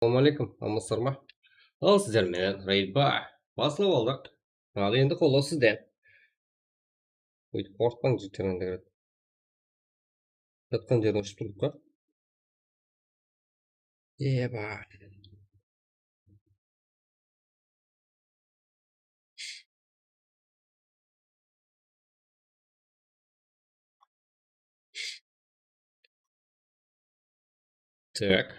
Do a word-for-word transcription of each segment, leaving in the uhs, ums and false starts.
Assalawma aleykum, amasızlar ma? Al sizler menen reyd bar. Baslap aldıq. Al endi qoldaw sizde. Óytip qorqıtpań, jigitler, endi kiredi. Jatqan jerden ushıp turdık pa? Eba. Так.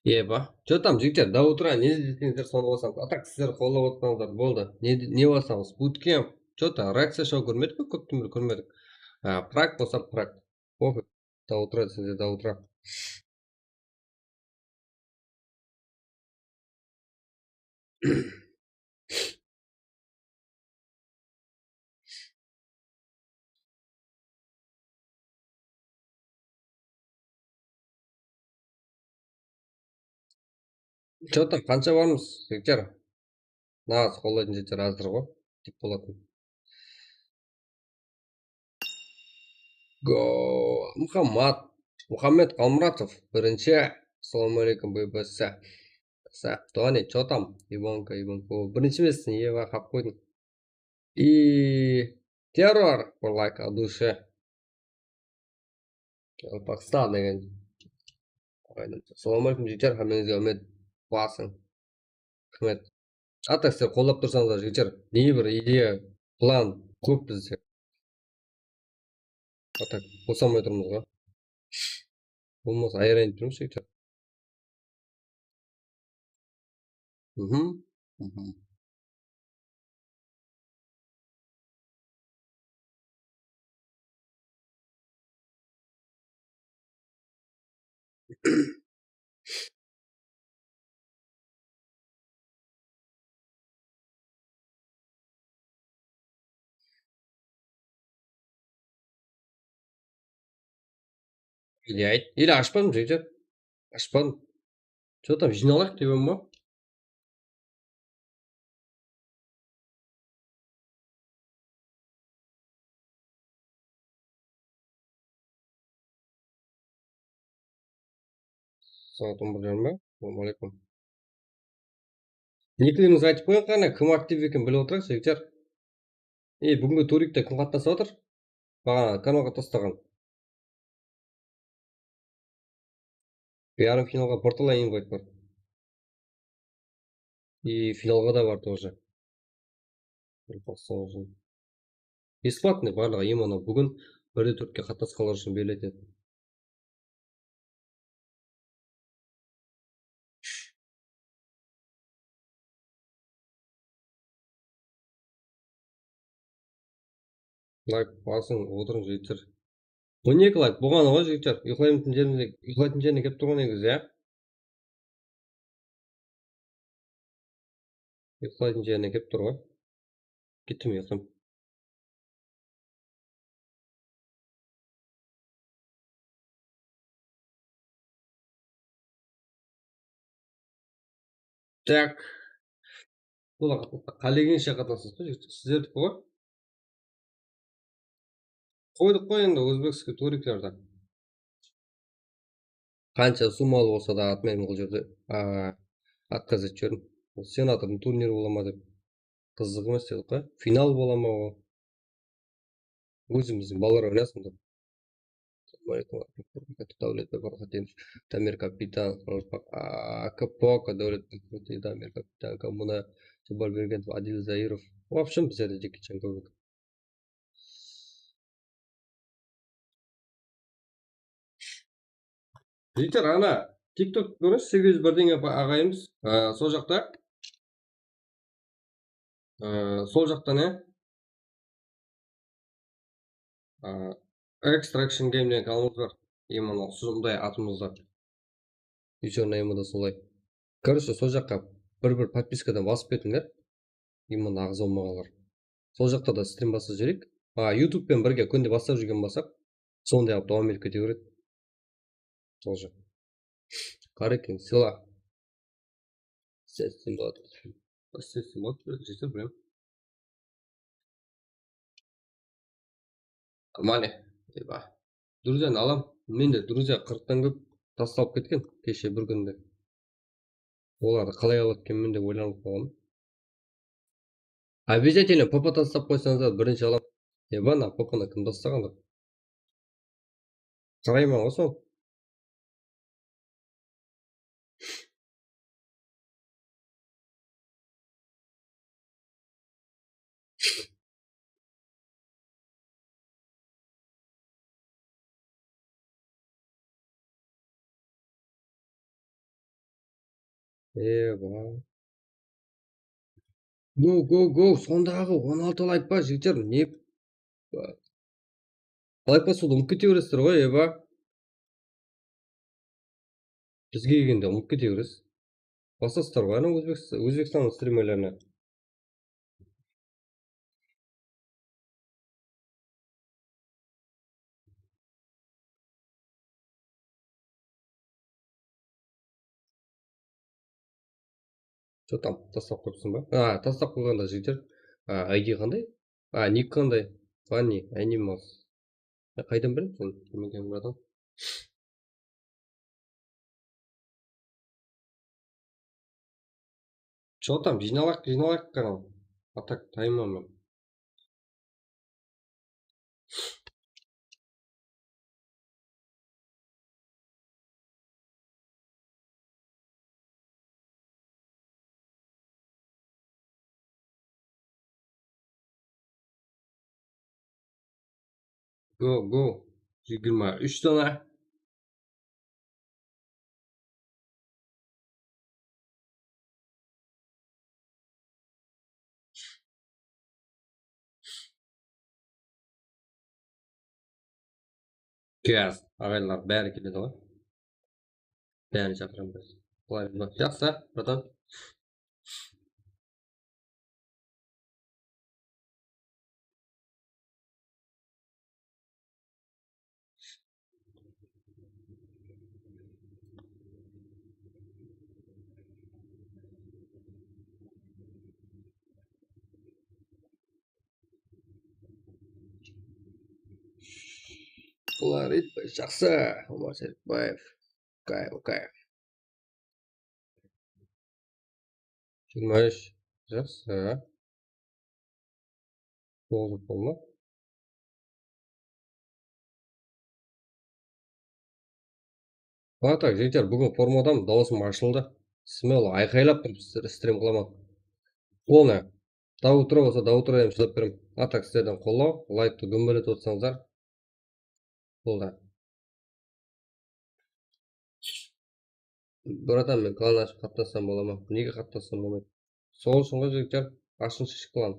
Eba. Чё там, jigitler, до утра ne izlesеңizler, sonı basamız. А так sizler qollap otsańızlar, boldı. Ne, ne basamız? Bootcamp. Чё там, reakciya show kórmedik pe? Kópten beri kórmedik. A, Prag bolsa Prag. Pofig. До утра deseń de, до утра. Чё там, qansha barmız, jigitler? Naǵız qollaytın jigitler házir ǵoy, dep bolatın. Go-, Muhammad, Muhammed Qalmuratov, birinshi. Assalawma aleykum, B B S. Sa-, Toni, чё там? Иванка, Иванка. Birinshi emesseń, Eva, qap qoydıń. И Terror, bir layk от души. Qalpaqstan degen. Assalawma aleykum, jigitler, hámmeńizge úmet basıń. Raxmet. Atak sizler qollap tursańızlar, jigitler, ne bir ideya, plan kóp bizde. Atak bosamay turmız ǵoy. Bolmasa ayırayın turmız, jigitler. Mhm. Mhm. Или ayt, или ashpadım, jigitler. Ashpadım. Чё там, jıynalayıq dep edim ǵoy. Saat on bir jarım ba? Assalawma aleykum. Niklerińizdi aytıp qoyıń qáne, kim aktiv eken bilip otırayıq, jigitler. Ey, búgingi turikte kim qatnasıp atır? Baǵana kanalǵa taslaǵan. Yarım finalǵa birtalay invayt bar. И finalǵa da bar тоже. Besplatnıy barlıǵı, именно búgin bir de tórtke qatnasqanlar ushın beriledi. Layk basıń, otırıń, jigitler. On eki layk bolǵanı ǵoy, jigitler. Uyıqlaytın jerine, uyıqlaytın jerine kelip turǵan ekensiz, ya? Uyıqlaytın jerine kelip tur ǵoy. Kettim, uyıqlayman. Так. Bular qálegenshe qatnasasız ba, jigitler? Sizler dep ǵoy. Qoydıq ǵoy endi ózbekskiy turiklerdi. Qansha summalı bolsa da atmayman ol jerde, a, отказ etip jiberdim. Senatordıń turniri bola ma dep. Qızıq emes dedik ǵoy. Final bola ma ol? Ózimizdiń balalar oynasın dep. Assalamu aleykum wa rahmatullahi wa barakatuh. Dáwletbek Orxatdinov, Damir Kapitan, Aka Poka, Dáwletbek Orxatdinov, Damir Kapitan, Komuna, Jabbarbergenov, Adil Zairov. В общем, bizlerde Jeki Chan kóbirek. Jigitler, ana, TikTok kóresiz, segiz júz bir degen aǵayımız, a, sol jaqta. A, sol jaqta ne? A, Extraction Game degen kanalımız bar. Именно usınday atımızda. Ushırnayımı da solay. Короче, sol jaqqa bir-bir podpiskadan basıp ketińler. Именно aǵza bolmaǵanlar. Sol jaqta da strim baslap jibereyik. A, YouTube penen birge kúnde baslap júrgen bolsaq, sonday qılıp dawam etip kete beredi. Тоже. Qarekeńiz, sıyla. Sen, sen boladı. Bastasın bot, jigitler, bilem. Mane, eyba. Druzyanı alam. Mende druzya qırqtan kóp tastalıp ketken keshe bir kúnde. Olardı qalay aladı ekenmen dep oylanıp qalǵanman. Обязательно P P taslap qoysańızlar, birinshi alam. Eba, na P P-nı kim taslaǵandı? Qarayman ǵoy sol. Eba. Go, go, go. Sondaǵı on altı layk pa, jigitler? Ne? Layk basıwdı umıtıp kete beresizler ǵoy, eba. Bizge kelgende umıtıp kete beresiz. Basasızlar ǵoy, ana Ózbek-, Ózbekstannıń strimerlerine. Что там, taslap qoyıpsıń ba? A, taslap qoyǵanda jigitler. A, I D qanday? A, nik qanday? Funny Animals. Ya, qaydan bilesiz sen kim ekenin, bratan? Что там, jıynalayıq, jıynalayıq, kanal. А так, tayınman men. Go, go. Jigirma úsh dana. Gaz, aǵaylar, bári keledi ǵoy. Bárin shaqıraman. Qolay, jaqsı, bratan. Florid, jaqsı. Omar Serikbaev. Okay, okay. Jigirma úsh. Jaqsı. Toǵız bolma. A tak, jigitler, búgin formadamın, dawısım ashıldı. Smelo ayqaylap turıp str-, strim qılaman. Полный. До утра bolsa, до утра em shıdap beremen. A tak, sizlerden qollaw, layktı gúmbeletip otırsańızlar. Boldı. Bratan, men klan ashıp qatnassam bola ma? Nege qatnassam bolmaydı? Sol ushın ǵoy, jigitler, ashıńshı klan.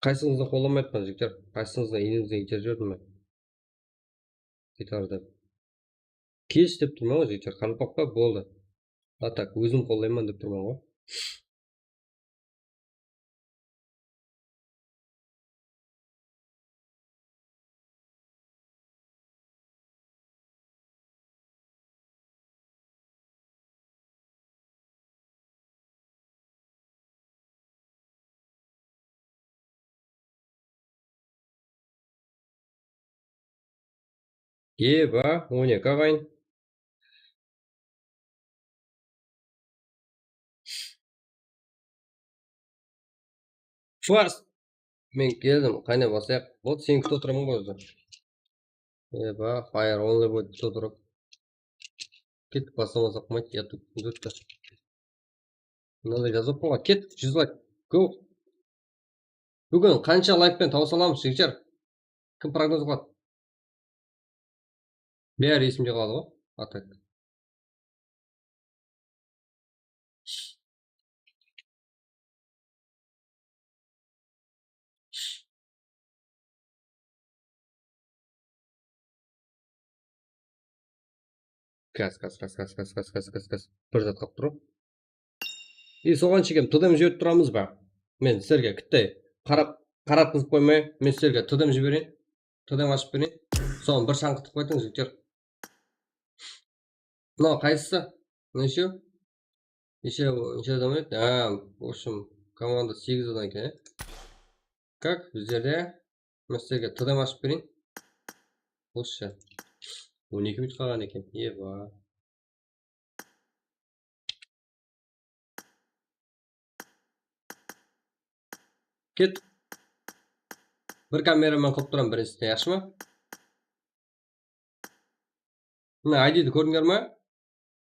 Qaysıńızdı qollamayatpan, jigitler? Qaysıńızdıń iynińizden iyterip jiberdim men? Gitarada. Kesh dep turman ǵoy, jigitler, qaraqalpaq pa, boldı. A tak, ózim qollayman dep turman ǵoy. Eba, on eki aǵayin. Fast! Men keldim, qáne baslayıq. Вот, sen kútip otırman ǵoy ózi. Eba, fire only boydı kútip otırıp. Ketip baslamasaq bolmaydı, я тут, тут-то. Mınaday jazıp qoyǵan, ket, júz layk. Go! Búgin qansha laykpen tawısa alamız, jigitler? Kim prognoz qıladı? Bári esimde qaladı ǵoy. A tak. Gaz, gaz, gaz. Bir zat qalıp tur. E, soǵan shekem T D M jiberip turamız ba? Men sizlerge kittey qarap, qaratqızıp qoymay, men sizlerge T D M jibereyin. T D M ashıp bereyin. Soǵan bir shańqıtıp qoydıń, jigitler. Mınaw qaysısı? Neshew? Neshe, neshe adam edi? Ha, в общем, komanda segiz adam eken, e? Как, bizlerde? Men sizlerge T D M ashıp bereyin. Bosshı. On eki minut qalǵan eken. Eba. Ket. Bir kameraman qılıp turaman birinshisine, yaqshı ma? Mına I D'di kórdińler ma?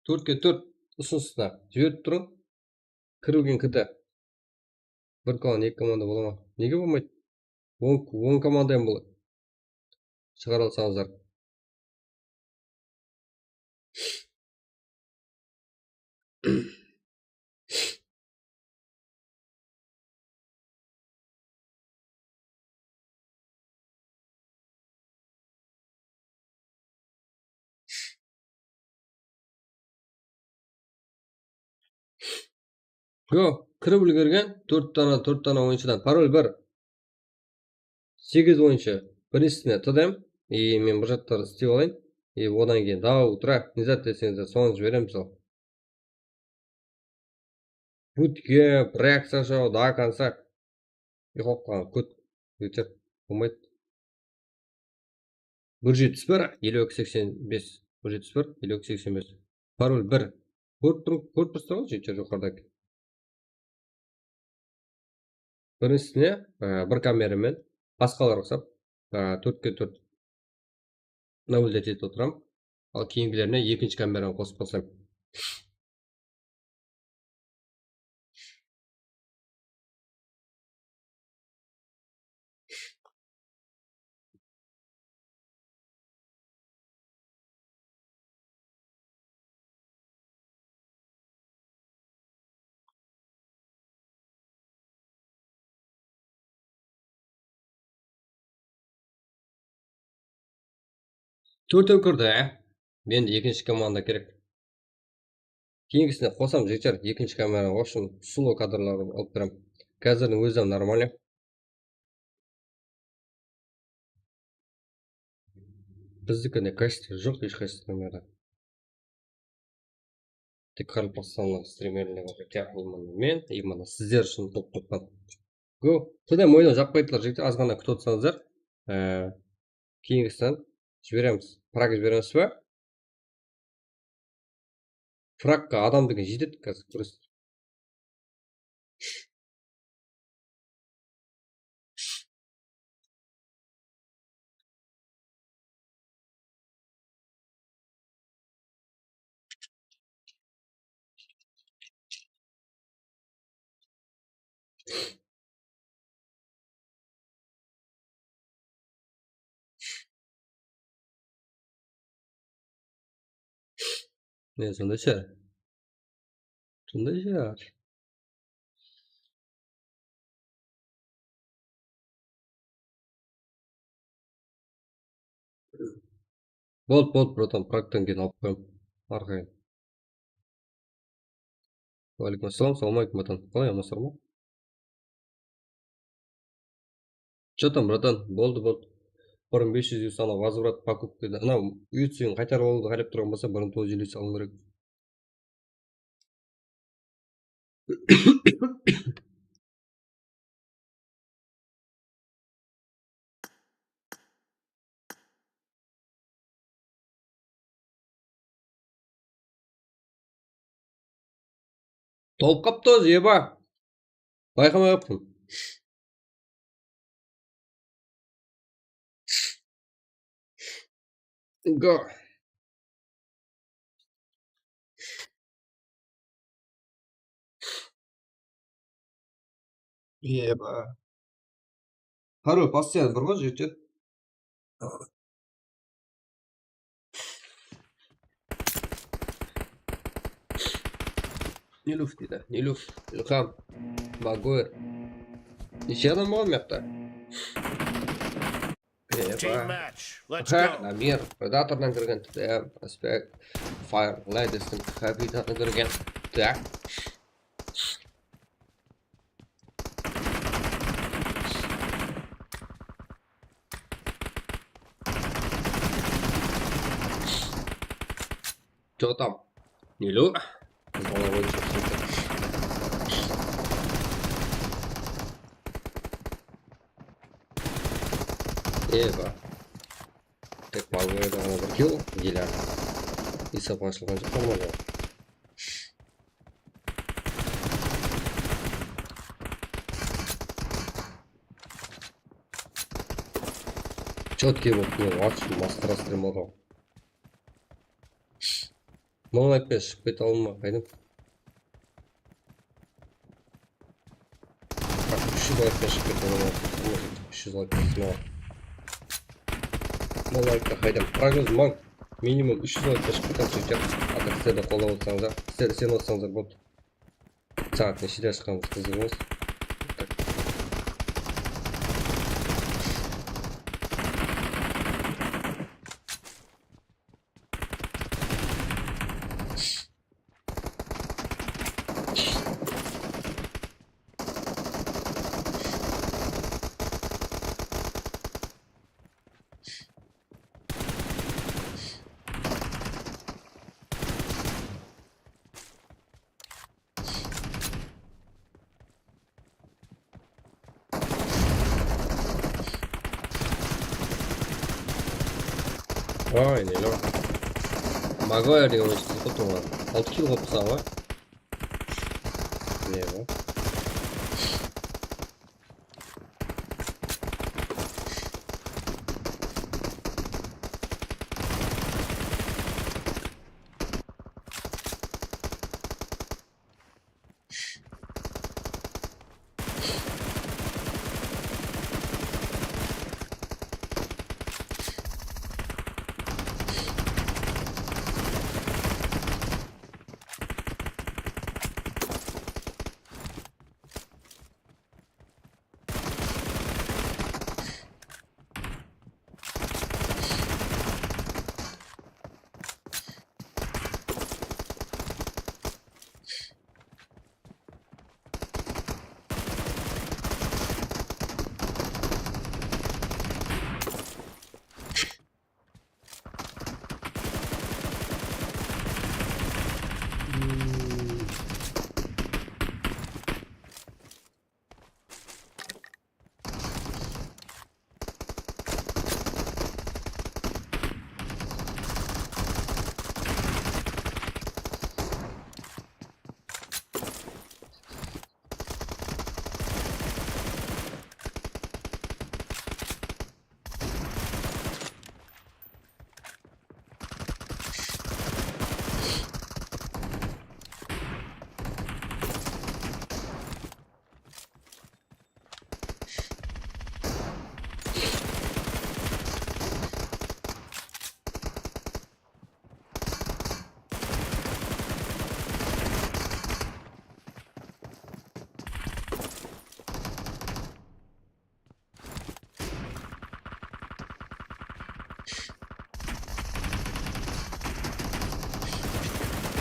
Tórtke tórt usınısına jiberip turıń. Kirilgen kidi. Bir komanda, eki komanda bola ma? Nege bolmaydı? On, on komanda hám boladı. Shıǵara alsańızlar. Yoq, kirip úlgergen tórt dana, tórt dana oyınshıdan. Parol bir. Segiz oyınshı. Birinshisine T D M. И men bir zatlar islep alayın. И odan keyin до утра. Ne zat deseńizler, sonı jiberemiz al. Bootcamp, reakciya show, до конца. Uyqılap qalǵan, kút. Uytep bolmaydı. Bir jetpis bir, eliw eki seksen bes. Bir jetpis bir, eliw eki seksen bes. Parol bir. Kórip turıń, kórip turıpsızlar ǵoy, jigitler, joqarıda. Birinshisine, e, bir kameraman, basqalarǵa uqsap, e, tórtke tórt nablюдать etip otıram. Al, keyingilerine ekinshi kameranı qosıp qosaman. Tórtew kirdi, á? Endi ekinshi komanda kerek. Keyingisine qosam, jigitler, ekinshi kameranı, в общем, solo kadrlar alıp beraman. Házirdiń ózi normalno. Bizdikinde качество joq, hesh qaysı kamerada. Tek qaraqalpaqstanlı strimerler bar, tek bul mına men, и mına sizler ushın qılıp turıppan. Go. T D M oynaw jaqpaydılar, jigitler, azǵana kútip otsańızlar. Ee, keyingisinen jiberemiz. Frag jiberemiz be? Fragqa adam degen jetedi házir, просто. Ne, sonday shıǵar. Sonday shıǵar. Boldı, boldı, bratan, fragtan keyin alıp qoyam. Arqayın. Waleykum assalam, salam aleykum, bratan. Qalay, amansızlar ma? Что там, bratan? Boldı, boldı. Bir mıń bes júz yus anaw возврат покупкада. Anaw úyitsegin qaytarıp alıwdı qálep turǵan bolsa, bir mıń toǵız júz eliw yus alıw kerek. Tolıp qaptı ózi, eba. Bayqamay qappın. Go. Eba. Parol постоянно bir ǵoy, jigitler. Niluf deydi. Niluf, Ilham, Maguir. Neshe adam bolǵan bu jaqta? Team match. Let's go. Namir, Predatordan kirgen, T D M, Prospect, Fire, Ladys'tiń kapitanı kirgen. Tak. Чё там? Нелер? Бала oyıncı. Eva. Tek Magoyada ǵana bir kill, Gilyan. Esap ashılǵan joq, qalmadı. Чёткий bolıp ne, masqara stream boldı. Mıń layk penen shıǵıp kete aldım ba, qaydım? Tak, úsh júz layk penen shıǵıp kete aldım ba? Úsh júz layk penen shıǵıp. Mıń layk ta qaydım? Prognoz mıń. Minimum úsh júz layk penen shıǵıp kete aldım, sóytsek. A tak sizler de qollap otsańızlar, sizler isenip otsańızlar boldı. Saat neshede ashqanımız qızıq emes. Ay, ne lo? Maguire degen oyıncı qızıq turǵan. Altı kill qoyıptı saǵan ǵoy. Ne bu?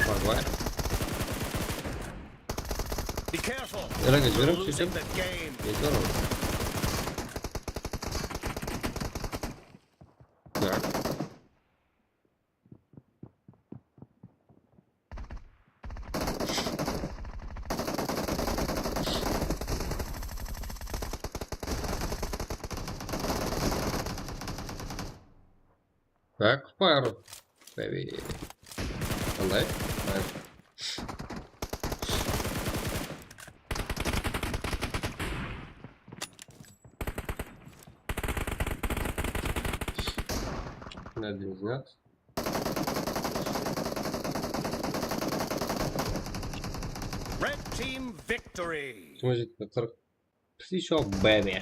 Bak, bak. Be careful. Nereye geçiyorum? Losing the game. Geçiyorum. Bak. Backfire, baby. Qanday? Nereden izleyat? Red team victory. Qırq. Please, baby.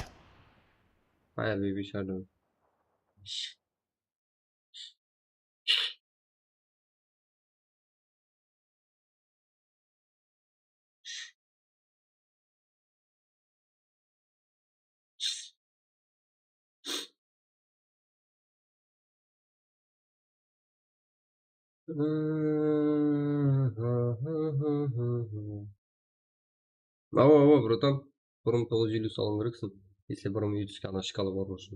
Fire, baby, shadow. Awa, awa, bratan. Bir mıń toǵız júz eliw salıw kerekseń. Если bir mıń jeti júz ana shkala bar bolsa.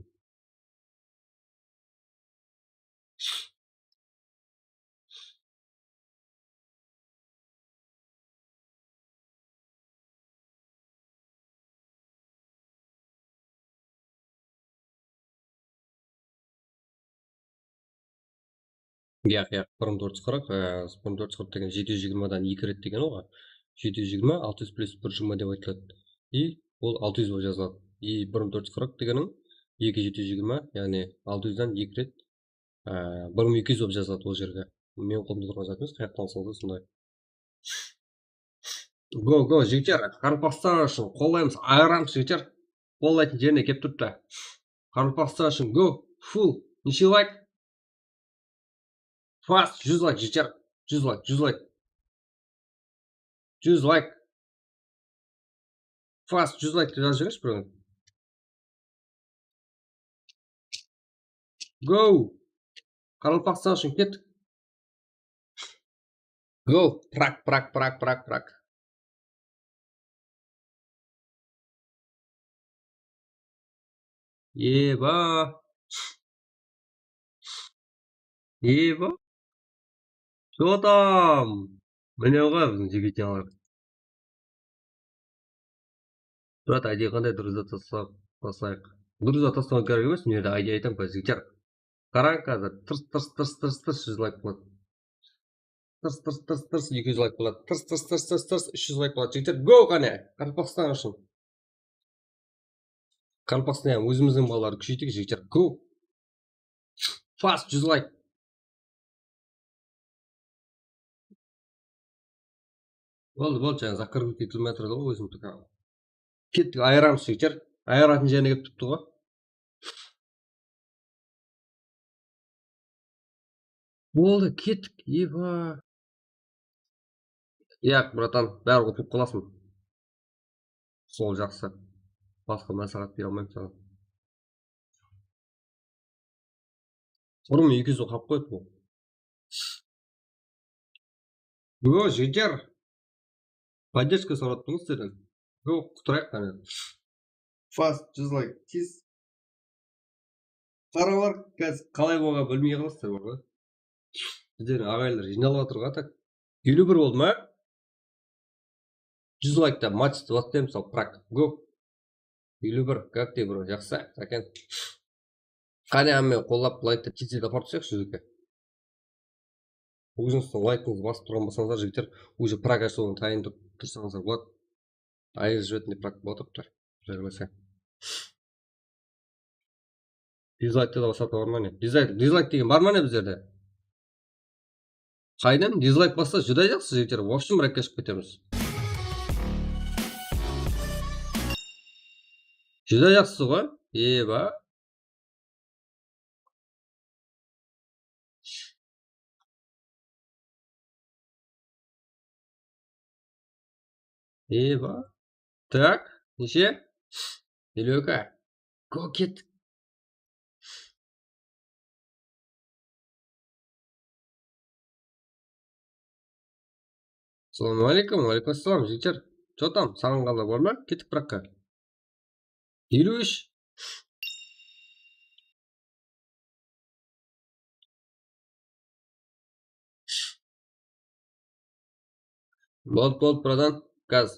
Yaq, yaq, bir mıń tórt júz qırq, e, bir mıń tórt júz qırq degen jeti júz jigirmadan eki ret degen ǵoy. Jeti júz jigirma, altı júz plus bir júz jigirma dep aytıladı. И ol altı júz bolıp jazıladı. И bir mıń tórt júz qırq degenin eki jeti júz jigirma, yaǵnıy altı júzden eki ret, e, bir mıń eki júz bolıp jazıladı ol jerge. Meniń qolımda turǵan zat emes, qayaqtan alsań da sonday. Go, go, jigitler, Qaraqalpaqstan ushın qollaymız, ayıramız, jigitler. Qollaytın jerine kelip turıptı. Qaraqalpaqstan ushın go, full, neshe layk? Fast, júz layk, jigitler, júz layk, júz layk. Júz layk. Fast, júz layk dep jazıp jibershi birew. Go! Qaraqalpaqstan ushın kettik. Go! Prak, prak, prak, prak, prak. Eba! Eba! Что там? Mine ǵoy biziń jigityalar. Brat, ayday qanday durız zat taslap baslayıq? Durız zat taslaw kerek emes, mına jerde ayday aytam, jigitler. Qarań házir, tırs, tırs, tırs, tırs, tırs, júz layk boladı. Tırs, tırs, tırs, tırs, eki júz layk boladı. Tırs, tırs, tırs, tırs, tırs, úsh júz layk boladı. Jigitler, go qáne, Qaraqalpaqstan ushın. Qaraqalpaqstan, ózimizdiń balalardı kúsheytik, jigitler. Go! Fast, júz layk. Boldı, boldı, jańa zakrotkit etilmey atır ǵoy, ózim tıkaw. Kettik, ayıramız, jigitler. Ayıratın jerine kelip turıptı ǵoy. Boldı, kettik, eba. Yaq, bratan, bári utılıp qalasıń. Sol jaqsı. Basqa másláhát bere almayman saǵan. Bur mıń eki júz oqap qoydı bul. Yo, jigitler. Поддержка sorap turmız sizlerden. Yo, qutırayıq qáne. Fast, júz layk, tez. Qaralar, házir qalay bolǵanın bilmey qalasızlar ǵoy. Bizlerdiń aǵayinler jıynalıp atır ǵoy, tak. Eliw bir boldı ma? Júz laykta match baslayıq, mısalı, prak, go. Eliw bir, как ты, bro, jaqsı, sáken. Qáne, hámme qollap, layktı tez-tez aparıp tursayıqshı júzge. Ózińizdiń laykińızdı basıp turǵan bolsańızlar, jigitler, уже prak ashıwına tayın turıp tursańızlar boladı. Ayırıp jiberetin dep prak bolıp turıptı. Quday qálese. Dizlaykta da basqartı bar ma ne? Dizlayk, dizlayk degen bar ma ne bizlerde? Qaydan dizlayk bassa júdá jaqsı, jigitler. В общем, rakka shıǵıp ketemiz. Júdá jaqsı ǵoy. Eba. Eba. Так, neshe? Eliw eki. Go, kettik. Assalamu aleykum, aleykum assalam, jigitler. Что там, saǵan qalay, bar ma? Kettik pırakqa. Eliw úsh. Boldı, boldı, bratan. Gaz.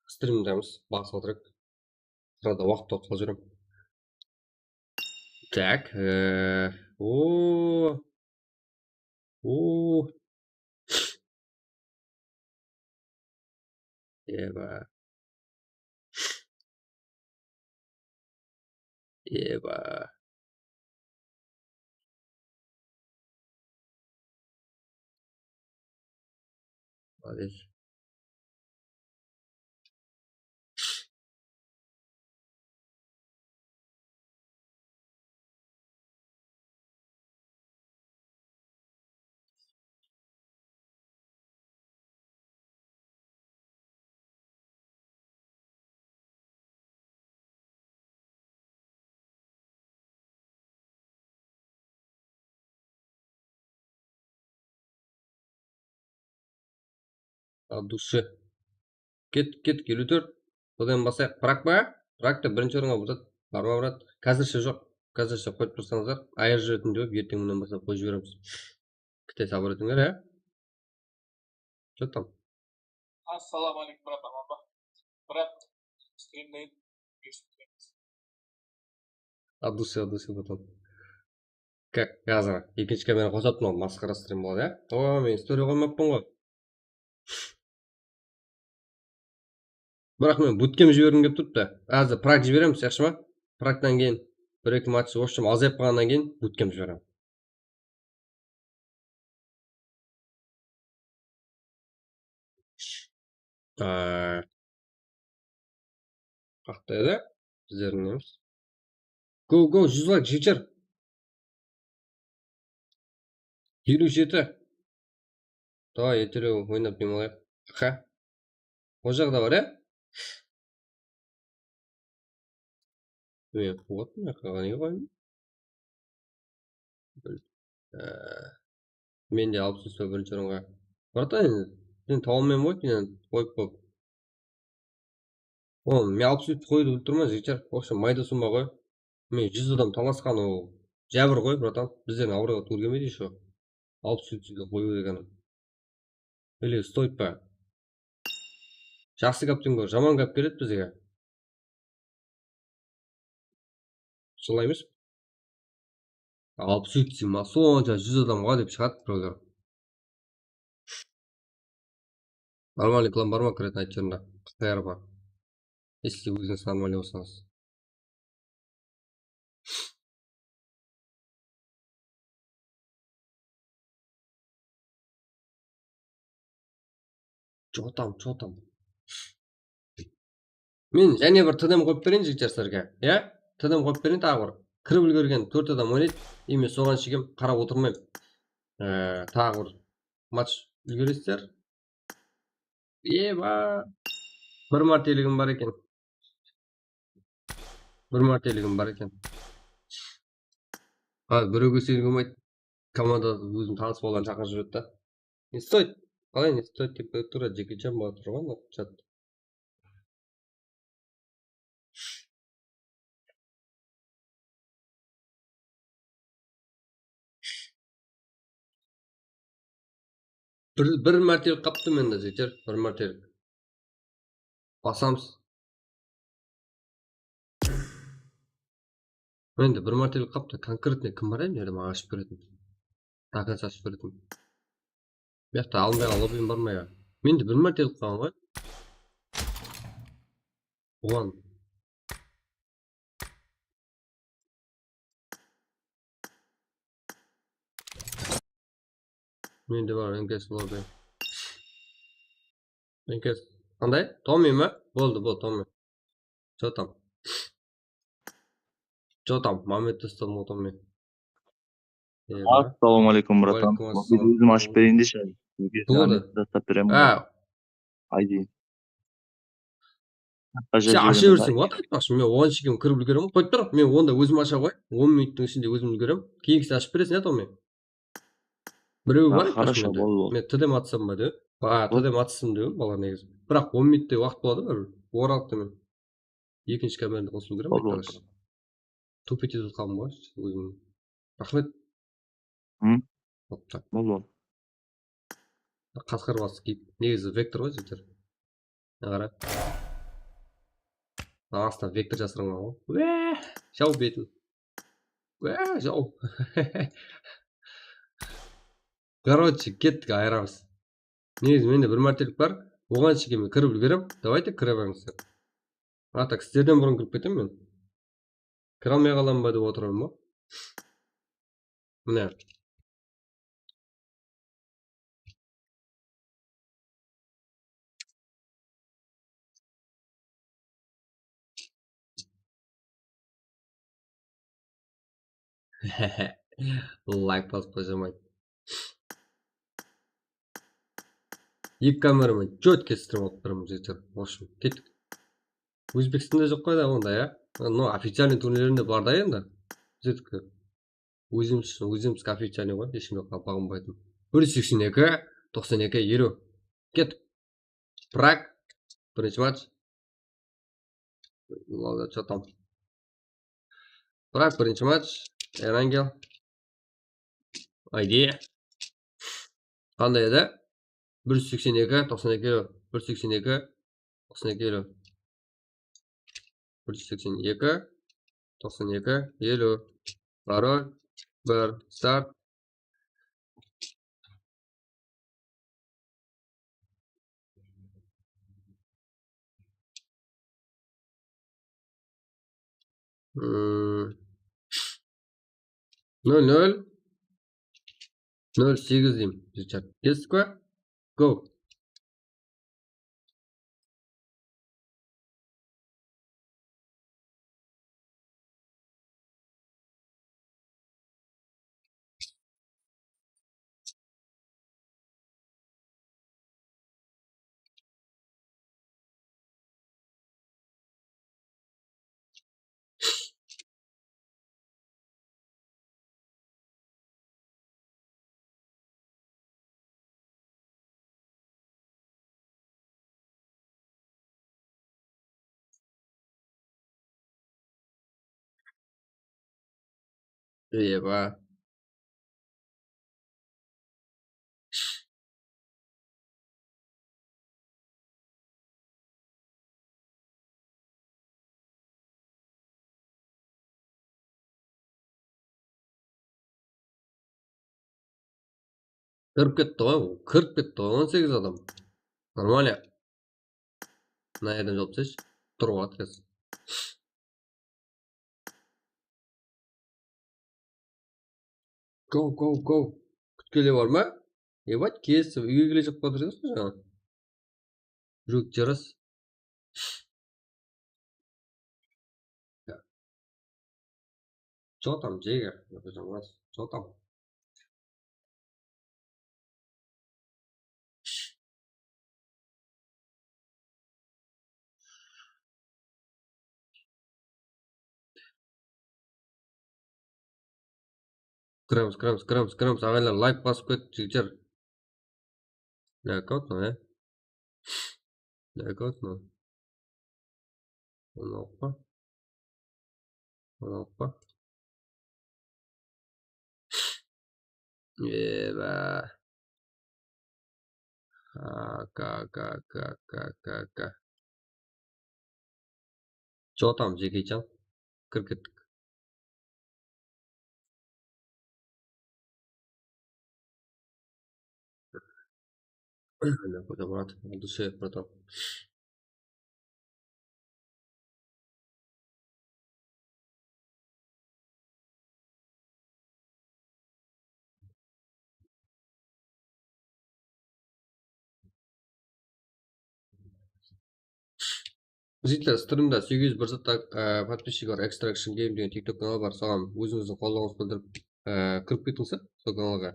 Strimdemiz, basıp atırıq. Sırada waqıt tawıp qaldı júrem. Так, e, o, o. Eba. Eba. Молодец. От души. Kettik, kettik, eliw tórt. Odan baslayıq. Prak pa? Prak ta birinshi orınǵa brat. Bar ma, brat? Házirshe joq. Házirshe qoyıp tursańızlar, ayırıp jiberetin dep, erteńnen baslap qoyıp jiberemiz. Kishkene sabır etińler, ya. Что там? Assalawma aleykum, brat, aman ba? Brat, strimde edim. От души, от души, bratан. Kak, házir ekinshi kamera qosıp turman, masqara strim boladı, ya? O, men story qoymappan ǵoy. Biraq men butkem jibergim kelip turıptı. Házir prak jiberemiz, yaqshı ma? Praktan keyin bir-eki match, в общем, azayıp qalǵannan keyin butkem jiberemiz. Aa, qaqta edi? Bizlerdiń nemiz. Go, go, júz layk, jigitler. Eliw jeti. Davay, ertelew oynap dem alayıq. Aha. Ol jaǵı da bar, ya? Men quwatım, ya, qalǵan eki qoydım. Ee, men de alpıs úsh pa birinshi orınǵa. Bratan, sen tawa almayman ǵoy, keyin qoyıp qoyıp. O, men alpıs úsh qoydı bilip turman, jigitler. В общем, mayda summa ǵoy. Men júz adam talasqanı ol jábir ǵoy, bratan. Bizlerdiń abırayǵa tuwrı kelmeydi ещё. Alpıs úsh qoyıw degenim. Или стоит pa? Jaqsı gápten góre jaman gáp keledi bizge. Solay emes pe? Alpıs úsh ma, sonsha júz adamǵa dep shıǵadı birewler. Нормальный klan bar ma kiretin ayt jerinde? Q T R bar. Если ózińiz нормальный bolsańız. Чё там, чё там? Men jáne bir T D M qoyıp bereyin, jigitler, sizlerge. Ya? T D M qoyıp bereyin, taǵı bir. Kirip úlgergen tórt adam oynaydı. И men soǵan shekem qarap otırmayman. Ee, taǵı bir match úlgeresizler. Eba! Bir márteligim bar eken. Bir márteligim bar eken. Ha, birewge seniwge bolmaydı. Komandada ózim tanıs bolǵan shaqırıp júredi da. Не стоит. Qalay не стоит dep berip tur, Джеки Чан bola tur ǵoy, mına chat. Bir, bir mártelik qaptı mende, jigitler, bir mártelik. Basamız. Mende bir mártelik qaptı, конкретный kim bar edi, mende maǵan ashıp beretin. До конца ashıp beretin. Buyaqta alınbay lobbyim bar ma ya? Mende bir mártelik qalǵan ǵoy. Buǵan. Mende bar, N K S lobby. N K S. Qanday? Tommy ma? Boldı, boldı, Tommy. Чё там? Чё там? Mamet dostum, o Tommy. Eba. Assalawma aleykum, bratan. Wa aleykum assalam. Lobbydi ózim ashıp bereyin deshi. Sizge boladı. Dastap beremen. Ha. I D. Sen asha berseń, what, aytpaqshı, men oǵan shekem kirip úlgeremen. Qoyıp tur, men onda ózim asha qoy. On minuttıń ishinde ózim úlgeremen. Keyingisinde ashıp bereseń, ya, Tommy. Birew bar, хорошо, boldı, boldı. Men T D M atsam ba de. Ha, T D M atsam de, bala, negizi. Biraq on minuttay waqıt boladı, bir oralıq ta men. Ekinshi kameradi qosıp úlgeremen, boldı, qarasha. Tupit etip atqanım ǵoy ózim. Raxmet. Hı? Boptı. Boldı, boldı. Qasqır bası kiyip, negizi vektor ǵoy, jigitler. Mına qara. Mına astına vektor jasırılǵan ǵoy. Wáá, jaw betin. Wáá, jaw. Короче, kettik, ayıramız. Negizi mende bir mártelik bar. Oǵan shekem kirip úlgerem. Давайте kire berińizler. А так sizlerden burın kirip ketemen men. Kire almay qalaman ba dep otırman ba? Mine. Layk basıp qoysamaydı. Eki kameraman чётко strim alıp turmız, jigitler. В общем, kettik. Ózbekstanda joq qoy da onda, ya. No, официальный turnirinde bar da endi. Bizediki. Ózimiz, ózimizge официальный ǵoy, hesh kimge baǵınbaytın. Bir júz seksen eki, toqsan eki, eliw. Ket. Prag, birinshi match. Ладно, чё там? Prag, birinshi match. Erangel. Ayde. Qanday edi? Bir júz seksen eki, toqsan eki, eliw. Bir júz seksen eki, toqsan eki, eliw. Bir júz seksen eki, toqsan eki, eliw. Parol. Bir, start. Hmm. Nol nol. Nol segiz deymen. Bizde chat. Kestik pa? Go. Eba. Kirip ketti ǵoy, kirip ketti ǵoy, on segiz adam. Нормально. Mına jerden jawıp taslayshı. Turıp atır házir. Go, go, go. Kútkeler bar ma? Ebat, kesip, úyge kelejek bolıp atır eken jańa. Júgik terras. Чё там, Джейгер? Чё там? Kiremiz, kiremiz, kiremiz, kiremiz, aǵaylar, layk basıp ket, jigitler. Blokotno, e? Blokotno. Onlıq pa? Onlıq pa? Eba. Ha, ka, ka, ka, ka, ka, ka. Чё там, Джеки Чан? Kirip kettik. Xojamurat, al dushe, bratан. Jigitler, strimde segiz júz bir zat, e, podpischiklari Extraction Game degen TikTok kanal bar, soǵan ózińizdiń qollawıńızdı bildirip, e, kirip ketińizler sol kanalǵa.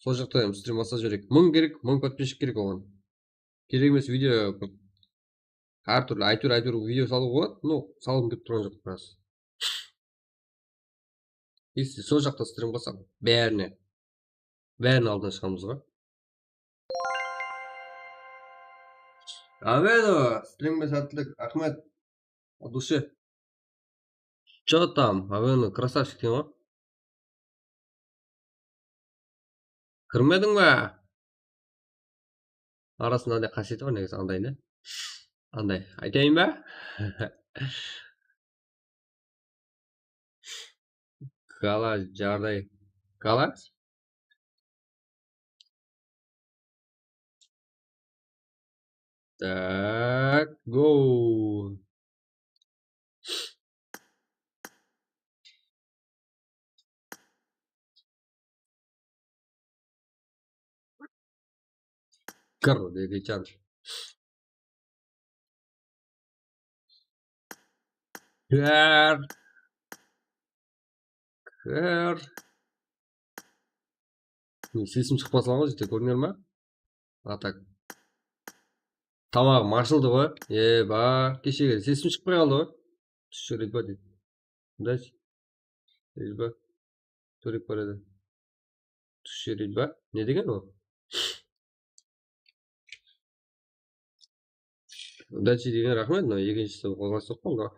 Sol jaqta em strim baslap jibereyik. Mıń kerek, mıń podpisчик kerek oǵan. Kerek emes video, bir hár túrli, áytewir, áytewir video salıwǵa boladı. No, salǵım kelip turǵan joq biraz. Если sol jaqta strim qılsaq, bárine, báriniń aldına shıǵamız ǵoy. Amen, strimge sátlik, raxmet. От души. Чё там? Amen, красавчик eken ǵoy. Kirmediń be? Arasında anday qásiyeti bar, negizi, anday ne? Anday, aytayın ba? Qalay, jarday. Qalay? Так, go. Kir, Jeki Chan. Kir. Kir. Sesim shıqpasa ǵoy, jete kóriner ma? A tak. Tamaǵım ashıldı ǵoy. Eba, keshege sesim shıqpay qaldı ǵoy. Túshe, Redba deydi. Daychi. Redba. Tórep baradi. Túshe, Redba. Ne degen ol? Daychi degen raxmet, mına ekinshisi qozǵalmay turıptı ǵoy.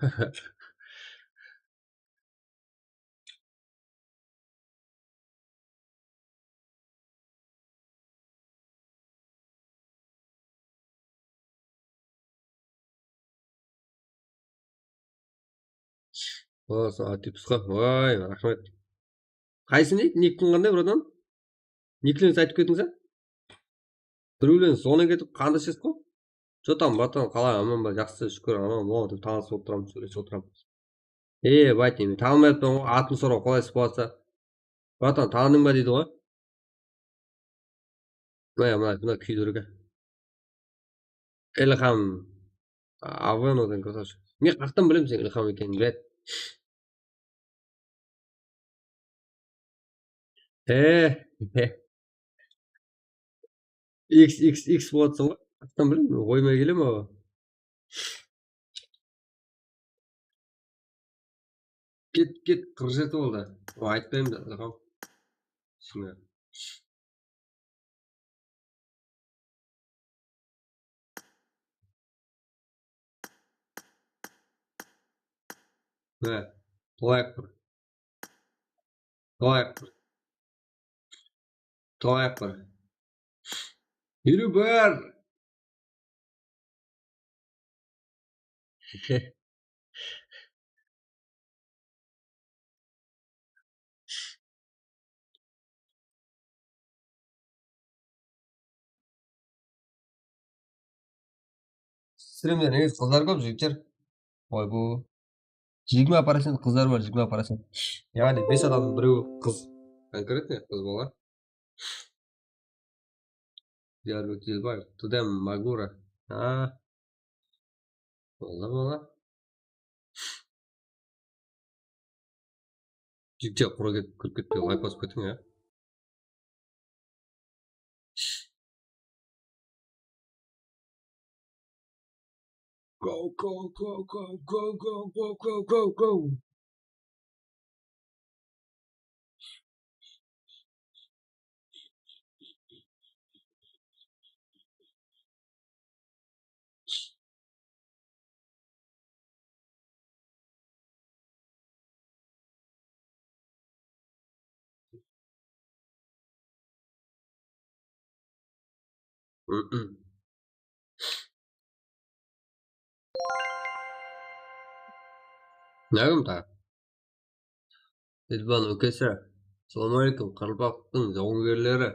Oy, atipsqa. Oy, raxmet. Qaysı nik? Nikiń qanday, bratan? Niklerińizdi aytıp ketińiz, a? Birewleriń zona ketip qandı ishesiz ǵo. Jotam, bratan, qalay, aman ba? Jaqsı, shúkir, aman, oǵan dep tanısıp otıramız, sóylesip otıramız. E, bayt, men tańılmay atırman ǵo, atın soraw qolaysız bolsa. Bratan, tanıdıń ba deydi ǵo. Mına, mına, mına kúydirgi. Ilham. Aven odan красавчик. Men qayaqtan bilem sen Ilham ekenin, блядь. E, X X X bolasań ǵoy. Qayaqtan bilem, men qoymay kelem aǵa. Ket, ket, qırq jeti boldı. O, aytpayım da, Ilham. Shıńa. Mine, tolayıq bir. Tolayıq bir. Tolayıq bir. Eliw bir. Strimde negizi qızlar kóp, jigitler. Oy, bu jigirma procent qızlar bar, jigirma procent. Yaǵnıy bes adamnıń birewi qız. Конкретно qız bala. Diyarbek Jelbaev, Tudem Magura. Ha. Boldı, boldı. Jigitler, qura ketip, kirip ketpey, layk basıp ketiń, ya. Go, go, go, go. Ne kim ta? Elban úkesi. Assalawma aleykum, qaraqalpaqtıń jawıngerleri.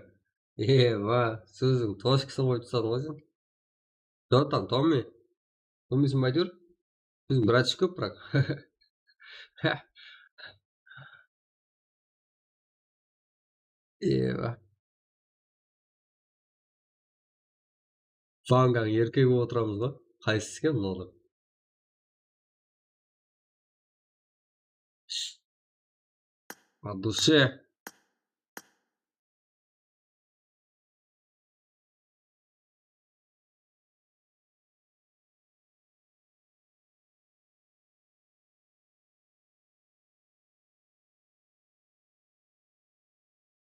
Ewa, sózdiń tochkasin qoyıp tasladıń ǵoy sen. Jonatan, Tommi. Tommisin ba áytewir? Biziń bratshik kóp, biraq. Ewa. Vanganıń erkegi bolıp otıramız ba? Qaysısı eken mınalar? От души.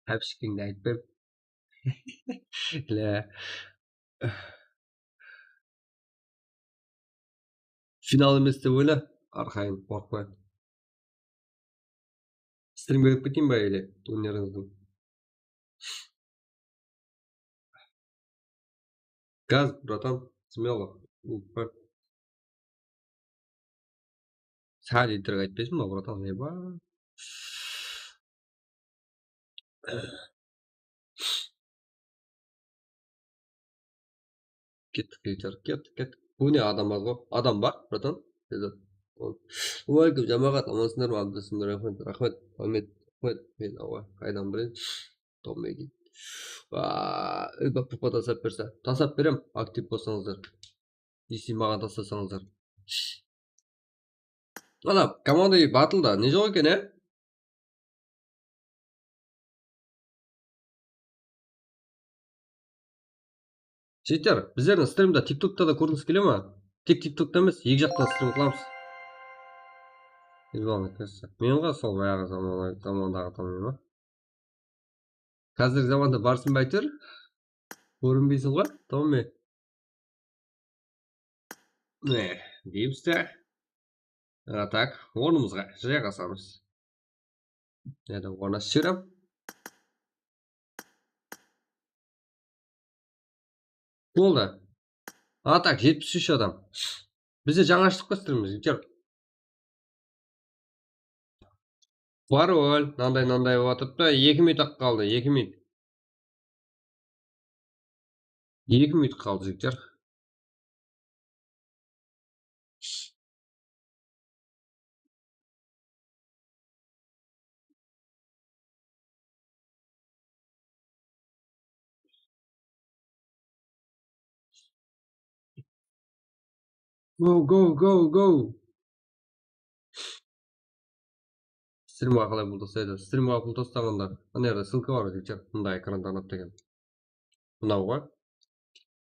Hápshikińdi aytpayım. Lá. Final emes dep oyla, arqayın, qorqpay. Strimge kirip keteyin ba ele turnirińizdiń? Gaz, bratan, смело. Сәл иттерге айтпайсың ба, братан, eba? Kettik, kettik, kettik, kettik. Bu ne, adam az ǵo? Adam bar, bratan. Dedi. Waleykum, jamáǵat, amansızlar ma? Abdusın, raxmet, raxmet, Muhammed, raxmet. Men awa, qaydan bileyin? Tomey deydi. Ilbaq pupa taslap berse. Taslap berem, aktiv bolsańızlar. Esi maǵan taslasańızlar. Ana, командный battlda ne joq eken, e? Jigitler, bizlerdiń strimdi TikTokta da kórgińiz kele ma? Tek TikTokta emes, eki jaqta da strim qılamız. Izvan, men ǵo sol bayaǵı zamanlar, zamandaǵı Tommy ma? Házirgi zamanda barsın ba áytewir? Kórinbeysiń ǵoy, Tommy. Mine, deymiz de. A, tak, ornımızǵa jayǵasamız. Endi ornasıp jiberem. Boldı. A, tak, jetpis úsh adam. Bizde jańa ashtık pa strimimiz, jigitler? Parol, mınanday, mınanday bolıp atırıptı. Eki minut-aq qaldı, eki minut. Eki minut qaldı, jigitler. Go, go, go, go. Strimǵa qalay pul taslaydı? Strimǵa pul tastaǵanda, ana jerde ssılka bar, jigitler. Mında ekranda anap degen. Mınaw ǵoy.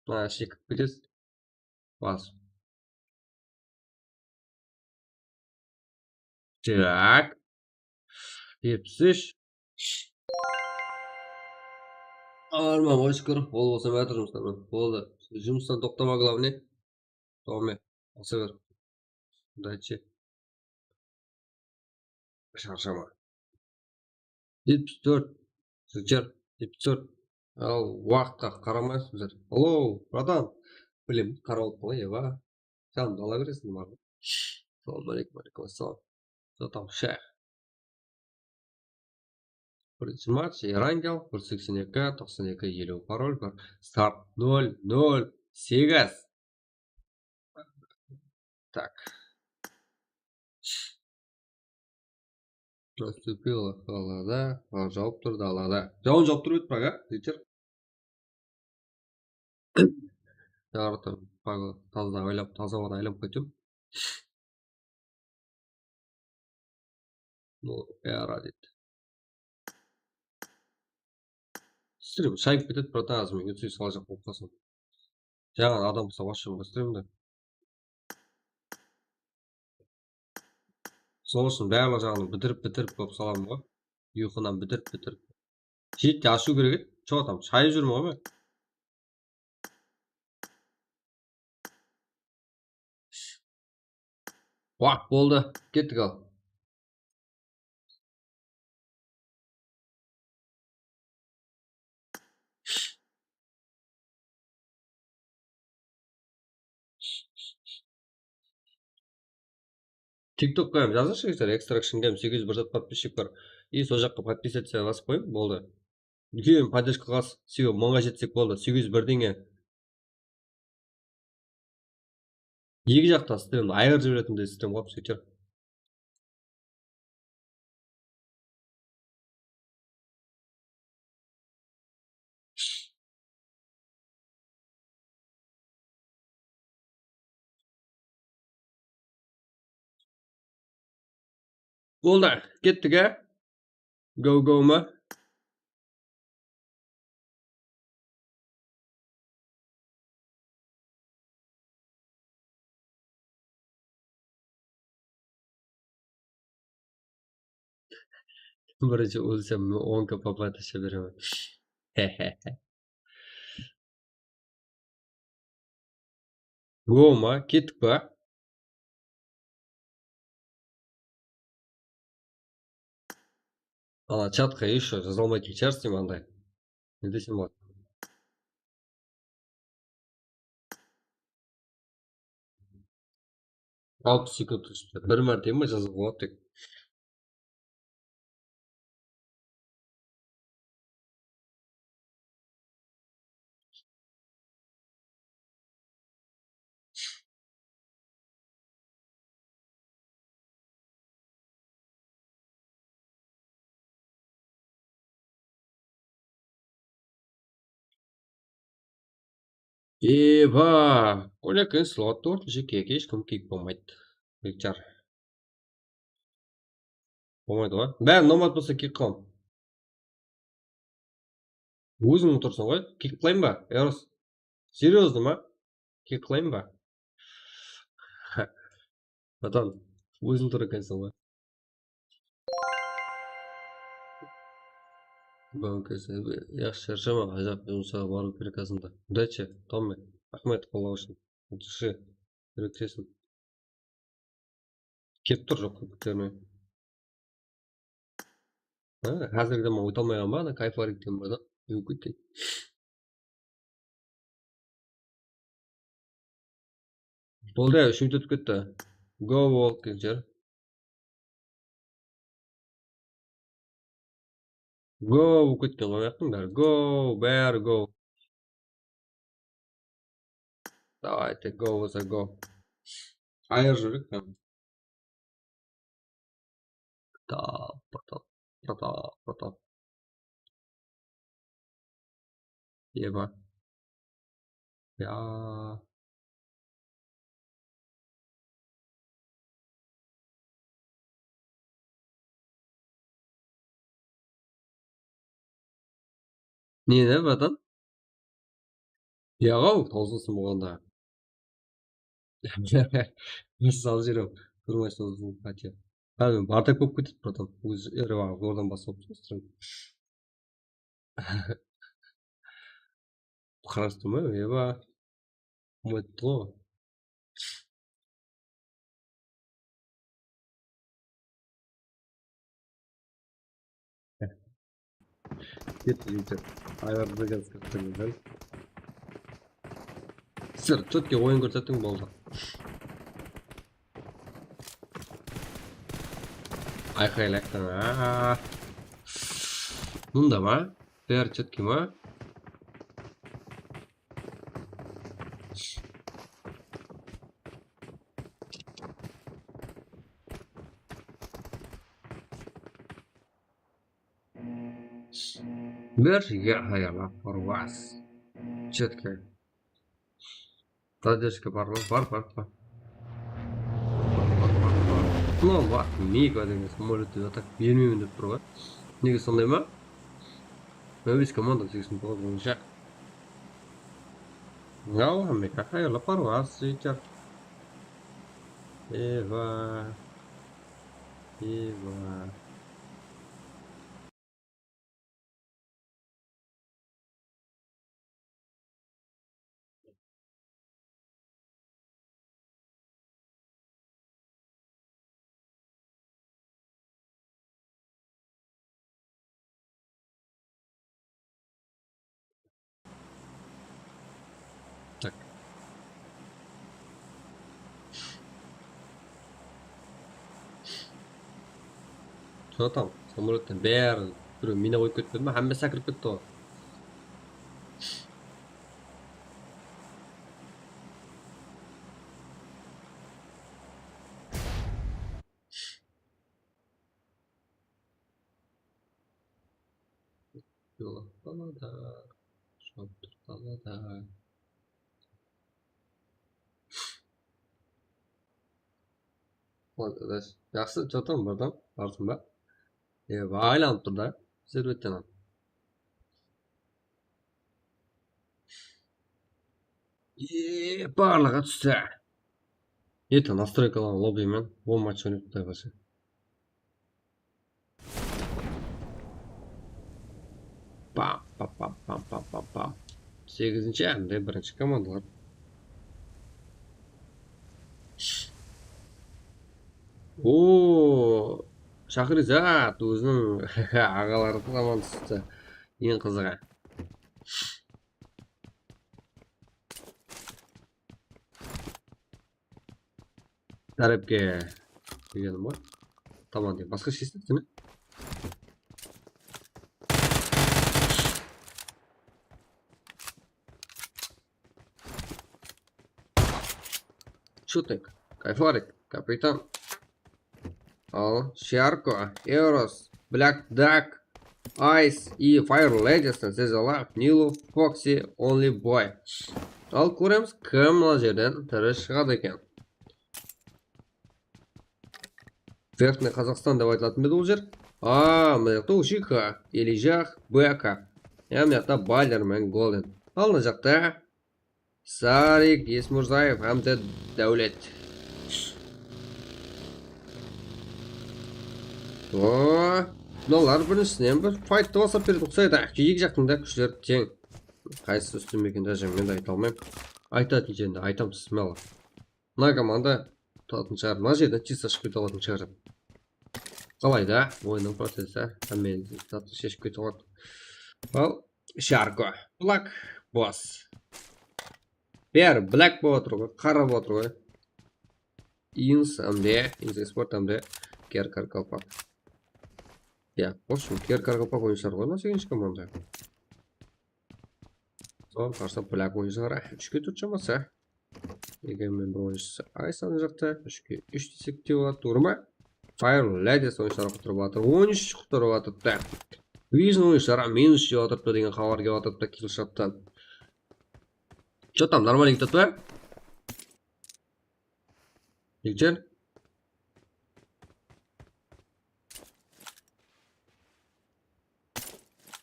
Mına ishine kirip ketesiz. Bas. Tak. Jetpis úsh. Alarman ǵoy, shúkir. Ol bolsa mına jumıstan. Boldı. Jumıstan toqtama, главное. Tome. Basa ber. Daychi. Sharshama. Jetpis tórt. Jigitler, jetpis tórt. Al, waqıtqa qaramaysız bizler. Alo, bratan. Bilem, qarap atırman, eba. Sen de ala bereseń, barma. Assalawma áleykum, áleykum assalam. Что там, шайх? Bir jigirma, Erangel, bir seksen eki, toqsan eki, eliw parol, bir start, nol, nol, segiz. Tak. Наступила холода, jawıp turdı alada. Jawın jawıp turıp edi, biraq, á, jigitler. Jarıqtı, pago, taza aylap, taza awada aylanıp qaytıp. Ну, я радит. Strim shayıp ketedi, bratan, azır men utsız salajaq bolıp qalsam. Jańa adam bolsa, вообще, strimdi. Sol ushın barlıq jaǵın bitirip, bitirip qoyıp salaman ǵoy. Uyqınan bitirip, bitirip. Jeti ashıw kerek edi. Что там, shayıp júrmen ǵoy men. Waq, boldı. Kettik al. TikTokqa hám jazıńızshı, jigitler, Extraction Game, segiz júz bir zat podpischik bar. I sol jaqqa podpisaciya basıp qoyıń, boldı. Úlken podderjka qılasız, sebebi mıńǵa jetsek boldı, segiz júz bir denge. Eki jaqtan strimdi ayırıp jiberetindey strim qılıp, jigitler. Boldı, kettik, á? Go, go ma? Birinshi úlsem, on K poplata beremen. Go ma, kettik pa? Ana, chatqa ещё jaza almaytın shıǵarsız, deymen, anday. Ne desem boladı? Alpıs sekund túsipti. Bir márte ma jazıp boladı tek. Eba, Koleken slot tórtinshi kiyikke hesh kim kiyik bolmaydı. Bekjar. Bolmaydı ǵoy. Bári nomad bolsa kiyik qılam. Óziń tursań ǵoy. Kiyik qılayın ba, Eros? Серьёзно ma? Kiyik qılayın ba? Bratan, óziń tur ekenseń ǵoy. Báwkesi, yaqshı, sharshama, ajap jumısqa barıw kerek azında. Удачи, Tommi. Raxmet qollaw ushın. Utışı, kómektesin. Kelip tur, joq, kópikterine. Ha, házirgi zaman óte almay qalma, ana, kayf bar eken, bar da, yuk eken. Boldı, ya, úsh minut ótip ketti. Go, Walkinger. Go, bolıp ketken ǵoy, mına jaqtıń bári. Go, bári go. Давайте, go bolsa go. Ayır júrek. Portal, portal, portal, portal. Eba. Ya. Ne, ne, bratan? Yaǵaw, tawsılsın bolǵanda. Mısal júrem, turmay sozılsın, qáte. Házir bardak bolıp ketedi, bratan. Ózi, ere, zordan baslap tostırın. Qarastı ma, eba. Umıttı ǵo. Ketti jigitler. Ayarda gaz kırıqtı bizden. Sizler, chotke oyın kórsettiń, boldı. Ayqaylayıqtań, aa. Mında ma? Bári chotke ma? Bir jige hayalap barwas. Chetke. Задержка bar ma? Bar, bar, bar. Mınaw bar, Miga degen samolyot dep atak bermeymen dep tur ǵoy. Nege sonday ma? Mına bes komanda seksen toǵız boyınsha. Al, Miga hayalap barwas, jigitler. Eba. Eba. Так. Что там? Samolyottan bári birew mina qoyıp ketpedi ma? Hámmesi ákirip ketti ǵoy. Yolaq dalada, shoptıq dalada. Jaqsı, что там, bratan? Barsın ba? E, aylanıp tur da. Serbetten al. E, barlıǵı tústi. Eti nastroykalarǵa lobby men on match oynayıp quday qoysa. Pam, pam, pam. Segizinshi hám de birinshi komandalar. Oo, Shaxrizat óziniń aǵaları da aman tústi. Eń qızıǵı. Tárepke degenim ǵoy. Tamam deyim. Basqa sheshtik, deme. Shutnik, Kayfarik, Kapitan. Al, Sharko, Eros, Black Duck, Ice и Fire Legends, Zezala, Nilu, Foxy, Only Boy. Al, kóremiz, kim mına jerden tiri shıǵadı eken. Верхний Qazaqstan dep aytılatın bedi ol jer? A, mına jaqta Ushika, Elijah, Beka. Ya, mına jaqta Baller menen Golden. Al, mına jaqta Sarik Esmurzaev hám de Dáwlet. O, mınalar birinshisinen bir fayttı baslap beredi uqsaydı. Eki jaqtıń da kúshleri teń. Qaysısı ústin eken, даже men de ayta almayman. Aytatın jerinde aytamız, mınalar. Mına komanda utatın shıǵar, mına jerden чисто shıǵıp kete alatın shıǵar. Qalay da, oyınnıń processi hámme zattı sheship kete aladı. Al, Sharko, Black Boss. Bári Black bolıp atır ǵoy, qara bolıp atır ǵoy. Ins hám de, Ins Esport hám de Ker Karkalpak. Ya, bolsın, Kerkar Kapak oyınsızlar ǵoy, mına segizinshi komanda. Soǵan qarsı Plak oyınsızları úshke tórt shaması. Egenmen bir oyınsızı Aysan jaqta, úshke úsh desek te boladı, tuwrı ma? Fire Ladies oyınsızları qutırıp atır, on úsh qutırıp atırıptı. Vision oyınsızları minus jep atırıptı degen xabar kelip atırıptı Killshottan. Что там, нормально кетеді ма? Jigitler?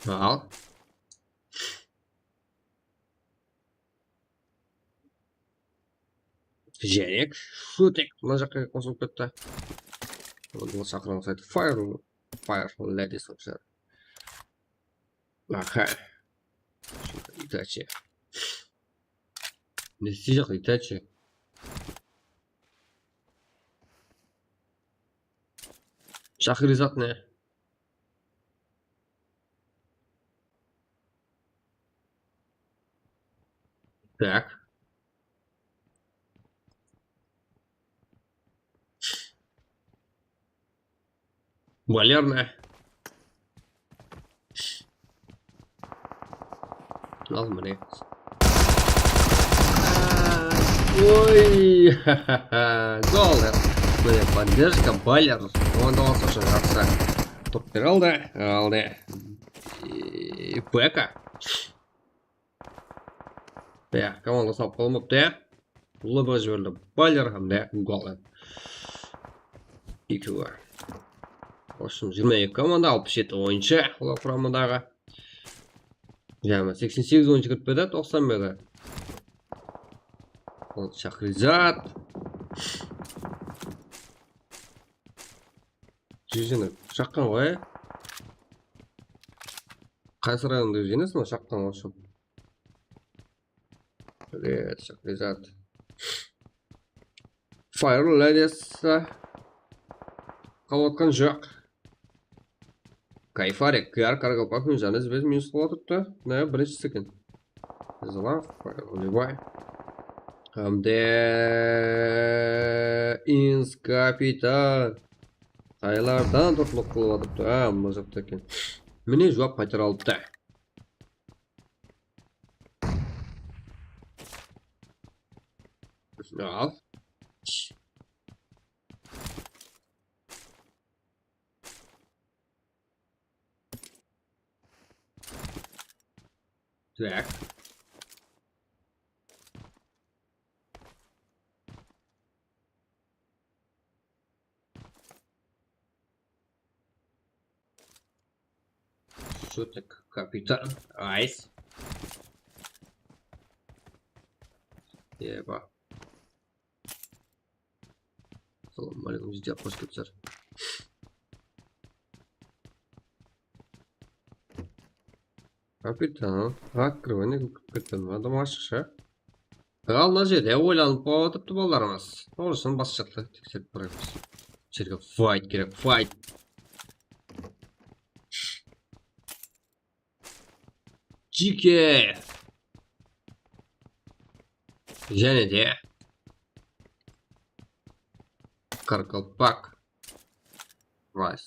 Al. Jenek, Shutek mına jaqqa qosılıp ketti. Onı shaqıra alsaydı. Fire, Fire Ladies oyınsızları. Aha. Itachi. Ne isteycek Itachi? Shahrizat ne? Так. Bolýar ne? Al mine. Oy! Gol! Mine, поддержка, Baler. Onda bolsa ushın jaqsı top bere aldı. Aldı. E, Beka. Ya, komanda sap qalmaptı, ya. Ullı bir jiberildi. Baler hám de gol. Ekewi. Bolsın, jigirma eki komanda, alpıs jeti oyınshı, olar quramındaǵı. Jámi seksen segiz oyınshı kirip beredi, toqsan beredi. Ol Shahrizat. Júzini shaqqan ǵoy. Qaysı rayonda júzini shaqqan ǵoy. Привет, Shahrizat. Fire Ladies qalıp atqan joq. Kayfarik, Kar Karaqalpaq menen janı izbe-iz minus qılıp atırıptı. Ne, birinshisi eken. Zlav, Fire Levi. Hám de Ins Kapitan. Qaylardan turtlıq qılıp atırıptı? A, mına jaqta eken. Mine, juwap qaytara alıptı. Al. Так. Что так, капитан? Айс. Еба. Салам алейкум, bizde qosh ketser. Kapitan, открывай, ne kapitan, adam ashıqsha. Al, mına jerde oylanıp qalıp atırıptı balalarımız. Sonısın bas jaqta tekserip qaraymiz. Jerge fight kerek, fight. Jike. Jáne de. Qaraqalpaq. Rice.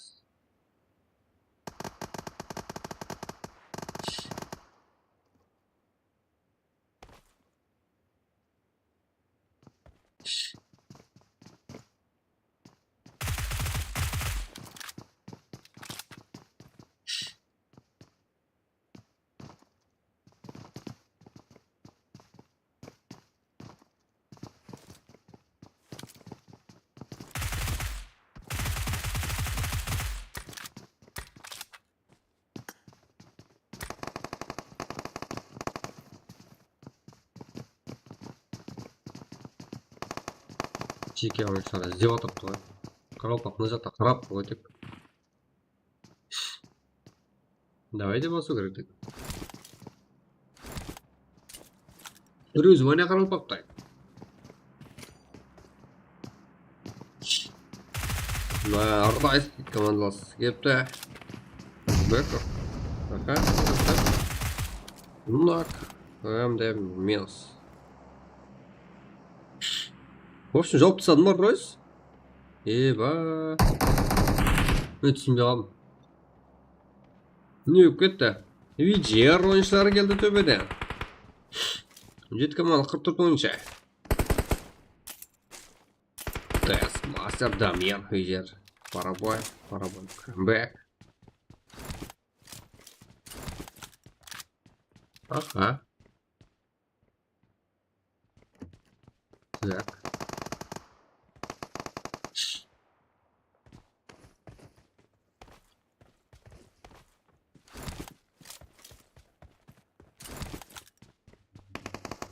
Jeke oyınsızlar izlep atırıptı ǵoy. Qaraqalpaq mına jaqta qarap qoy tek. Давай dep basıw kerek tek. Birew звание qaralpaqtay. Mına, Ardayız komandalas kelipti. Bekov. Aha, aha. Lunak. Hám de minus. В общем, jawıp tasladım ǵoy, Royce. Eba. Men túsinbey qaldım. Ne bolıp ketti? V G R oyınshıları keldi tóbeden. Jeti komanda qırq tórt oyınshı. Test Master Damir V G R. Paraboy, Paraboy, comeback. Aha. Так.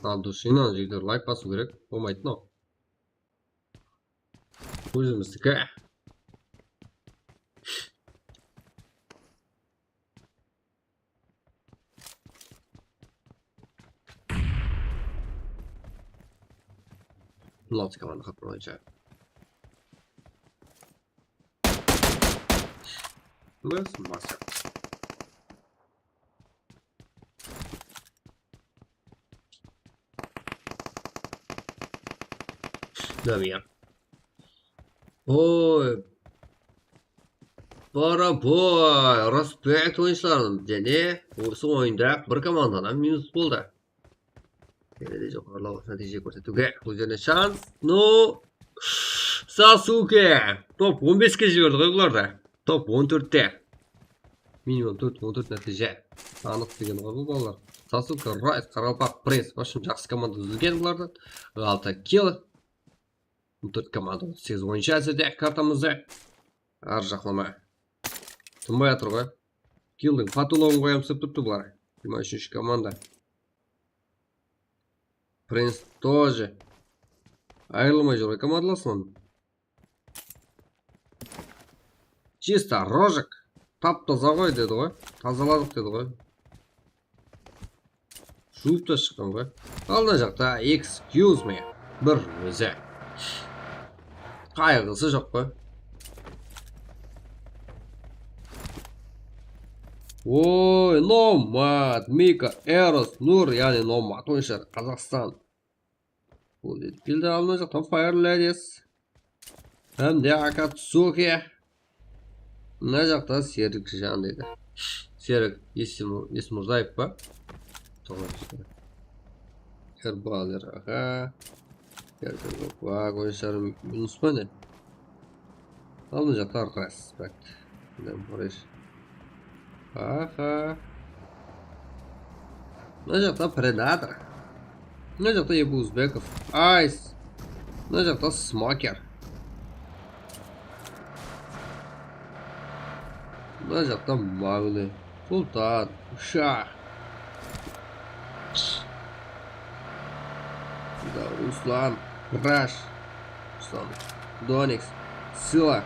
Al, durıs, jıynan, jigitler, layk basıw kerek. Bolmaydı mınaw. Ózimizdiki. Mınaw komanda qatnaw boyınsha. Biz masa. Damir. Oy. Paraboy, respekt oyınshılarım. Jáne usı oyında bir komandadan minus boldı. Jáne de joqarılaw, nátiyje kórsetiwge ózlerine shans. No. Sasuke. Top on beske jiberdi ǵoy bulardı. Top on tórtte. Minimum tórt, on tórt nátiyje. Anıq degen ǵoy bul balalar. Sasuke, Rayz, Qaraqalpaq, Prince. В общем, jaqsı komanda dúzilgen bulardan. Altı kill. On tórt komanda, otız segiz oyınshı házirde kartamızda. Arjaqlama. Tınbay atır ǵoy. Killdiń potologın qoyamız dep turıptı bular. Jigirma úshinshi komanda. Prince тоже. Ayırılmay júr ǵoy komandalasınan. Чисто рожок. Tap-taza ǵoy dedi ǵoy. Tazaladıq dedi ǵoy. Juwıp ta shıqqan ǵoy. Al mına jaqta excuse me. Bir ózi. Qayǵısı joq ǵoy. Oy, Nomad, Mika, Eros, Nur, yaǵnıy Nomad oyınshılar, Qazaqstan. Bul dedi. Keldi, al mına jaqtan Fire Ladies. Hám de Akatsuki. Mına jaqta Serikjan deydi. Serik Esim-, Esimurzaev pa? Toǵrı. Erbaler, aha. Erkin, bak, oyınsharım Yunus pa ne? Al mına jaqta respekt. Mına burası. Aha. Mına jaqta Predator. Mına jaqta Ebu Uzbekov. Ice. Mına jaqta Smoker. Mına jaqta Mavli. Sultan. Shah. Mında Ruslan. Rash. Ruslan. Donix. Sila.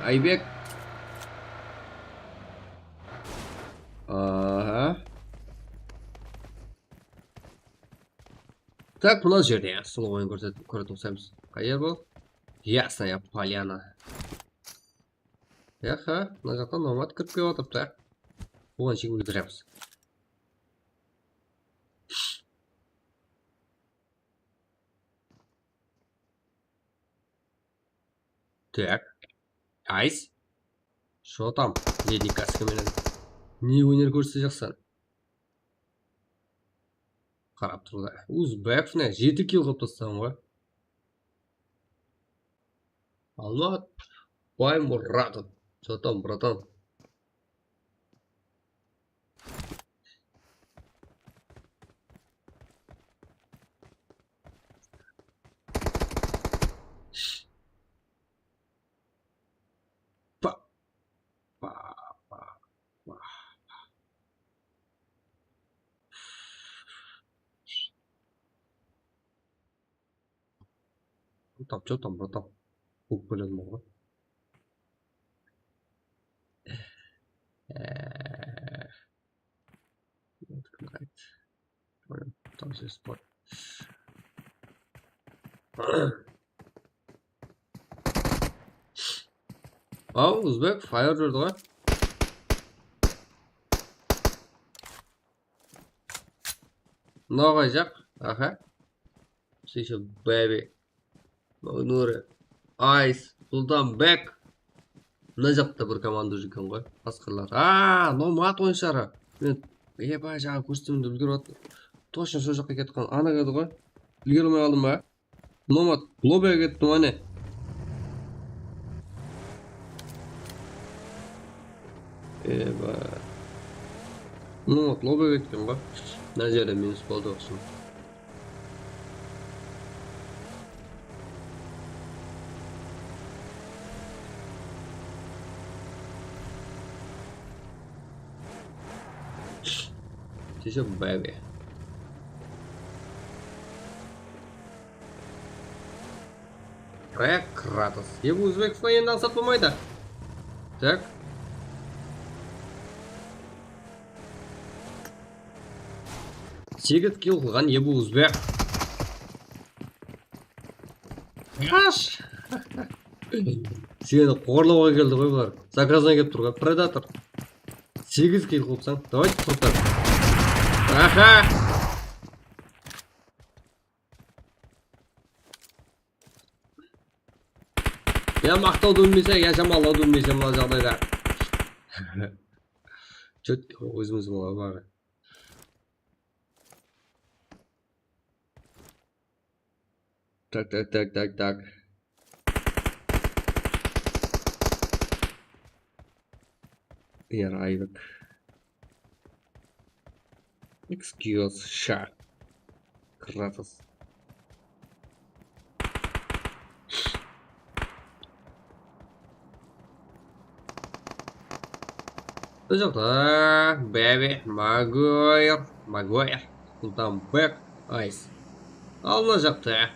Aybek. Aha. Tak, mına jerde ya, slow oyın kórsetip, kórip tursaymız. Qay jer bul? Yasnaya polyana. Yaha, mına jaqtan Nomad kirip kelip atırıptı. Oǵan shekem óltiremiz. Так. Ice. Что там? Dedikası menen. Ne óner kórsetejaqsań? Qarap tur da. Uzbekov ne? Jeti kill qılıp taslaǵan ǵoy. Almat Baymuratov. Что там, братан? Pa, pa, pa, pa. Там что там, братан? Buk bilen ǵoy. Eee, Там здесь спот. Aw, Uzbek, fire júrdi ǵoy. Noǵay jaq, aha. Seyshel, baby. Magnuri. Ice. Sultan Bek. Mına jaqta bir komanda júr eken ǵoy, qasqırlar. Aa, Nomad oyınsharı. Men, eba, jańa kórsem dep úlgerip atır. Tochno sol jaqqa ketken, ana edi ǵoy. Úlgere almay qaldım ba? Nomad, lobbyge kettim, áne. Eba. Nomad, lobbyge ketken ba? Mına jerde minus boldı, uqsın. Sesep bábe. Krak, Kratos. Ebu Uzbekov endi ańsat bolmaydı. Tak. Segiz kill qılǵan Ebu Uzbek. Qash! Seni qorlawǵa keldi ǵoy bular. Zakazdan kelip tur ǵoy, Predator. Segiz kill qılıpsań. Давайте, qurtar. Aha! Ya maqtawdı bilmeseń, ya jamanlawdı bilmeseń mına jaǵdayda. Chet, ózimiz bola bari. Tak, tak, tak, tak, tak. Yar, Aybek. Excuse, sha. Kratos. Bul jaqta Baby Maguire, Maguire, Sultan Bek, Ice. Al mına jaqta.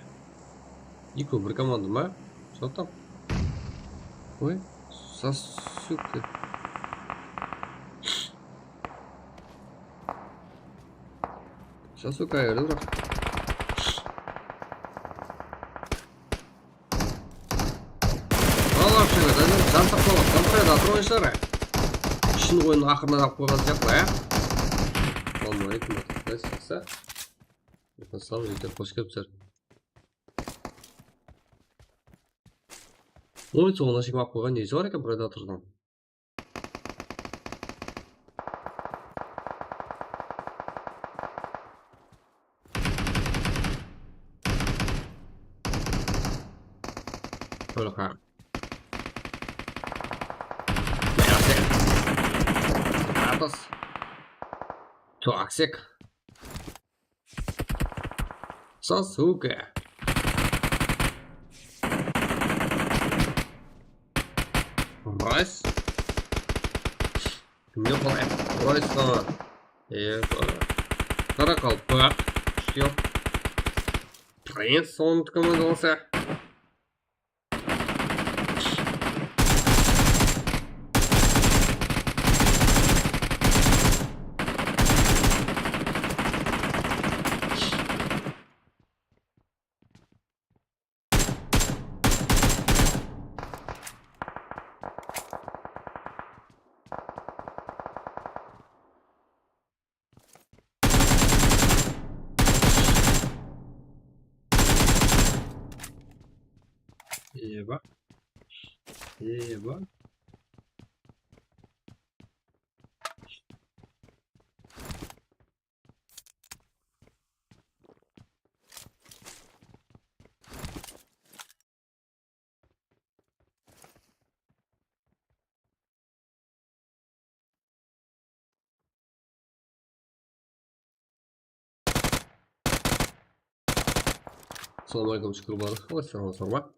Eki bir komanda ma? Что там? Ой, Sasuke. Sasuke qayerde, biraq? Al, вообще, jan saqlap atqan Predator oyınsharı. Shın oyınnıń aqırına alıp qoyǵan sıyaqlı, ya. Assalawma aleykum, Quday saqlasa. Assalam, jigitler, xosh kelipsizler. Oy, sońına shekem alıp qoyǵan nesi bar eken Predatordıń? Только. Kratos. Toksik. Sasuke. Райс. Kimge qalay? Райс, ha. E, qaraqalpaq. Всё. Принц, onıki komandalası. Eba. Eba. Assalawma aleykum, Shúkir Barıqov, salam, salam.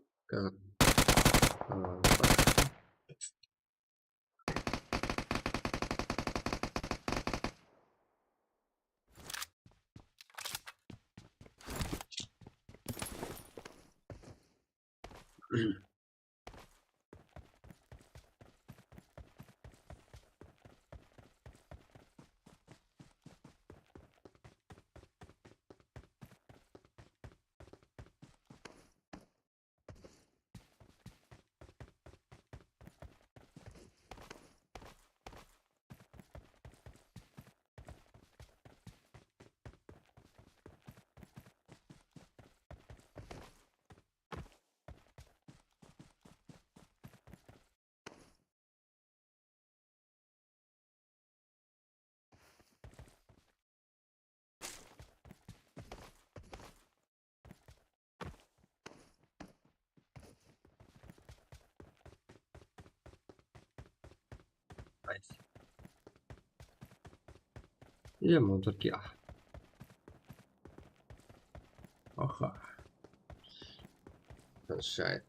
Nice. Или мусорки. Aha. Shayt.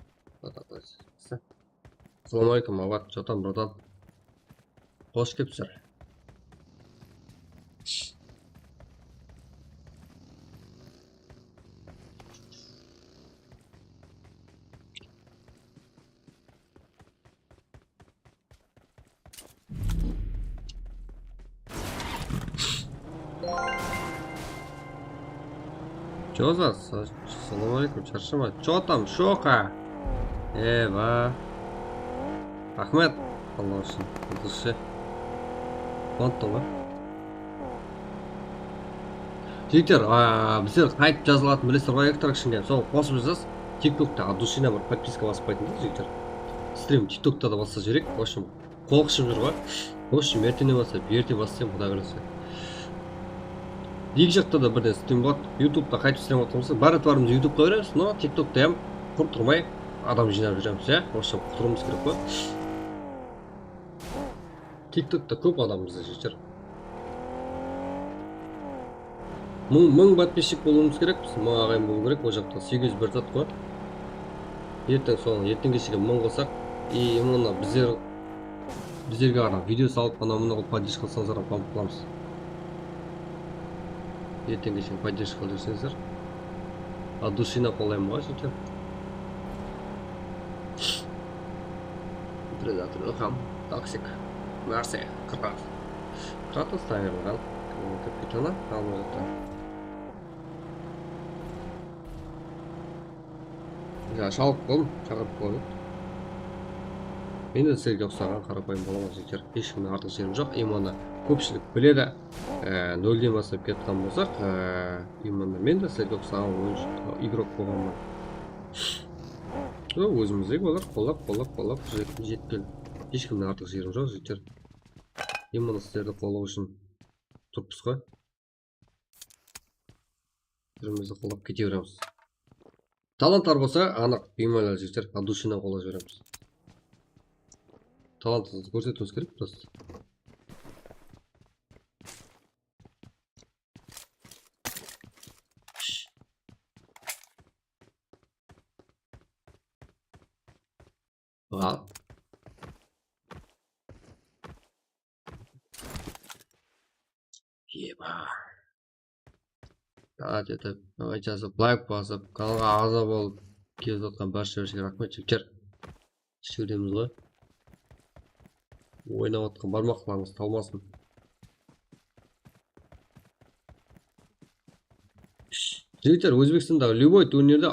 Assalawma aleykum, Abat. Чё там, братан? Xosh kelipsizler. Чё за, са-, салам алейкум, чаршама. Чё там, Шока? Эва. Рахмет, Алла ushın. Qudızshı. Quwanıptıń ǵoy. Jigitler, a, bizler qaytıp jazılatın bilesizler ǵoy, Ektor kishkene. Soǵan qosıp jazasız. TikTokta от души bir podpiska basıp qoyıń da, jigitler. Strim TikTokta da baslap jibereyik. В общем, qol qısıp júr ǵoy. В общем, ertene baslap, erte baslayın, Quday qálese. Eki jaqta da birden strim boladı. YouTubeta qaytıp strim atırmız. Báribir barımız YouTubeta beremiz, no TikTokta hám qurıp turmay adam jıynap júremiz, ya. В общем, qutırıwımız kerek ǵoy. TikTokta kóp adam bizde jeter. Mıń, mıń подписчик bolıwımız kerek, biz mıń aǵayin bolıw kerek, ol jaqta segiz júz bir zat ǵoy. Erteń soń, erteń keshege mıń qılsaq, и именно bizler, bizlerge ǵana video salıp, anaw-mınaw qılıp поддержка qılsańızlar, qanat qılamız. Erteń keshege поддержка qılıp júrseńizler. От души qollayman ǵoy, jeter. Predator, Ilham, Toxic, Mercy, Kratos. Kratos tayarlaǵan. Kapitanı alma jaqta. Ja, shalıq boldım, shaqırıp qoyıp. Men de sizlerge uqsaǵan qarapayım balalar, jigitler. Hesh kimnen artıq jerim joq. Именно kópshilik biledi. Á, nolden baslap ketken bolsaq, á, именно men de sizlerge uqsaǵan oyınshı, igrok bolǵanman. Ózimizdegi olar qollap, qollap, qollap jetip keldi. Hesh kimnen artıq jerim joq, jigitler. Именно sizlerdi qollaw ushın turıppız ǵoy. Bir-birimizdi qollap kete beremiz. Talantlar bolsa, anıq, biymalal jigitler, от души-nen qollap jiberemiz. Talantımızdı kórsetiwimiz kerek просто. Al. Eba. Taat etip, давай jazıp, layk basıp, kanalǵa aǵza bolıp, kelip atqan bárshemizge raxmet, jigitler. Ishewdemiz ǵoy. Oynap atqan barmaqlarıńız talmasın. Jigitler, Ózbekstandaǵı любой turnirdi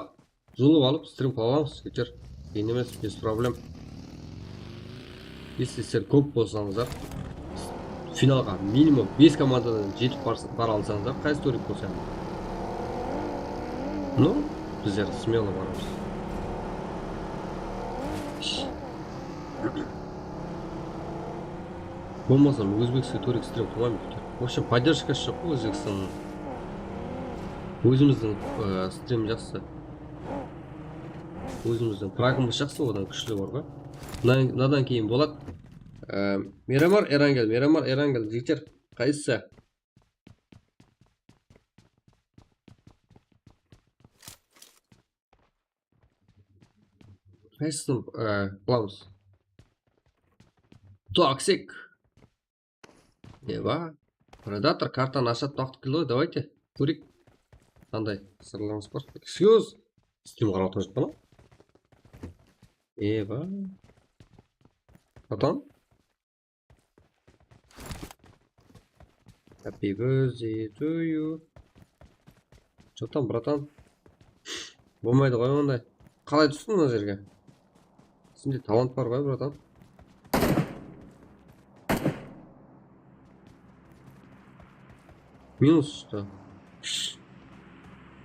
Julıp alıp, strim qıla alamız, jigitler. Qıyın emes, без проблем. Если sizler kóp bolsańızlar, finalǵa minimum bes komandadan jetip barsa-, bara alsańızlar, qaysı turik bolsa hám. Ну, bizler смело baramız. Bolmasa, ózbekskiy turik strim qılmayman, jigitler. В общем, поддержкасы joq ǵoy Ózbekstannıń. Ózimizdiń, e, strim jaqsı. Ózimizdiń pragımız jaqsı, odan kúshli bar ǵoy. Mına-, mınadan keyin boladı. E, Miramar, Erangel, Miramar, Erangel, jigitler, qaysısı? Qaysısın, e, qılamız? Toxic. Eba. Predator kartanı ashatın waqtı keldi ǵoy, давайте. Kórik. Qanday sırlarıńız bar? Excuse. Steam qarap atırıp pa? Eba. Bratан. Happy birthday to you. Что там, братан? Bolmaydı ǵoy onday. Qalay tústin mına jerge? Sende talant bar ǵoy, bratан. Minus что?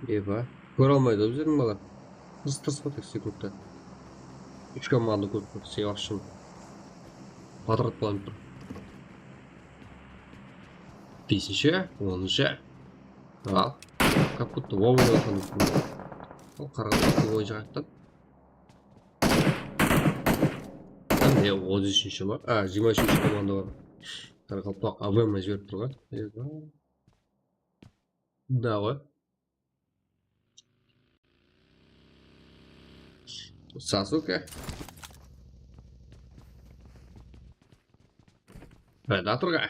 Eba. Kóre almaydı bizlerdiń bala. Tırıs-tırıs pa tek sekundta. Úsh komanda kóp, sıyaq ushın. Padrat bolıp tur. Besinshi, onınshı. Al. Как будто вовремя atqan. Al, qaraǵanda oyıncaq ayttan. Qanday E, otız úshinshi ma? A, jigirma úshinshi komanda bar. Qaraqalpaq A V M jiberip tur ǵoy. Mına ǵoy. Sasuke. Predatorǵa.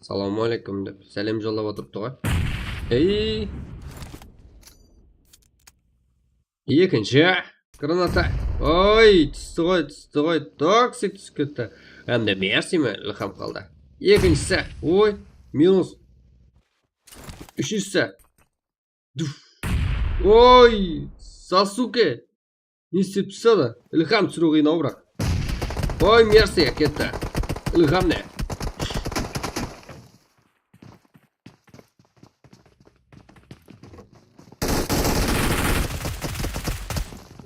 Assalamu aleykum dep sálem jollap otırıptı ǵoy. Ey. Ekinshi granata. Oy, tústi ǵoy, tústi ǵoy. Toksik túsip ketti. Hám de Mersi me, Ilham qaldı. Ekinshisi. Oy, minus. Úshinshisi. Duf. Oy, Sasuke. Ne istep tursa da, Ilham túsiriw qıyın-aw, biraq. Oy, Mersi ketti. Ilham ne?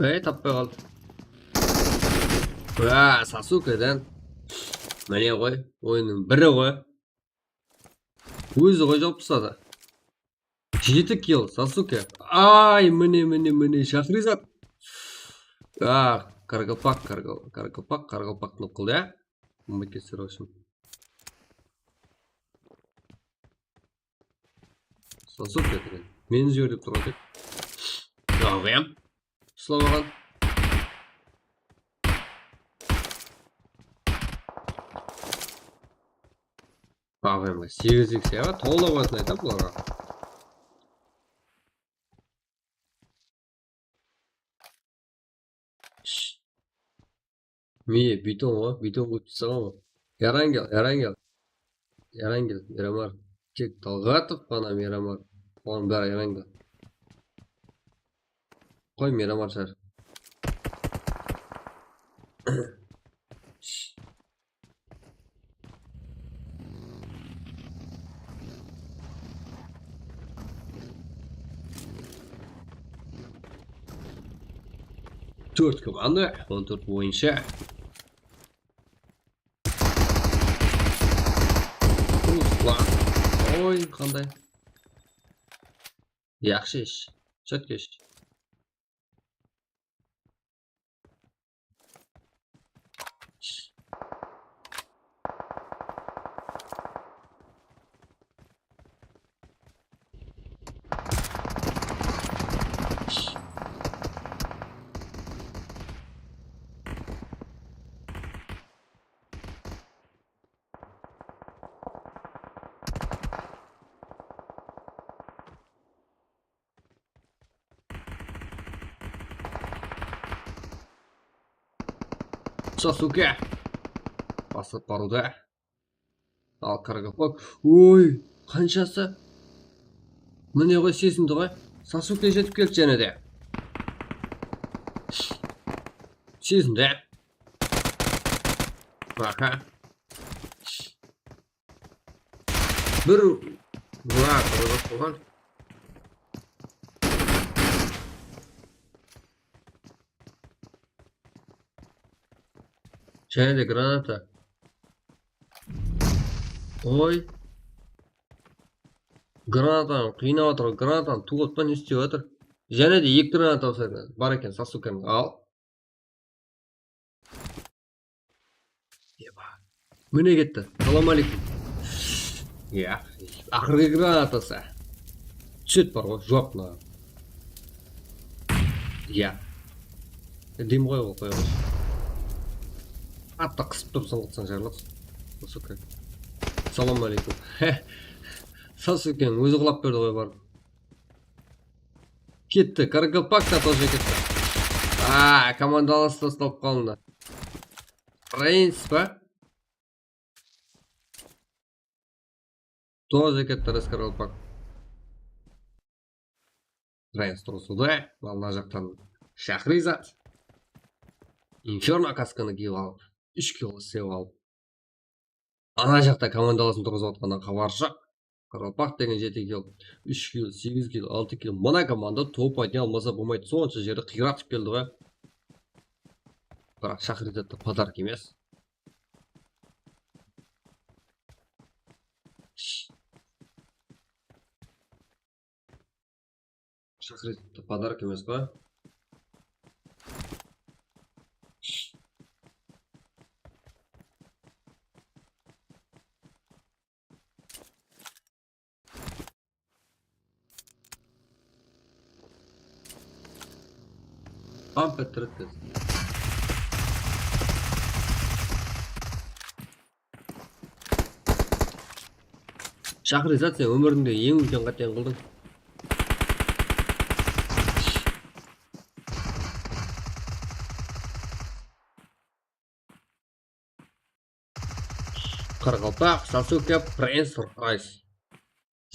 Ey, tappay qaldı. Á, Sasukeden. Mine ǵoy, oyınnıń biri ǵoy. Ózi ǵoy jawıp tasladı. Jeti kill, Sasuke. Ay, mine, mine, mine, Shaxrizad. A, qaraqalpaq, qaraqal-, qaraqalpaq, qaraqalpaqtı qıldı, ya. Umıt kesir ushın. Sasuke degen. Meni jiber dep turǵan tek. Jawıp em. Uslap alǵan. Baǵıma segiz X ya, tolap atın aytam bularǵa. Miye, biton ǵoy, biton qoyıp taslaǵan ǵoy. Yarangel, Yarangel. Yarangel, Miramar. Tek Talǵatov ǵana Miramar. Oǵan bári Yarangel. Qoy, Miramar shar. Tórt komanda, on tórt boyınsha. Ruslan. Oy, qanday. Yaqshı ish. Chotko ish. Sasuke. Basıp barıwda. Al, qaraqalpaq. Oy, qanshası? Mine ǵoy, sezindi ǵoy. Sasuke jetip keldi jáne de. Sezindi. Aha. Bir, mına, bir qoyǵan. Jáne de granata. Oy. Granatanı qıynap atır, granatanı tuwıp atpa, ne istep atır? Jáne de eki granata bar eken, Sasukenің al. Eba. Mine ketti. Salam aleykum. Ya, aqırǵı granatası. Túset bar ǵoy, juwap mına. Ya. Dem ǵoy, ol qoya qoysh. Qattı qısıp turıp, sınǵıtsań jarılap. Sasuke. Salam aleykum. Sasuke ózi qulap berdi ǵoy, barıp. Ketti, qaraqalpaq ta тоже ketti. A, komandalas ta uslap qalındı. Reynsiz ba? Тоже ketti qaraqalpaq. Reyns turısıwda, mına jaqtan Shaxrizad. Inferno kaskanı kiyip alıp, úsh kill islep alıp. Ana jaqta komandalasın turǵızıp atqannan xabarı joq. Qaraqalpaq degen jeti kill, úsh kill, segiz kill, altı kill. Mına komanda top oynay almasa bolmaydı. Sonsha jerdi qıyratıp keldi ǵoy. Biraq Shaxrizadta podarok emes. Shaxrizadta podarok emes pa? Pump ettirip. Shaxrizat, sen ómirińde eń úlken qáten qıldıń. Qaraqalpaq, Sasuke, Prince, Rice.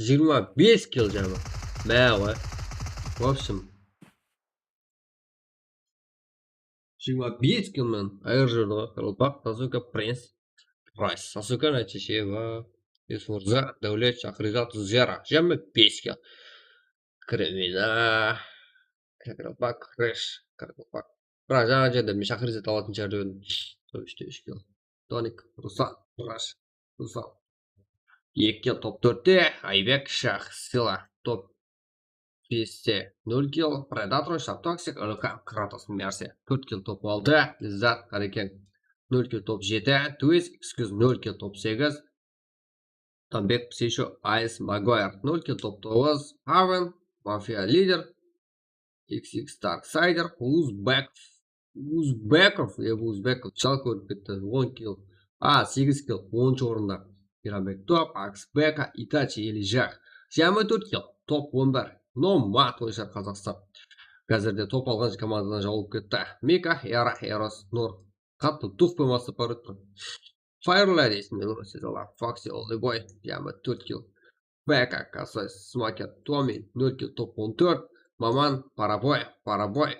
Jigirma bes kill jami. Má, ǵoy. В общем, jigirma bes kill menen ayır júrdi ǵoy. Qaraqalpaq, Sasuke, Prince, Rice. Sasuke, Nachisheva, Esmurza, Dáwlet, Shaxrizat, Zera. Jami bes kill. Krimina. Qaraqalpaq, Crash, Qaraqalpaq. Biraq jańa jerde men Shaxrizat alatın shıǵar dep edim. Sol úshte úsh kill. Tonik, Ruslan, Rush, Ruslan. Eki kill top tórtte, Aybek, Shax, Sila, top beste, nol kill, Predator, Shaptoxic, Ulukam, Kratos, Mercy, tórt kill top altı, Lizzat, Harikeng, nol kill top jeti, Twist, Excuse, nol kill top segiz, Tambek, Psisho, Ice, Maguire, nol kill top toǵız, Haven, Mafia Lider, X X Darksider, Uzbek, Uzbekov, e, Uzbekov, shal kórip ketti, on kill. A, segiz kill, onınshı orında. Mirambek top, Aksbeka, Itachi, Elija. Jami tórt kill, top on bir. Nomad, Oysar, Qazaqstan. Házirde top alǵan komandadan jawılıp ketti. Mika, Era, Eros, Nur. Qattı dux penen baslap barıptı. Fireladies, Milosezala, Foxy, Oldboy, jami tórt kill. Beka, Kosay, Smaker, Tomi, nol kill, top on tórt. Maman, Paraboy, Paraboy,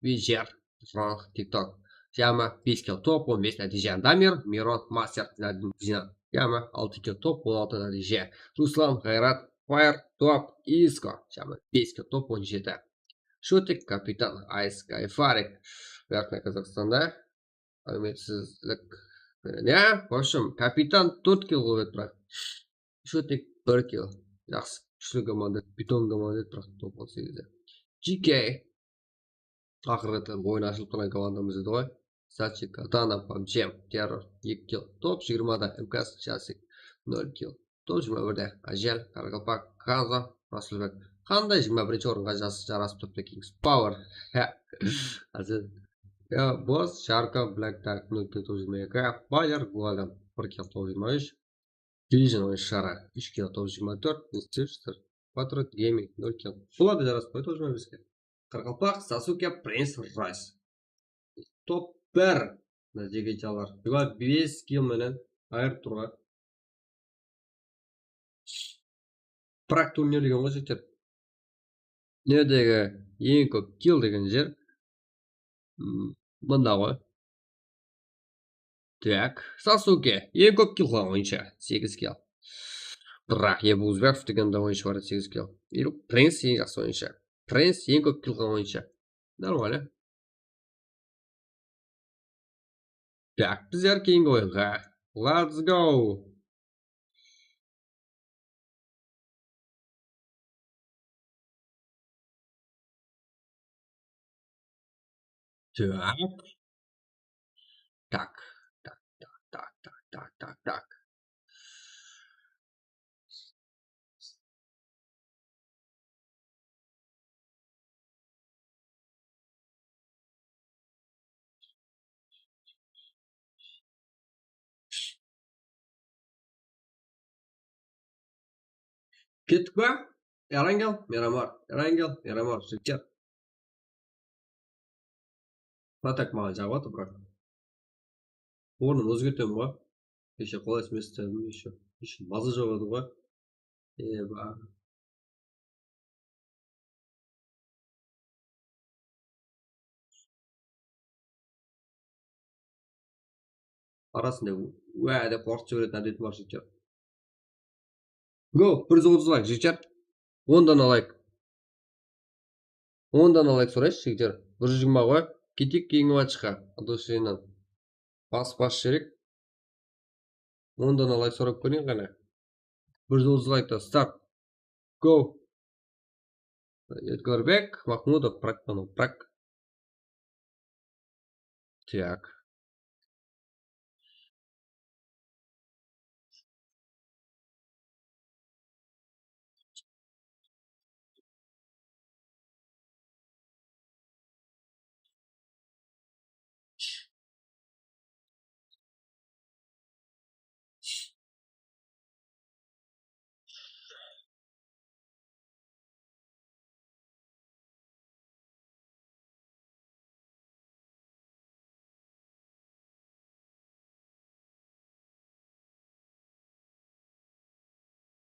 Vijer, Frank, TikTok. Jami bes kill, top on bes nátiyje. Damir, Miron, Master, Nadin, Zina. Jami altı kill, top on altı nátiyje. Ruslan, Ǵayrat, Fire, top, Isko. Jami bes kill, top on jeti. Shutik, Kapitan, Ice, Gayfarik. Bárkine Qazaqstanda. Áwmetsizlik penen, ya, в общем, Kapitan tórt kill qılıp edi, biraq. Shutik bir kill. Jaqsı, kúshli komanda, beton komanda edi, biraq top on segizde. G K. Aqırǵı reti oyın ashılıp turǵan komandamız edi ǵoy. Sachi, Katana, Pamchem, Terror, eki kill, top jigirmada, M K S, Jasik, nol kill. Top jigirma birde, Ájel, Qaraqalpaq, Kazo, Rasulbek. Qanday jigirma birinshi orınǵa jas-, jarasıp turıptı Kings Power. Ájel. Ya, Boss, Sharko, Black Dark, nol kill, top jigirma eki, Bayer, Guagan, bir kill, top jigirma úsh, Vision, oyınshıları, úsh kill, top jigirma tórt, Mister Patriot Gaming, nol kill. Bular da jarasıp qoydı top jigirma beske. Qaraqalpaq, Sasuke, Prince, Rice. Top bir nátiyjeler. Jigirma bes kill menen ayırıp turǵan. Prag turnir degen ǵoy, jigitler. Nerdegi eń kóp kill degen jer. M, mında ǵoy. Tak, Sasuke, eń kóp kill qılǵan oyınshı, segiz kill. Biraq Ebu Uzbekov degen de oyınshı bar edi, segiz kill. Или Prince eń jaqsı oyınshı. Prince eń kóp kill qılǵan oyınshı. Нормально. Так, bizler keyingi oyınǵa. Let's go! Так. Так, так, так. Kettik pa? Erangel, Miramar, Erangel, Miramar, jigitler. Patak maǵan jaǵıp atır, biraq. Ornın ózgertemen ǵoy. Keshe qolaysız emes dedim, еще, еще maza joq edi ǵoy. Eba. Arasında wá dep qorqıtıp jiberetin ádetim bar, jigitler. Go, bir júz otız layk, jigitler. On dana layk. On dana layk sorayshı, jigitler. Bir júz jigirma ǵoy. Keteyik keyingi matchqa. От души nen. Bas, bas, sherik. On dana layk sorap kóreyin qáne. Bir júz otız laykta start. Go. Edgarbek Mahmudov, Prag, Prag. Так.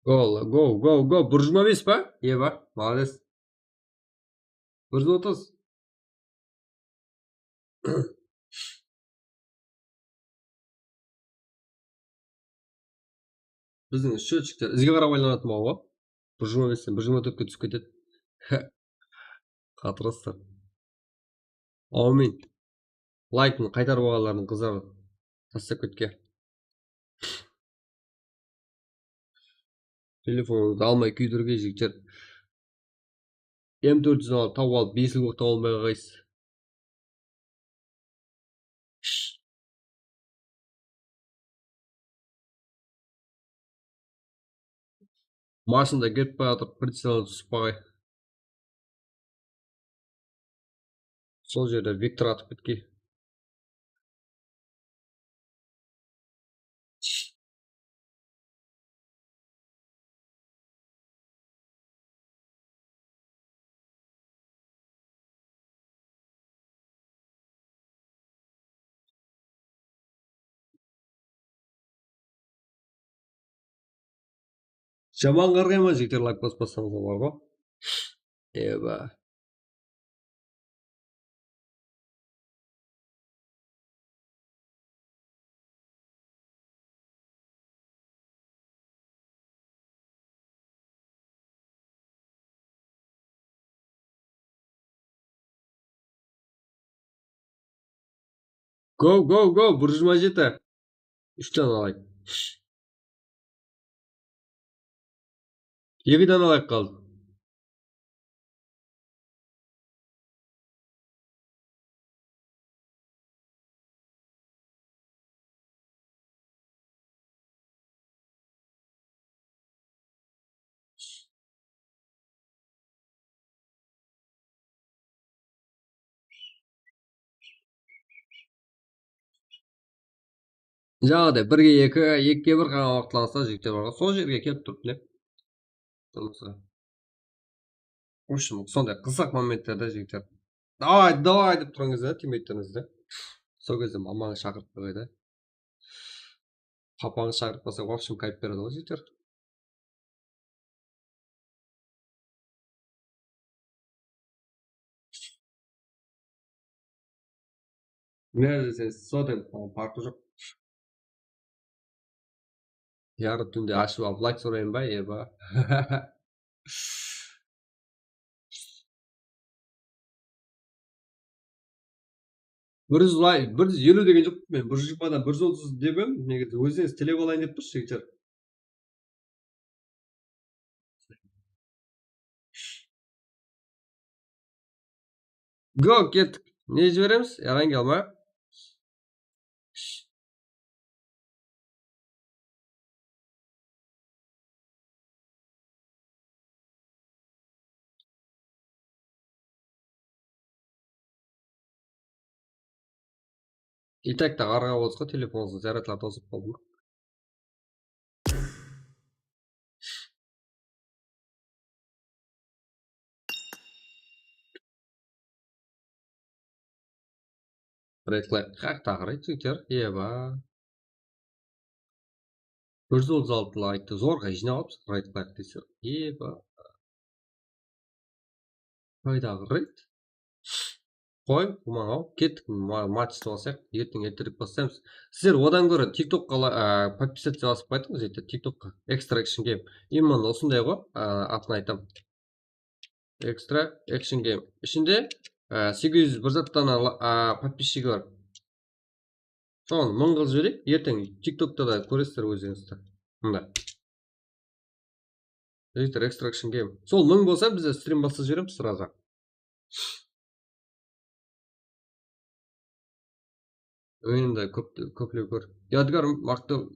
Go, go, go, go. Bir júz jigirma bes pa? Eba, malades. Bir júz otız. Biziń счётчиктер izge qarap aylanatın bolǵan ǵoy. Bir júz jigirma besten bir júz jigirma tórtke túsip ketedi. Qatırasızlar. Áwmin. Laykın qaytarıp alǵanlardıń qızarıp tastap ketke. Telefonıńızdı almay kúydirge, jigitler. M tórt júz alıp, tawıp alıp, bes yıl bolıp tawıp almay qalǵaysız. Mashında ketip baratır, pricel túsip qalǵay. Sol jerde Viktor atıp ketken. Jaman qarǵayman, jigitler, layk baspasańız olar ǵo. Eba. Go, go, go, bir júz jigirma jeti. Úsh dana alayıq. Eki dana alayıq qaldı. Jaǵıday birge eki, ekige bir qalǵan waqıtlarıńızda jigitler bar ǵoy. Sol jerge kelip turıp ne? Turmısqa. В общем, sonday qızıq momentlerde jigitler. Davay, davay dep turǵan gezde, tiymeydi túsindińiz be? Sol gezde mamańız shaqırıp qoyǵay da. Papańız shaqırıp qalsa, в общем, kayf beredi ǵoy jigitler. Ne deseń, sodan parqı joq. Yarı túnde ashıp alıp layk sorayın ba, eba? Bir júz lay-, bir júz eliw degen joq, men bir júz jigirmadan bir júz otız dep edim, negizi ózińiz tilep alayın dep turıpsız, jigitler. Go, kettik. Ne jiberemiz? Erangel ma? И так ta qarǵa bolsın, telefonıńızǵa zaryadlar tosıp qaldı ma? Red flag. Haq, taǵı red jigitler. Eba. Bir júz otız altı layktı zorǵa jıynap alıpsız, red flag dese. Eba. Qaydaǵı red? Qoy, umaǵaw, kettik, ma-, matchti basayıq, erteń erterek baslaymız. Sizler odan góre TikTokqa la-, a, подписаться basıp qaytıńız, erte TikTokqa, Extra Action Game. Именно usınday ǵoy, a, atın aytam. Extra Action Game. Ishinde, a, segiz júz bir zat dana la-, a, подписчиgi bar. Sonı mıń qılıp jibereyik, erteń TikTokta da kóresizler ózińizler. Mında. Editor Extraction Game. Sol mıń bolsa, biz de strim baslap jiberemiz srazu. Endi kóp-, kóplew kór. Yadgar Maqtı-,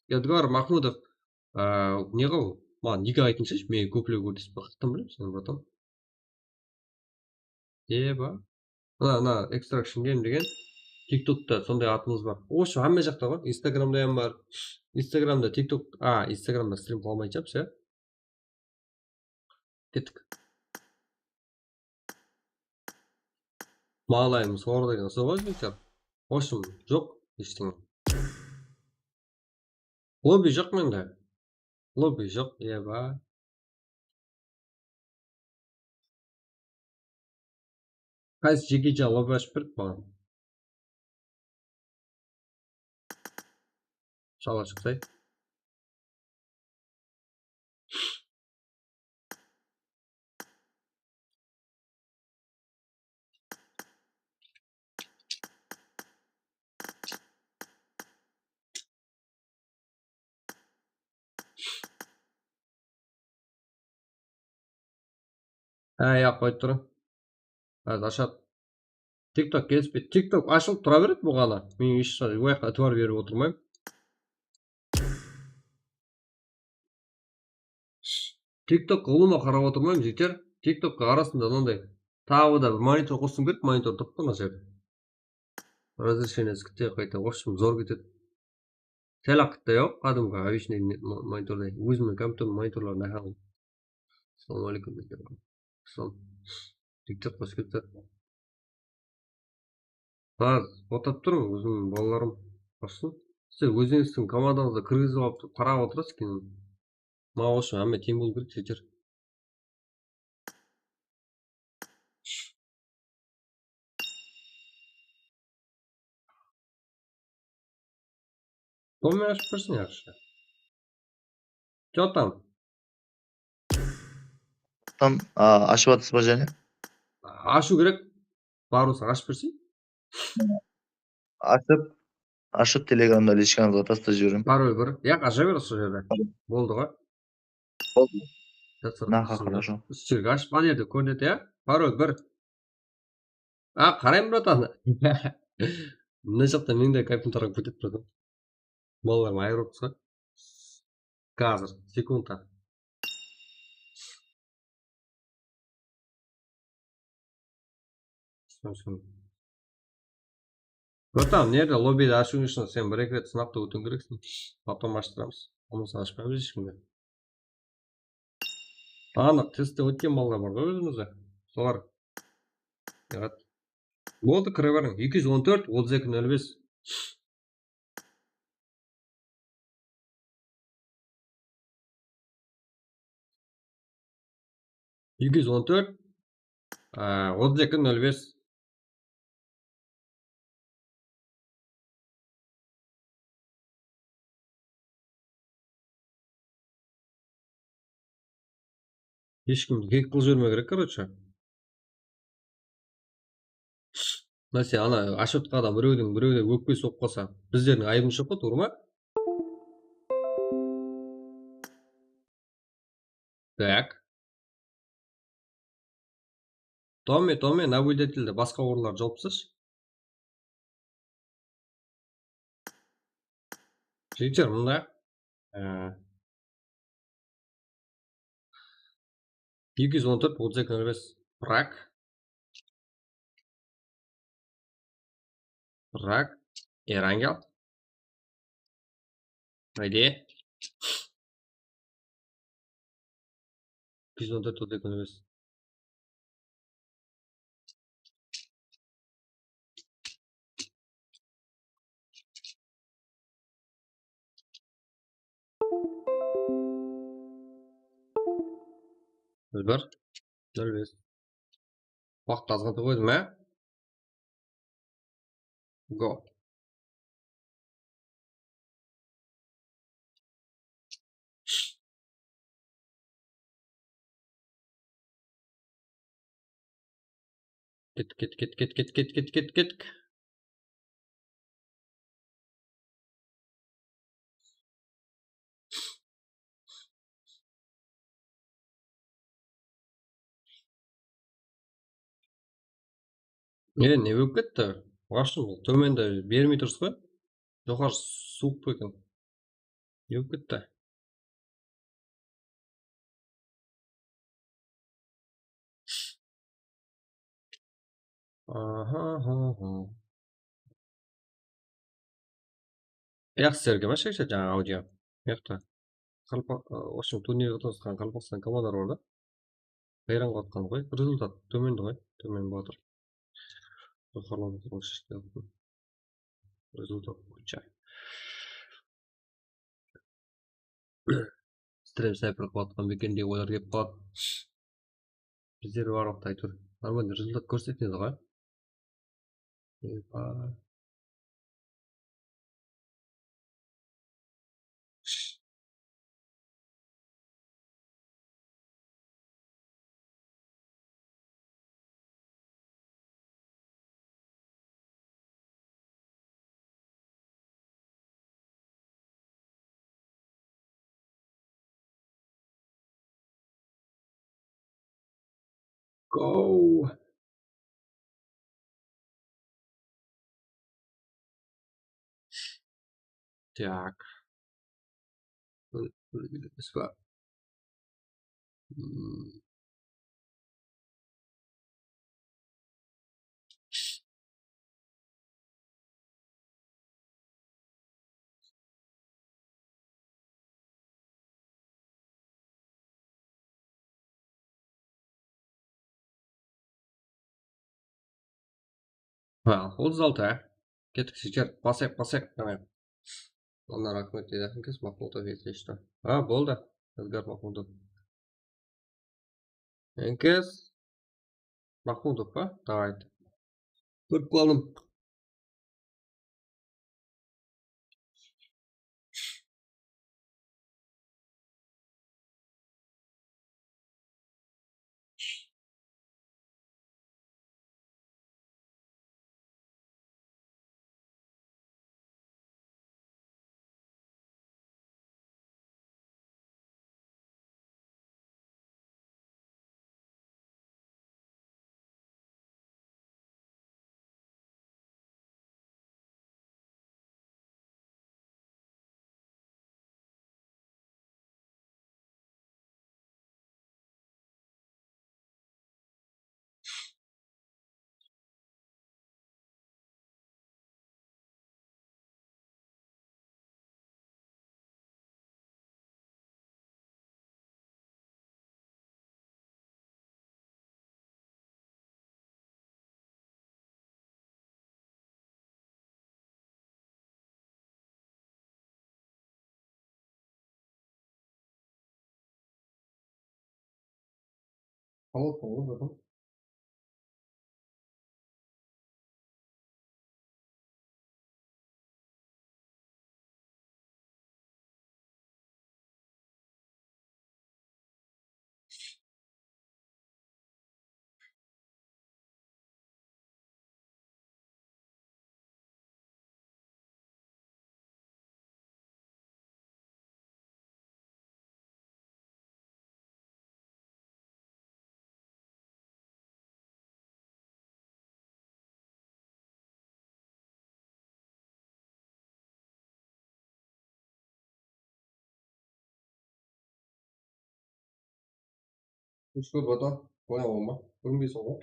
Yadgar Mahmudov, a, ne ǵo? Maǵan nik aytıńshı, men kóplew kór desem, qattan bilemiz, sen, braton. Eba. Mına, mına Extraction Game degen TikTokta sonday atımız bar. Вообще, hámme jaqta bar. Instagramda ham bar. Instagramda, TikTok, a, Instagramda strim qıla almaytın shıǵarmız, ya. Kettik. Malayım sor degen sol ǵoy, jigitler. В общем, joq, eshteńe. Lobby joq mende. Lobby joq, iya ba? Qaysı Jeki Chan lobby ashıp berdi maǵan? Shala shıqsay. Há, ya, qoyıp turıń. Házir ashadı. TikTok kelispeydi. TikTok ashılıp tura beredi buǵana. Men hesh waqıtta itibar berip otırmayman. TikTok ulıwma qarap otırmayman, jigitler. TikTokqa arasında mınanday. Taǵı da bir monitor qosıwım kerek, monitor turıptı mına jerde. Разрешениеsi kitte qayta, в общем, zor ketedi. Sál-aq kitte, yoq, qádimgi обычный ne-, mo-, monitorday. Ózimniń kompyuterdiń monitorları náhal. Assalawma aleykum, jigitler. Assalam. Jigitler, xosh kelipsizler. Házir otap turıń, ózimniń balalarım qossın. Sizler ózińizdiń komandańızdı kirgizip alıp qarap otırasız keyin. Maǵan ushın hámme teń bolıw kerek, jigitler. Tomen ashıp bersin, yaqshı. Чё там? Там, a, ashıp atırsız ba jáne? Ashıw kerek. Parolsın ashıp bersin. Ashıp, ashıp telegramda lichkańızǵa taslap jiberiń. Parol bir. Yaq, aja ber usı jerde. Boldı ǵoy. Boldı. Jasırın. Nahaq ushında. Ish jerge ashıp, ana jerde kórinedi, ya. Parol bir. A, qarayın, bratan. Mına jaqta meniń de kompyuterge ketedi, bratan. Balalarım ayırıp atırsa. Házir, sekundta. Bratan, mına jerde lobbidi ashıw ushın sen bir-eki ret sınaqtan ótiwiń kerekseń. Потом ashtıramız. Bolmasa ashpaymız hesh kimge. Anıq, testten ótken balalar bar ǵoy ózimizde. Solar. Boldı, kire beriń. Eki júz on tórt, otız eki nol bes. Eki júz on tórt, a, otız eki nol bes. Hesh kimdi kek qılıp jibermew kerek, короче. Máselen, ana, ashıp atqan adam birewdiń, birewde ókpesi bolıp qalsa, bizlerdiń ayıbımız joq pa, tuwrı ma? Так. Tomme, Tomme, наблюдательdi basqa orınlardı jawıp taslayshı. Jigitler, mında, e, eki júz on tórt, otız eki nol bes, Prag. Prag, Erangel. Haydi. Eki júz on tórt, otız eki nol bes. Bir, nol bes. Waqıt azǵantay qoydım, á? Go. Ket, ket, ket, ket. E, ne bolıp ketti? Вообще, tómende bermey turıs pa? Joqarı suwıq pa eken? Ne bolıp ketti? Aha, aha, aha. Yaqshı, sizlerge ma, shekshek, jańa audio. Mıyaqta. Qalpa-, ı, в общем, turnirge qatnasqan Qaraqalpaqstan komandaları bar da. Hayran qalatqan ǵoy. Rezultat tómendi ǵoy. Tómen bolıp atır. Joqarıladı turǵan sheshke. Rezultat boyınsha. Stream sniper qılıp atqan beken degen oylar kelip qaladı. Bizler barlıqta, áytewir, normalnıy rezultat kórsetedi ǵoy. Epa. Go. Так. Bul, bul, bul, bul, bul. Hmm. Ha, otız altı, ha. Kettik, shekar. Basayıq, basayıq. Давай. Ondan raxmet deydi. Enkes Mahmudov, если что. Ha, boldı. Edgar Mahmudov. Enkes Mahmudov pa? Давай. Kórip qaldım. Алып, алып, алып. Ushbu bota qoya olma. Kórinbeyseń ǵoy.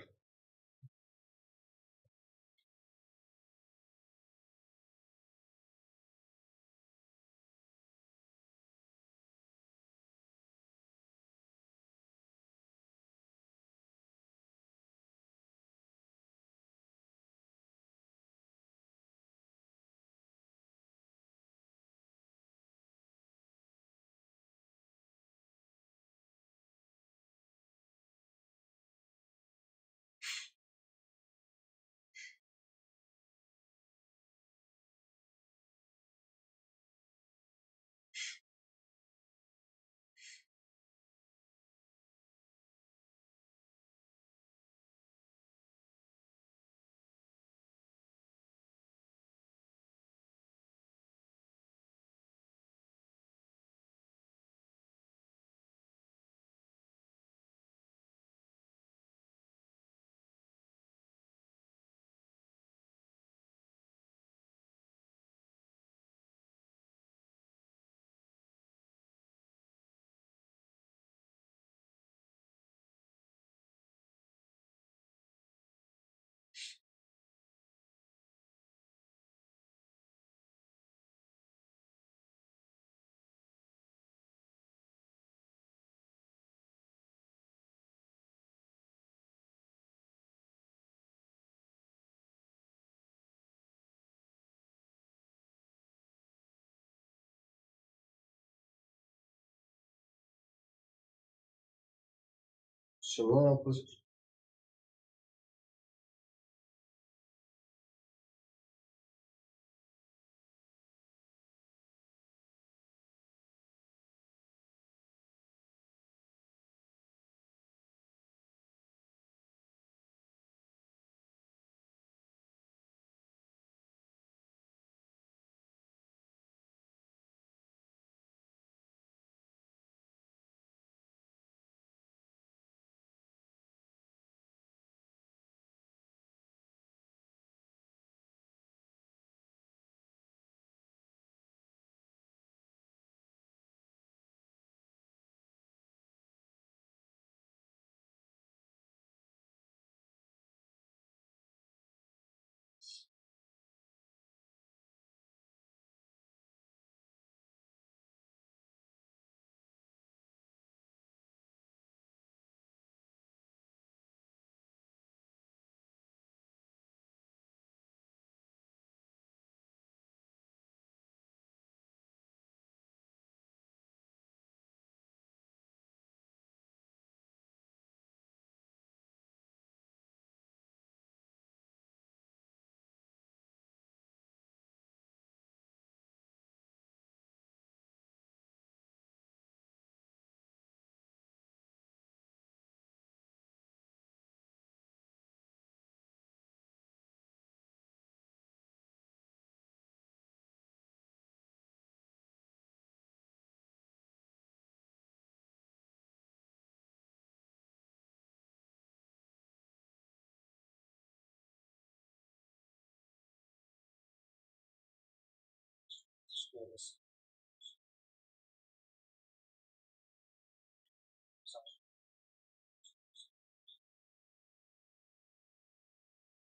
Чего вопрос?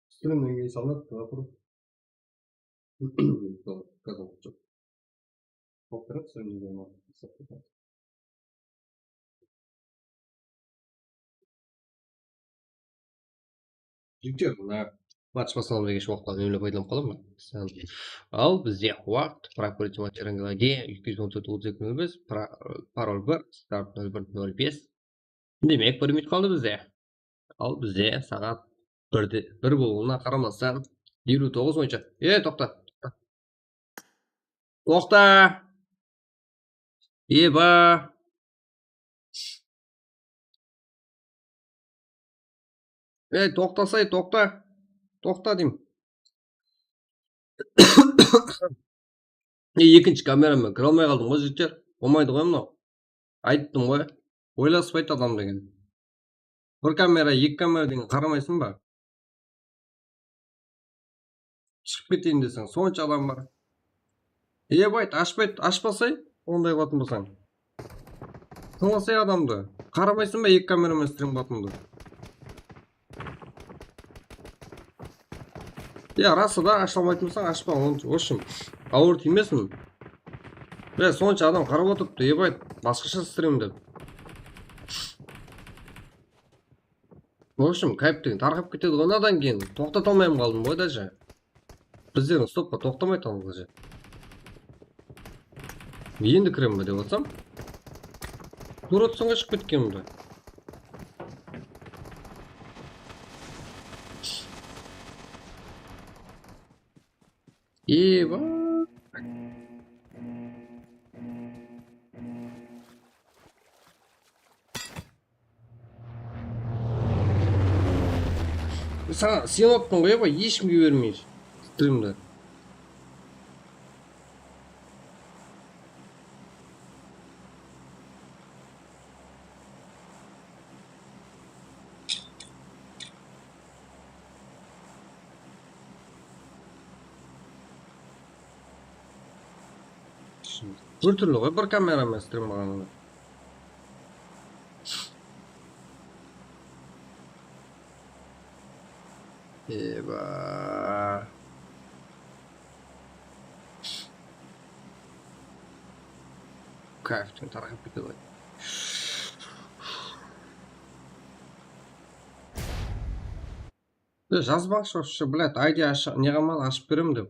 Стримнен keyin salat tuvaqur. Kazan joq. Bolıp turıp, strimnege. Jigitler, mına match baslanıp degen waqıtlardan ómle paydalanıp qalaman. Al, bizde waqıt, prokurorıma Terangilage, eki júz on tórt, otız eki, nol bes, pra-, parol bir, start nol bir, nol bes. Demek, bir minut qaldı bizde. Al, bizde saat birde, bir bolıwına qaramastan, eliw toǵız boyınsha. E, toqta, toqta. Toqta! Eba! Ey, toqtasay, toqta. Toqta deyim. Ey, ekinshi kameraman kire almay qaldım ǵoy, jigitler. Bolmaydı ǵoy mınaw. Ayttım ǵoy. Oylaspaydı adam degen. Bir kamera, eki kamera degen qaramaysın ba? Shıǵıp keteyin deseń, sonsha adam bar. Eba ayt, ashpaydı, ashpasay, onday qılatın bolsań. Tıńlasay adamdı. Qaramaysın ba eki kameraman strim qılatındı? Ya, rası da, asha almaytın bolsań, ashpa. Onı, в общем, awır tiymesin. Ya, sonsha adam qarap otırıptı, eba ayt, basqasha strim dep. В общем, kayp degen tarqap ketedi ǵoy mınadan keyin. Toqtata almay qaldım ǵoy, даже. Bizlerdiń stopqa toqtamay turǵan ǵoy. Endi kiremen be dep atırsań. Tuwra túsinge shıǵıp ketkenimdi. Eba. Saǵan sen ottıń ǵoy, eba, hesh kimge bermey strimdi. Bir túrli ǵoy, bir kameraman strim qılǵanıńa. Eba. Kayftan tarqap ketedi ǵoy. Jazbaqshı, блядь, I D ashıp, ne qılmalı, ashıp berem dep.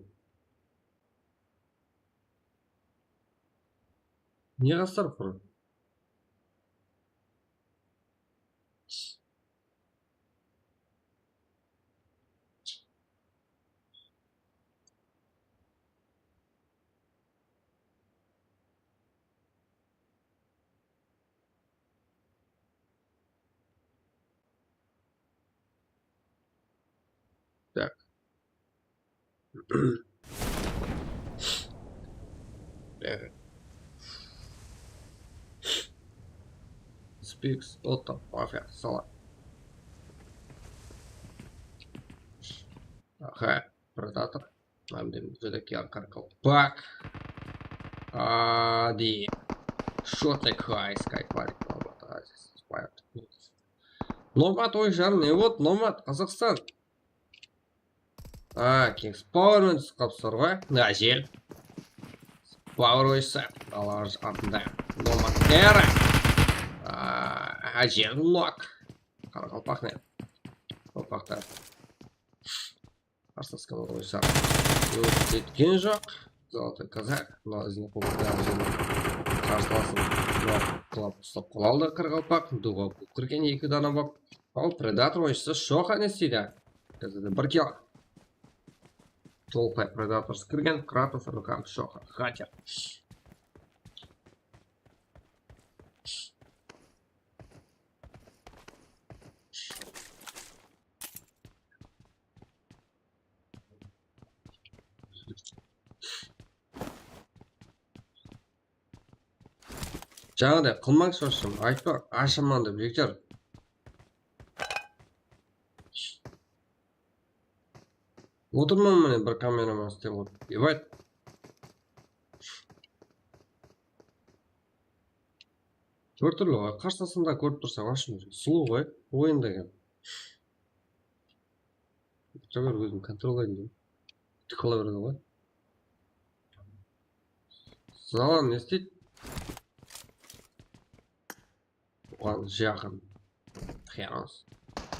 Ne qastar qur? Evet. Spix, Otto, Mafya, salam. Aha, Predator. Mende júdá kiyar qaraqalpaq. Adi. Что такое, Skype? Nomad oyınshıları ne boldı? Nomad, Qazaqstan. A, Kings Power menen túsip qalıpsızlar ǵoy. Ájel. Power oysa, alar atında. Nomad Era. A, Ájel Nok. Qaraqalpaq ne? Qalpaqta. Qarsaskam oysa. Ótip ketken joq. Zolotoy Kazak. Mına izin quvıp, qarsılasın. Qılap uslap qala aldı qaraqalpaq. Duǵa kirgen eki dana bap. Al, Predator oysa Shoxa ne isteydi? Kazakta bir kill. Tolqay Predator kirgen, Kratos, Rukam, Shoxa, Xater. Jańaday qılmańız, вообще, aytpa, ashaman dep, bekar. Otırman mine bir kameraman istep otırıp. Ебать. Bir túrli ǵoy, qarsısında kórip tursań, вообще, sulıw ǵoy, oyın degen. Bitta bir ózim kontrollayın deyim. Tıqıla beredi ǵoy. Zalan ne isteydi? Oǵan jaqın. Xeros.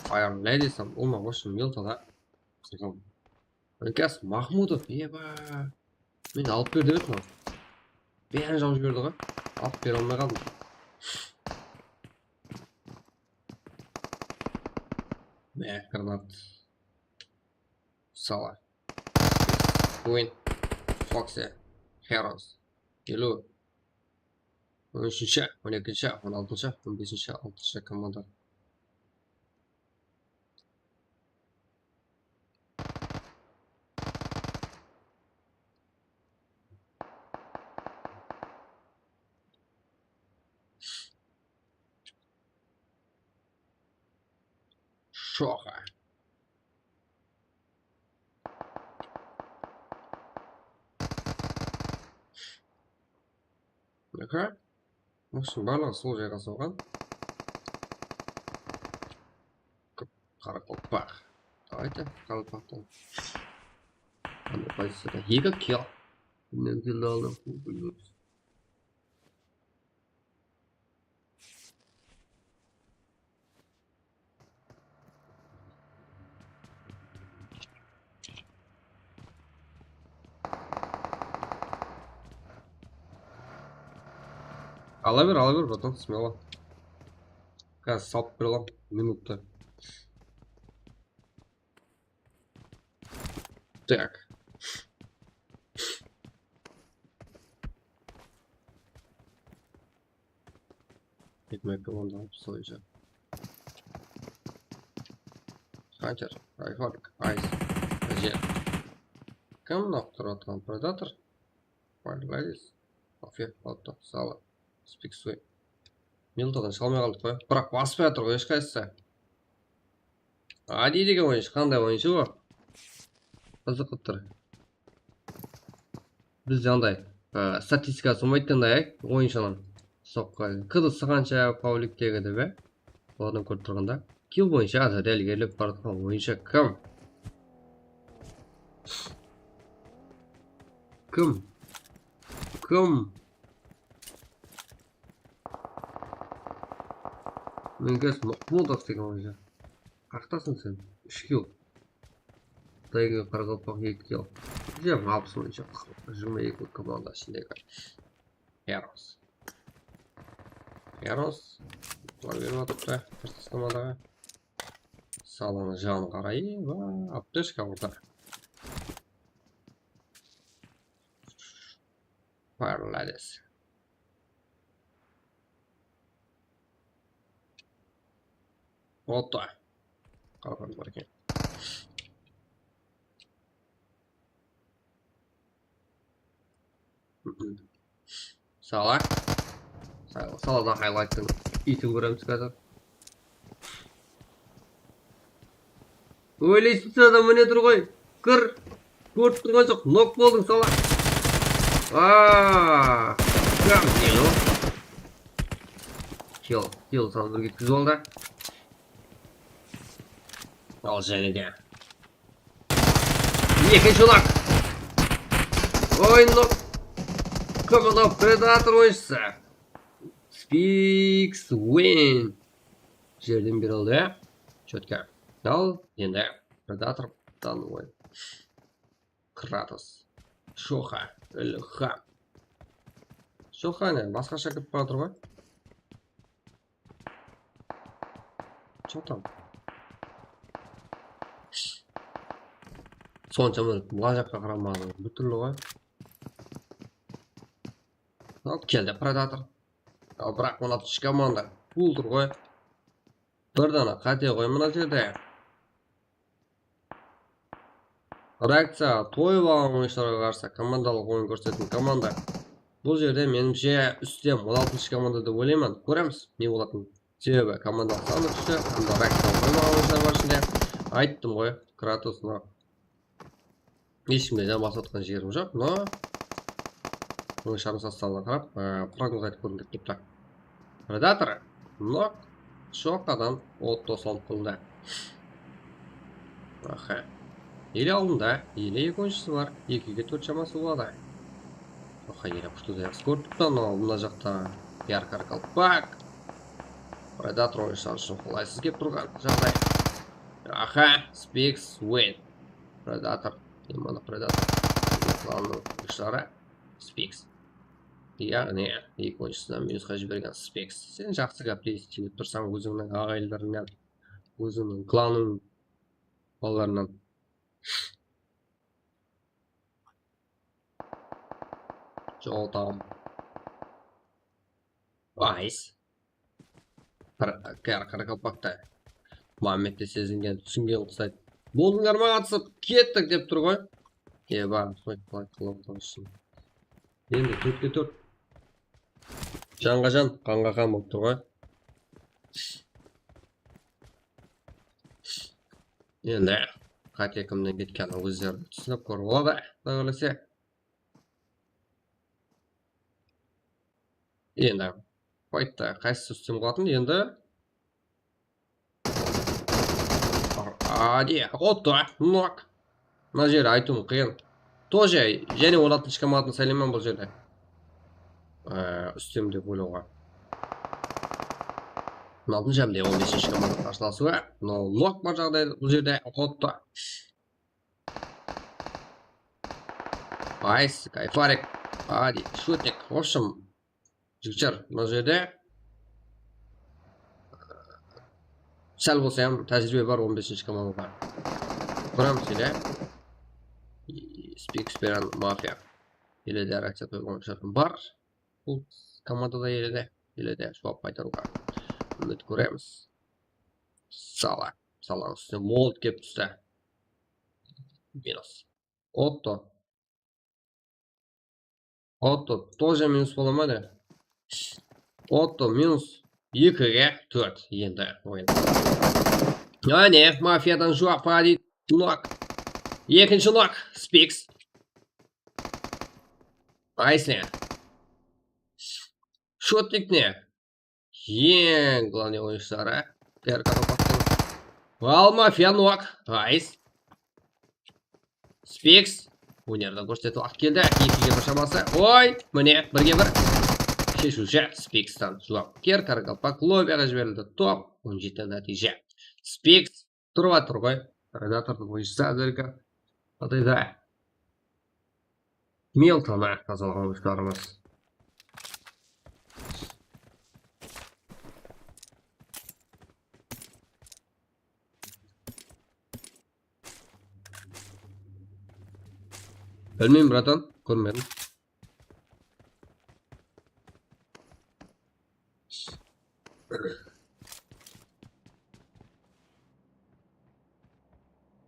Fire Ladies tam, ulıwma, вообще, Miltada qırǵan. Ilkas Mahmudov, eba. Men alıp ber dep edim. Bárin jawıp jiberdi ǵoy. Alıp bere almay qaldım. Mine, granat. Sala. Queen. Foxy. Heroes. Elu. On úshinshi, on ekinshi, on altınshı, on besinshi, altınshı komanda. Shoxa. Aha. Usı barlıǵı sol jayǵa solǵan. Qaraqalpaq. Давайте, qaraqalpaqtan. Qanday poziciyada? Eki kill. Kimnen kill aldı? Bilmiyoruz. Ala ber, ala ber, bratan, смело. Házir salıp bere alam, minutta. Tak. Gitmekte onda soyunca. Hunter, Rayhawk, Ice, Jet. Kim mına turıp atırǵan? Predator? Wild Ladies. Mafya, Otto, Sala, Spiksuy. Miltadan shalmay qaldıq qoy. Biraq baspay atır ǵoy hesh qaysı. Adi degen oyınshı, qanday oyınshı bul? Qızıqıp tur. Bizde anday, e, statistikası bolmaydı da, e, oyınshıdan. Soqqa. Kızı sıǵansha Pavliktegi dep, e. Olardan kórip turǵanda. Kill boyınsha azadel erlep baratırǵan oyınshı kim? Kim? Kim? Menges Mahmudov degen oyınshı. Qaqtasıń sen? Úsh kill. Tayga qaraqalpaq eki kill. Bizde alpıs oyınshı. Jigirma eki komanda ishindegi. Heroes. Heroes. Qıla berip atırıptı. Qırqıs komanda. Salanı janı qaray. Va, aptechka burada. Parlades. Otta. Qarapan bar eken. Sala. Sala, saladan haylayttın itin kóremiz házir. Oylaysın sen adam mine tur ǵoy. Kir. Kórip turǵan joq. Nok boldıń sala. Aaa. Kill, kill sanı bir ketkizip aldı. Al jáne de. Ekinshi urak. Oyın nok. Komanda Predator oyınshısı. Spix win. Jerden berildi. Chotka. Al, endi Predatordan oyın. Kratos. Shoxa. Ilham. Shoxa ne? Basqasha kirip baratır ǵoy. Chı tam. Sonsha bir mına jaqqa qaramadı. Bir túrli ǵoy. Al, keldi Predator. Al, biraq mına úsh komanda. Full tur ǵoy. Bir dana qáte ǵoy mına jerde. Reakciya toyıp alǵan oyınshılarǵa qarsı komandalıq oyın kórsetetin komanda. Bul jerde, menimshe, ústem on altınshı komanda dep oylayman. Kóremiz, ne bolatın. Sebebi komandalıq sanı kúshli, hamda reakciya toyıp alǵan oyınshılar bar ishinde. Ayttım ǵoy, Kratos mına. Hesh kimde jan basıp atqan jerim joq, no. Bunıń sharm sostavına qarap, e, prognoz aytıp kórgim kelip turıptı. Predator, nok, Shoxadan Otto solıp qıldı. Aha. Ele aldında, ele eki oyınshısı bar, ekige tórt shaması boladı. Aha, ele qutı jaqsı kórip turıptı, anaw mına jaqta yarkar qalpaq. Predator oyınshıları ushın qolaysız kelip turǵan jaǵday. Aha, Spix win. Predator, e, mana Predator. Klanıń oyınshıları Spix. Yaǵnıy, eki oyınshısına minusqa jibergen Spix. Sen jaqsı gápleysiz, jep tursań ózińniń aǵayinlerińnen, ózińniń klanıń balalarınan. Jotam. Nice. Qara, qara, qara qalpaqta. Muhammed de sezingen, túsingen uqsaydı. Boldıńlar ma, atısıp kettik dep tur ǵoy. Eba, qoy, qoy, qoy, qoy, qoy. Endi tórtke tórt. Janǵa jan, qanǵa qan bolıp tur ǵoy. Endi qáte kimnen ketkenin ózleri túsinip kórip aladı, Quday qálese. Endi faytta qaysısı ústem qılatın endi? Adi, Otto, nok. Mına jeri aytıwım qıyın. Тоже, jáne on altınshı komandını saylayman bul jerde. Ee, ústem dep oylawǵa. On altınshı hám de on besinshi komanda qarsılasıwı. No, nok bar jaǵdayda bul jerde, Otto. Nice, kayfarik. Adi, shutnik. В общем, jigitler, mına jerde sál bolsa hám tájiriybe bar on besinshi komandada. Quramız ele. Spix penen Mafia. Ele de reakciya toyıp alǵan shártim bar. Bul komandada ele de, ele de juwap qaytarıwǵa úmit kóremiz. Sala. Salanıń ústine Molt kelip tústi. Minus. Otto. Otto, тоже minus bola ma de? Otto minus ekige tórt endi oyın. Áne, Mafiyadan juwap pa deydi. Nok. Ekinshi nok. Spix. Nice. Shotnik ne? Eń главный oyınshıları. P R K topaqtıń. Al, Mafiya nok. Nice. Spix. Ónerdi kórsetip waqıt keldi. Ekige bir shaması. Oy, mine, birge bir. Sheshiwshi Spixtan juwapker Qaraqalpaq lobbiyaǵa jiberildi. Top, on jeti nátiyje. Spix turıp atır ǵoy. Predatordıń oyınshısı házirgi jaǵdayda. Miltonı tazalaǵan oyınshılarımız. Bilmeymen, bratan, kórmedim.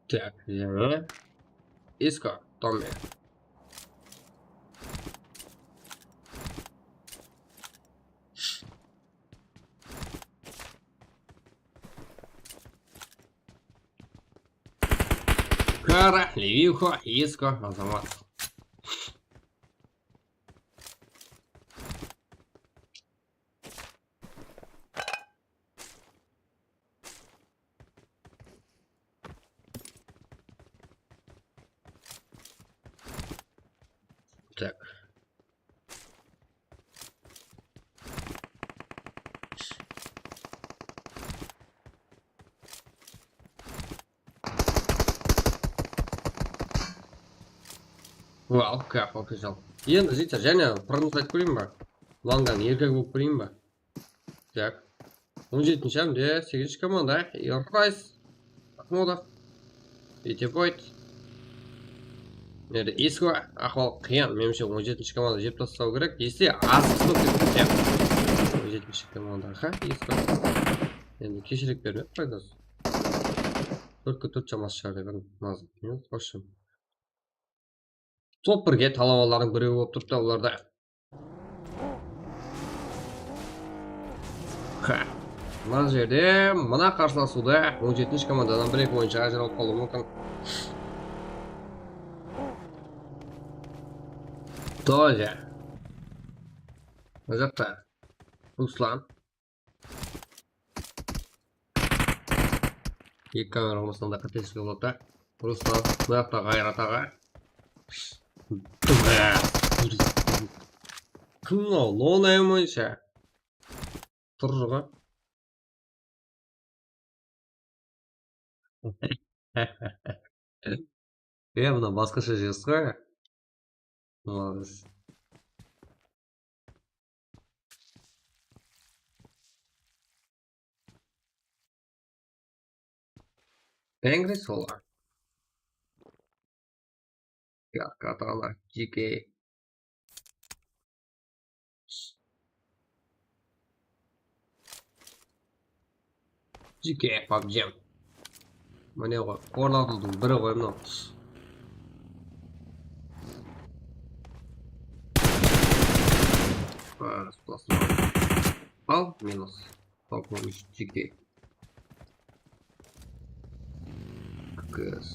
Так, яна. Isko, Tommi. Kara, Leviho, Isko, Azamat. Так. Wow, как official. Endi, jigitler, jáne prognoz aytıp kóreyin ba? Langan erkek bolıp kóreyin ba? Так. On jetinshi hámde segizinshi komanda. Errays. Ahmodov. Eteboyd. Mende Isko, ahval qıyın. Menimshe, on jetinshi komanda jep taslaw kerek. Ese asıqsız bolıp ketipti. On jetinshi komanda. Ha, Isko. Endi keshirik bermep qoydı. Tórtke tórt shaması shıǵar degen nazım. Yoq, xoshım. Top birge talabalardıń birewi bolıp turıptı olarda. Ha. Mına jerde, mına qarsılasıwda on jetinshi komandadan bir-eki oyınshı ajıralıp qalıwı múmkin. Тоже. Mına jaqta Ruslan. Eki kamera bolmasa da qátesizlik boladı da. Ruslan, mına jaqta Ǵayrat aǵa. Kim mınaw? No name boyınsha. Tur jıǵı. E, mına basqasha jigis ǵoy. Молодец. Angry Solar. Ya, Katana, G K. G K, PUBG. Mine ǵoy, qorlatıwdıń biri ǵoy mınaw. Al, minus. Top on úsh G K. K S.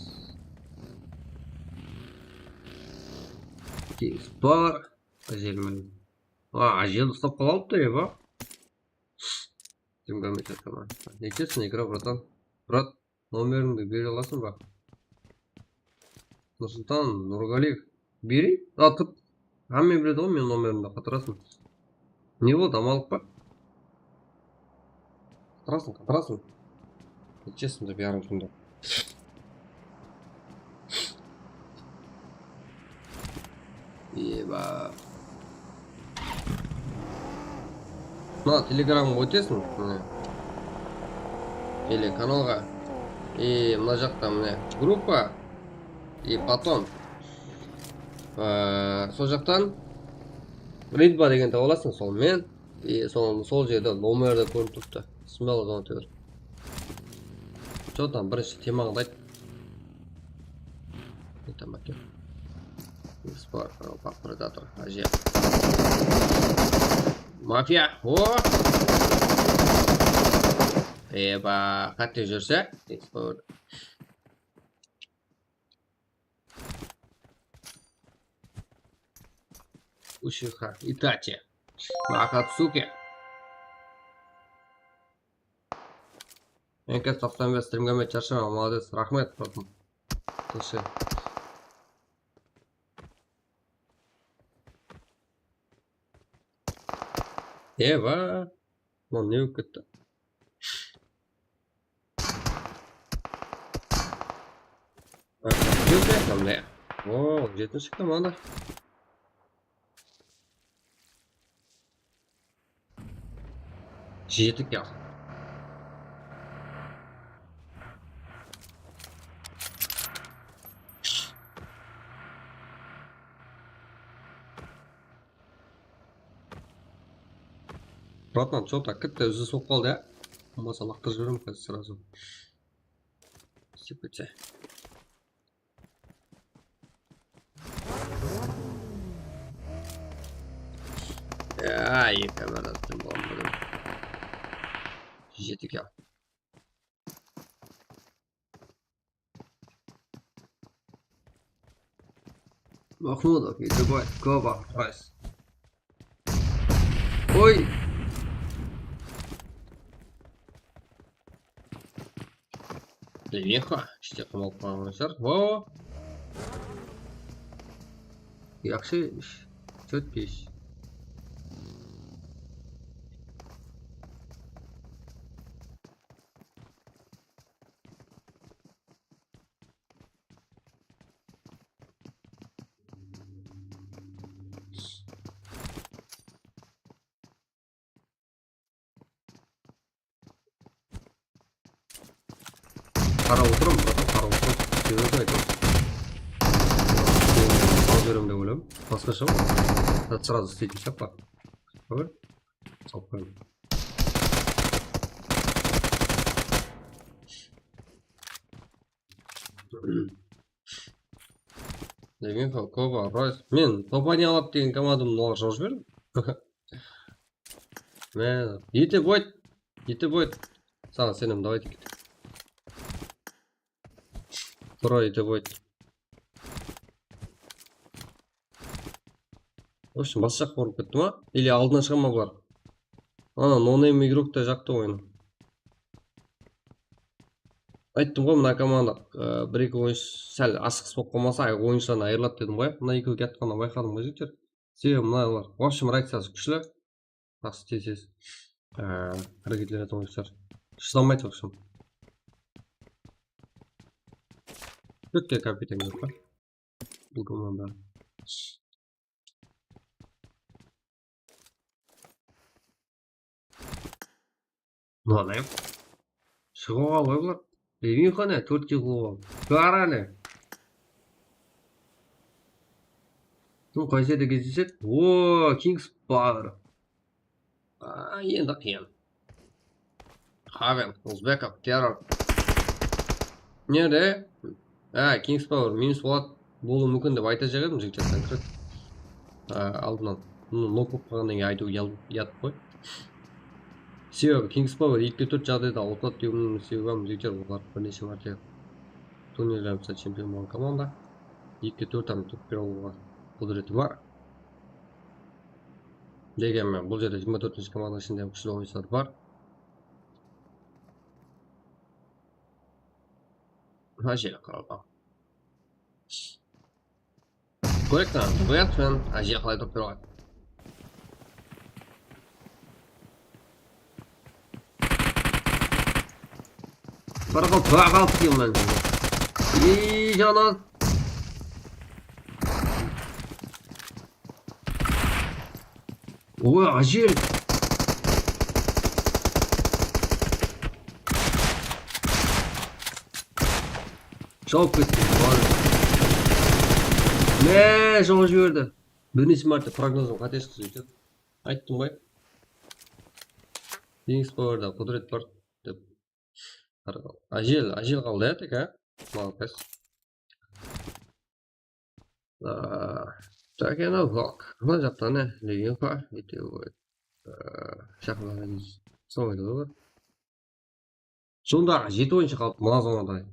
Kings Bar. Ajelmen. A, Ajel uslap qalıptı, eba. Kim kórmey atırman. Nechesiń igra, bratan? Brat, nomerińdi bere alasıń ba? Nursultan Nurgaliyev. Bereyin? Atıp. Hámme biledi ǵoy meniń nomerimdi, qatırasıń. Ne boldı, amanlıq pa? Qatırasıń, qatırasıń. Nechesińde biyarıń sonda. Eba. Mına telegramǵa ótesiń, mine. Ele kanalǵa. E, mına jaqta mine gruppa. И потом, e, sol jaqtan readme degen taba alasıń, sol men. И sol, sol jerde nomer de kórinip turıptı. Смело звоните. Что там, birinshi temańdı ayt. Ne tam eken? Sport, Predator, Aziya. Mafiya. O! Eba, qátte júrse. Sport. Uchiha Itachi. Akatsuki. Enket toqsan bes, streamge men sharshama, молодец, raxmet, bratım. Tınıshı. Eba. Lan ne bolıp ketti? Júrdi, mine. O, jetinshi komanda. Jeti kill. Bratman, что-то katta úzilis bolıp qaldı, ya. Bolmasa laqtırıp jiberemen házir сразу. Сыпаться. Ya, eki kamerada bolmadı. Jeti kill. Mahmudov, Itiboy, Koba, Price. Oy! Levexa, ishte qamalǵan shıǵar. O! Yaqshı ish. Tórt bes. Qarap otırman, bratan, qarap otırman. Sebebi aytıp. Alıp berem dep oyladım. Basqasha ǵoy. Srazı isteytuǵın sıyaqlı. Kór. Salıp qoyayın. Levenxa, Koba, Royce. Men Topani aladı degen komandamdı olar jawıp jiberdim. Men, Itiboy. Itiboy. Saǵan senem, давайте ket. Pro Itiboy. В общем, basqa jaqqa urıp ketti ma? Или aldına shıǵa ma bular? Ana, no name igrok ta jaqtı oyını. Ayttım ǵoy, mına komanda, e, bir-eki oyınshı sál asıǵıs bolıp qalmasa, ay, oyınshılarına ayırıladı dedim ǵoy. Mına ekewi kiyatqannan bayqadım ǵoy, jigitler. Sebebi mınalar, в общем, reakciyası kúshli. Jaqsı tez-tez, e, háreket etetuǵın oyınshılar. Shıdamaydı, в общем. Tórt ke kapitan kerek pa? Bul komanda. Mınaday. Shıǵıp alǵan ǵoy bular. Bilmeymen qane, tórt kill qılıp aldı. Qara ne. Bul qaysı jerde gezdesedik? O, Kings Power. A, endi qıyın. Haven, Uzbekov, Terror. Nede? Ha, Kings Power minus boladı, bolıwı múmkin dep aytajaq edim, jigitler, konkret. Ha, aldınan. Bunı nok bolıp qalǵannan keyin aytıw yal-, yat qoy. Sebebi Kings Power ekige tórt jaǵdayda awıtıladı dewimniń sebebi hám, jigitler, olar bir neshe márte turnirlerde, mısal, chempion bolǵan komanda. Ekige tórt hám tórt bere alıwǵa qúdireti bar. Degenmen, bul jerde jigirma tórtinshi komanda ishinde kúshli oyınshilar bar. Mına jeri qaldı. Kórek, mına, dublyatsımen, mına jeri qalay turıp turǵan. Bir qıl, bir qıl, deymen. Ey, janan. Oy, Ajel! Jawıp ketti. Ne, jawıp jiberdi. Bir neshe márte prognozım qáte shıqtı, jigitler. Ayttım ǵoy. Kings Powerda qúdiret bar dep. Ajel, Ajel qaldı, ya, tek, ha? Молодец. Aa, Takena Vlog. Mına jaqta ne, Legenka, etewi, aa, shaqlanan soydı bar. Sonda jeti oyınshı qalıptı mına zonada.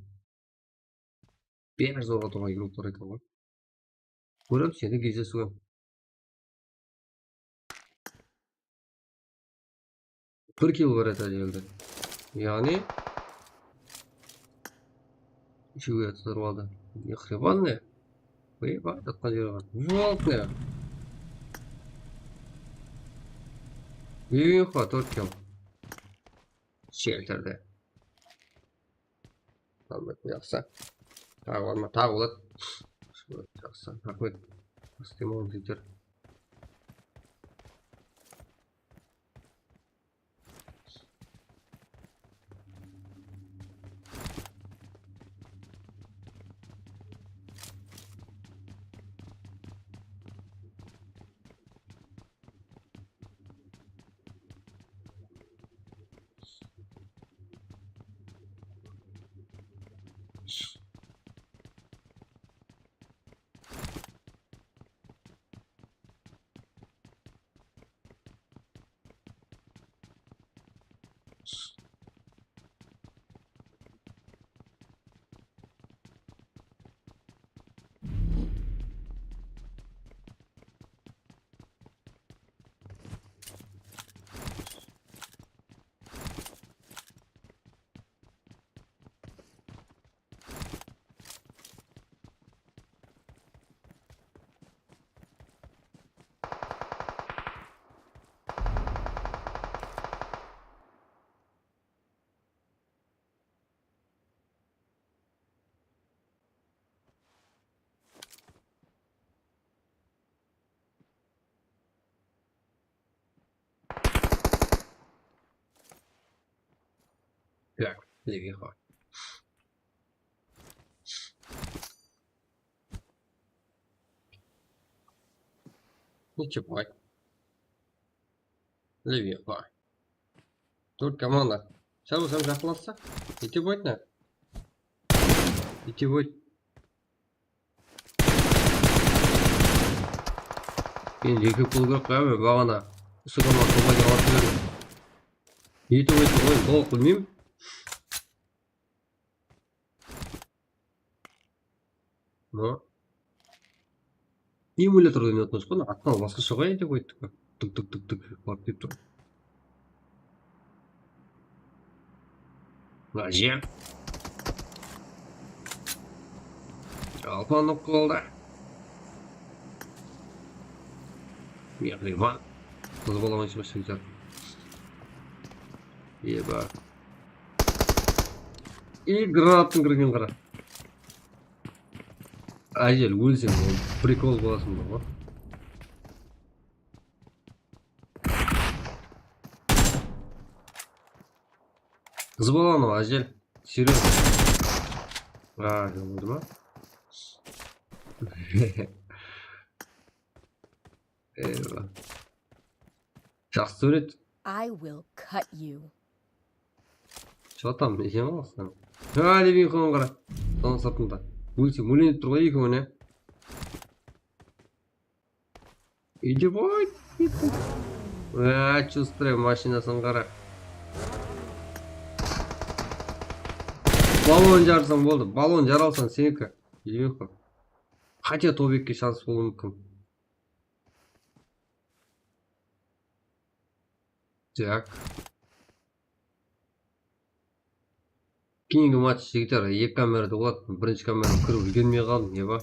Beri zorǵa turǵan igroklar eken ǵoy. Kóremiz endi, gezde suwem. Bir kill bar edi elde. Yaǵnıy, úshewi atırıp aldı. Ne hriban ne? Ey, bar, atqan jeri bar. Volk ne? Levenka, tórt kill. Shelterde. Raxmet, jaqsı. Taǵı bar ma? Taǵı boladı. Jaqsı, raxmet. Istemoq jigitler. Так, Левиха. Ничего. Левиха. Tórt komanda. Sál bolsa jaqınlassa. Ite boydı ne? Ite boydı. Endi eki pul kerek, ya, men baǵana usı komanda topaydı alıp berdim. Ete boydı, oy, tolıq bilmeymen. Mına. Emulyatorda oynatqan joq pa, attan basqasha qoyayın dep oyttıq. Tık, tık, tık, tık, barıp kep tur. Mına jer. Alpan nok qaldı. Mehriban. Qız balaman shıǵıp shıǵar. Eba. I granatın kirgen qara. Ájel, ólseń, ol prikol bolasıń ba? Qız balaman, Ájel. Серьёзно. A, jol boldı ma? Eyvallah. Jaqsı sóylet. I will cut you. Что там, eken ǵoy aslan. Ha, Levinxon qara. Sonıń sırtında. Ólsem, ólen dep tur ǵoy ekewi ne? Ide boy. Ha, chustrıy mashinasın qara. Balon jarsań boldı. Balon jaralsań seniki. Levinxon. Хотя Tobekke shans bolıwı múmkin. Так. Keyingi match, jigitler, eki kamerada boladı. Birinshi kameraǵa kirip úlgermey qaldım, ne bar?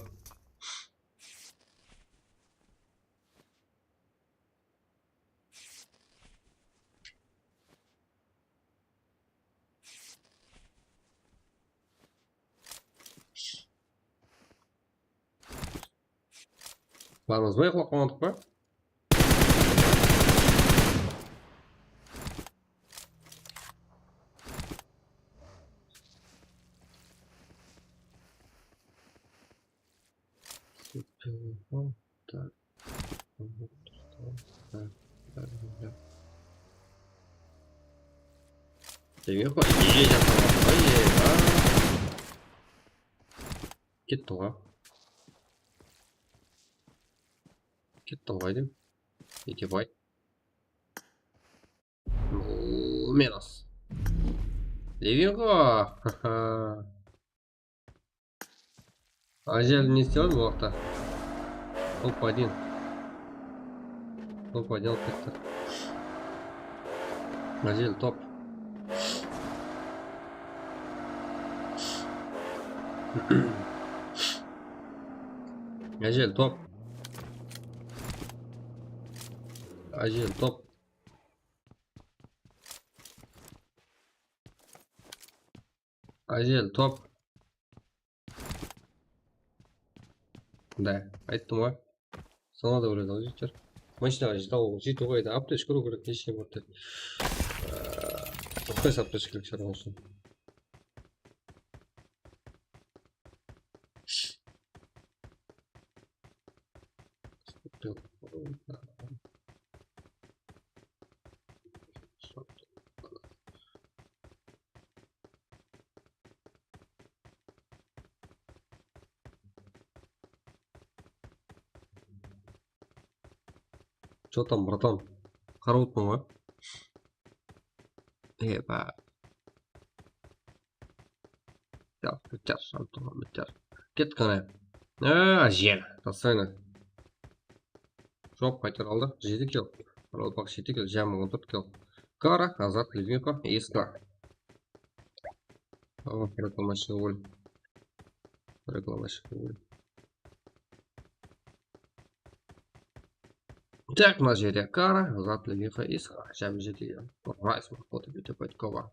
Barmız ba, uxlap qalmadıq pa? Demek, iyje jasaǵan ǵoy, eba. Kettiń ǵoy. Kettiń ǵoy, deyim. Eke bay. Oo, minus. Demek, ǵoy. Ájel ne islep atır bul waqıtta? Top один. Top один alıp ketti. Ájel top. Ájel top. Ájel top. Ájel top. Da, ayttım ǵoy. Sańa da kóredi ǵoy, jigitler. Mashinaǵa jete al, jete qoydı. Aptechka urıw kerek, hech ne bor dep. Toqtaysa aptechka kerek shıǵar ushın. Что там, братан? Qarap otırman ǵoy. Eba. Bitar, bitar, bitar. Kettik qáne. Á, jer. Taslayın. Jok, qaytar aldı. Jeti kill. Qaraqalpaq jeti kill, jámi on tórt kill. Kara, Azat, Lizmiko, Iskra. O, reklama shıǵıp ol. Reklama shıǵıp ol. Так, mına jerde Kara, Azat, Lizmiko, Iskra. Jámi jeti kill. Rayson, Kote, Bete, Potkova.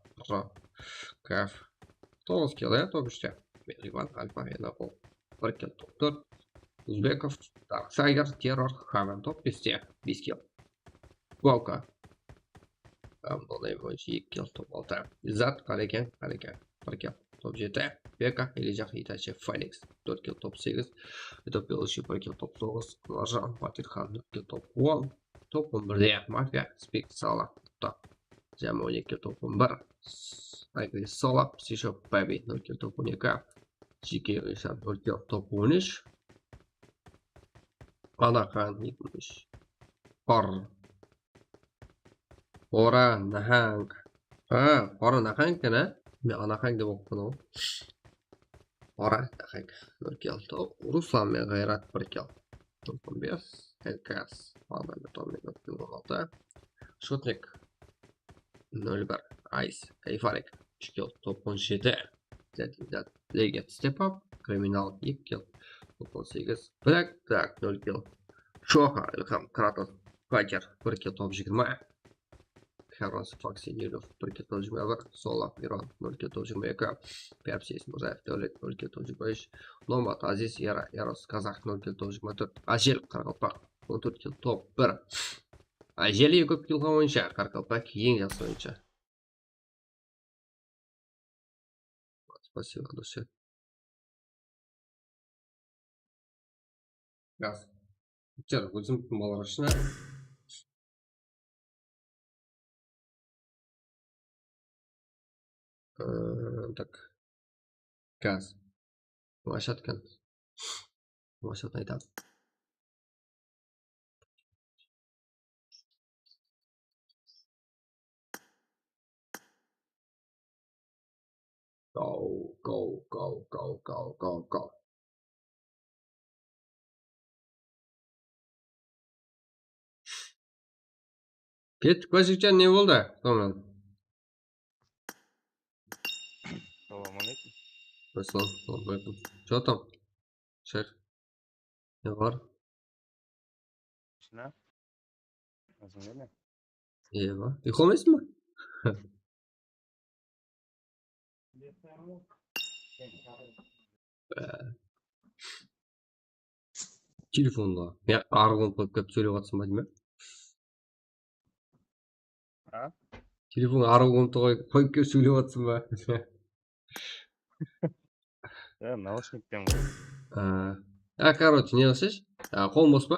Kaf. Toǵız kill, ya, top úshte. Mehriban, Alfa, Enapol. Bir kill, top tórt. Uzbekov, Dark Tiger, Terror, Haven, top beste, bes kill. Golka. Onday boyınsha eki kill, top altı. Izzat, Qaleken, Qaleken, bir kill, top jeti. Beka, Elija, Hitachi, Phoenix, tórt kill, top segiz. Top Belushi, bir kill, top toǵız. Anvarjan, Batirxan, tórt kill, top on. Top on birde Mafya, Spik, Sala, Top. Jami on eki kill, top on bir. Agri, Sala, Psisho, Babi, nol kill, top on eki. Jike, Rishar, nol kill, top on úsh. Anaxan, eki on úsh. Qor. Qora Nahang. Ha, Qora Nahang eken, á? Men Anahang dep oqıp qaldım. Qora Nahang, bir kill. Ruslan men Ǵayrat, bir kill. Toqsan bes. L K S. Anda bir tomen, on altı. Shotnik. Nol bir. Ice. Kayfarik. Úsh kill. Top on jeti. Legend Step Up. Kriminal, eki kill. Top on segiz. Black Dark, nol kill. Shoha, Ilham, Kratos, Faker, bir kill, top jigirma. Xaros, Foxy, Nilov, bir kill, top jigirma bir. Sola, Miron, nol kill, top jigirma eki. Pepsi, Esmurzaev, Davlet, nol kill, top jigirma úsh. Nomad, Aziz, Yara, Yaros, Kazak, nol kill, top jigirma tórt. Ajel, Qaraqalpaq, on tórt kill, top bir. Ajel eki kill boyınsha Qaraqalpaq eń jaqsı oyınsha. Спасибо, досья. Gaz. Jigitler, ózimizdiń balalar ushın. Ee, tak. Gaz. Loshatka. Loshatka aytadı. Go, go, go. Kettik pa, jigitler, ne boldı? Tamam. Salam aleykum. Assalam, salam aleykum. Что там? Shayx. Ne bar? Shına? Azın ne? Eba. Uyqılamaysın ba? Telefonda. Ya, arǵın qoyıp kelip sóylep atırsań ba deymen? Ha? Telefon arǵın qoyıp, qoyıp kelip sóylep atırsań ba? Ya, naushnikten ǵoy. A, a, короче, ne qılsayshı? A, qolın bos pa?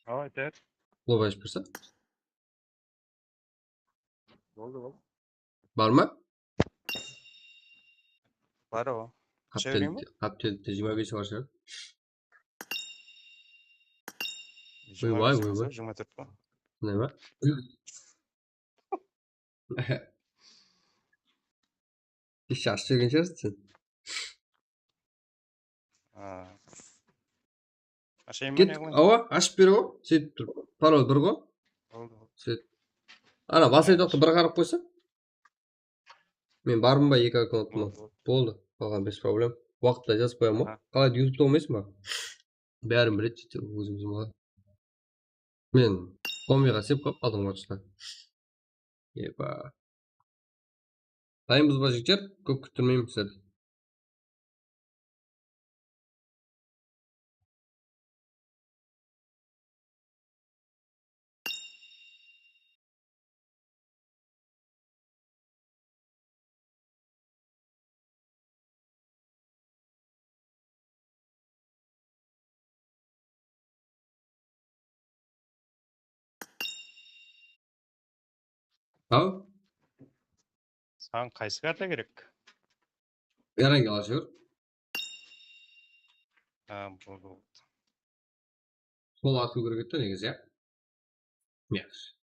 Awa, aytayıq. Qulap ashıp tursa. Boldı, boldı. Bar ma? Bar o. Qaptelikte, qaptelikte jigirma bes bar shıǵar. Oybay, oybay. Jigirma tórt pa? Ne ba? Ish ashıp júrgen shıǵarsın sen. Ha. Ashayın ba, ne qılayın? Awa, ashıp ber, awa. Sóytip tur. Parol bir ǵo. Boldı, boldı. Sóyt. Ana, baslaydı waqtı bir qarap qoysa. Men barmın ba eki akkauntıma? Boldı, boldı. Boldı. Qalǵan bes problem. Waqıtla jazıp qoyaman ǵo. Aha. Qalay, YouTubeta qoymaysın ba? Bárin biledi, jigitler, ózimiz bar. Men kombiǵa sep qoyıp qaldım, waqıtla. Epa. Dayınbız ba, jigitler? Kóp kúttirmeymiz sizlerdi. Al. Saǵan qaysı karta kerek? Erenge ala shıǵar. Ha, boldı, boldı. Sol atıw kerek edi da negizi, ya? Yaxshi.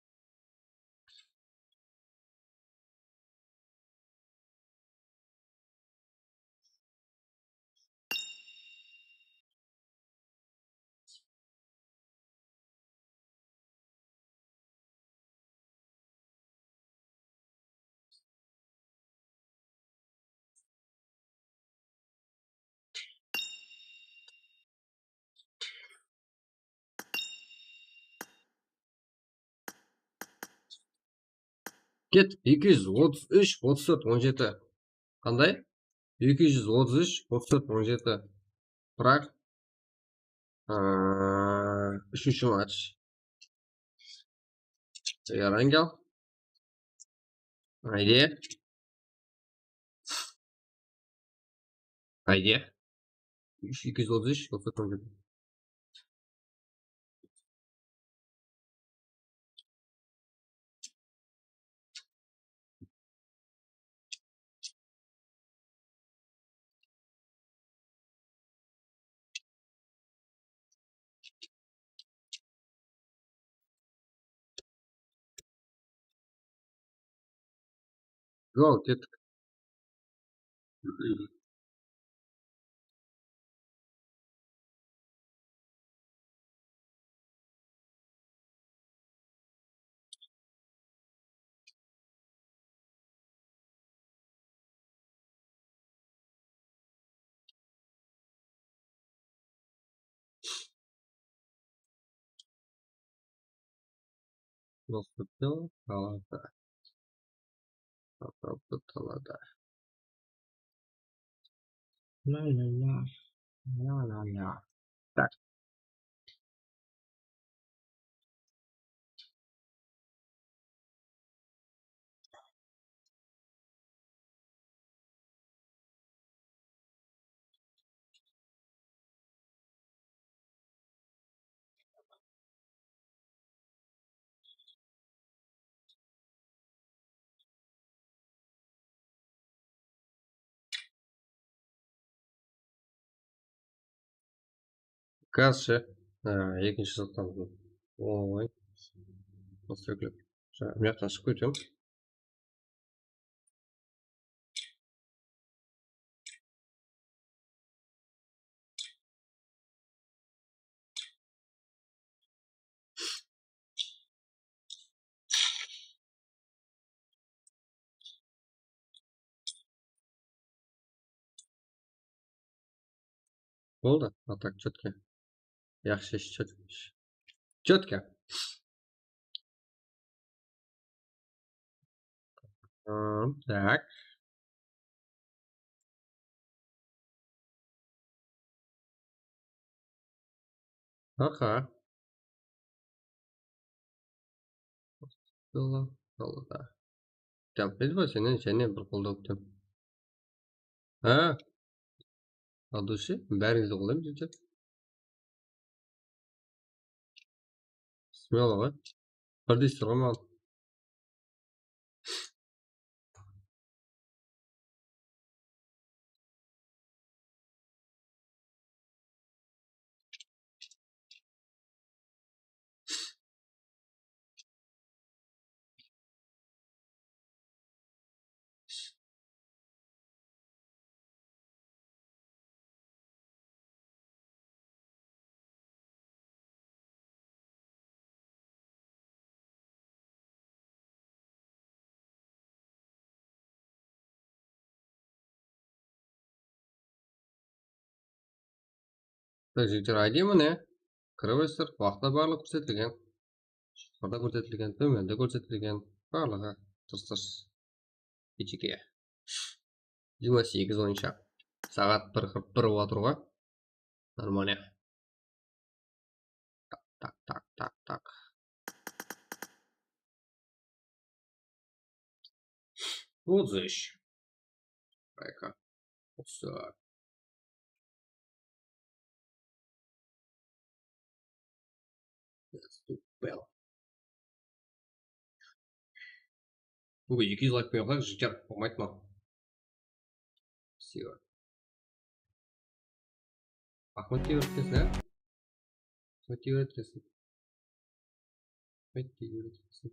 Ket, eki júz otız úsh, otız tórt, on jeti. Qanday? Eki júz otız úsh, otız tórt, on jeti. Biraq, ıı, úshinshi match. Erangel. Ayde. Ayde. Úsh, eki júz otız úsh, otız úsh. Jol, kettik. Dostuptı talada. Dostuptı talada. La la la. La la la. Tak. Gaz ше? Á, ekinshi sırttan. Oy. Nasıl eklep? Mına jaqtan shıǵıp keteyim. Boldı, a tak четко. Yaqshı ish, четко. Четко. Hım, tak. Aha. Jolda, jolda. Jawap berdi ba, sennen jáne bir qoldaw kútem. Ha? Adushi, bárińizdi qoldaymız, jigitler. Смело ǵoy. Birdeysizler ǵoy maǵan. Jigitler, aytayın, mine, kirip qoyasızlar, waqıtlar barlıǵı kórsetilgen. Joqarıda kórsetilgen, tómende kórsetilgen, barlıǵı tırıs-tırıs. Kechege. Jigirma segiz boyınsha. Saat bir qırq bir bolıp atır ǵoy. Нормально. Tak, tak, tak, tak, tak. Otız üç. Bayka. Usı. Let's do well. Búgin eki júz layk berip atırıq, jigitler, bolmaydı ma? Спасибо. Axmet te úyretkensiz, á? Axmet te úyretkensiz. Axmet te úyretkensiz.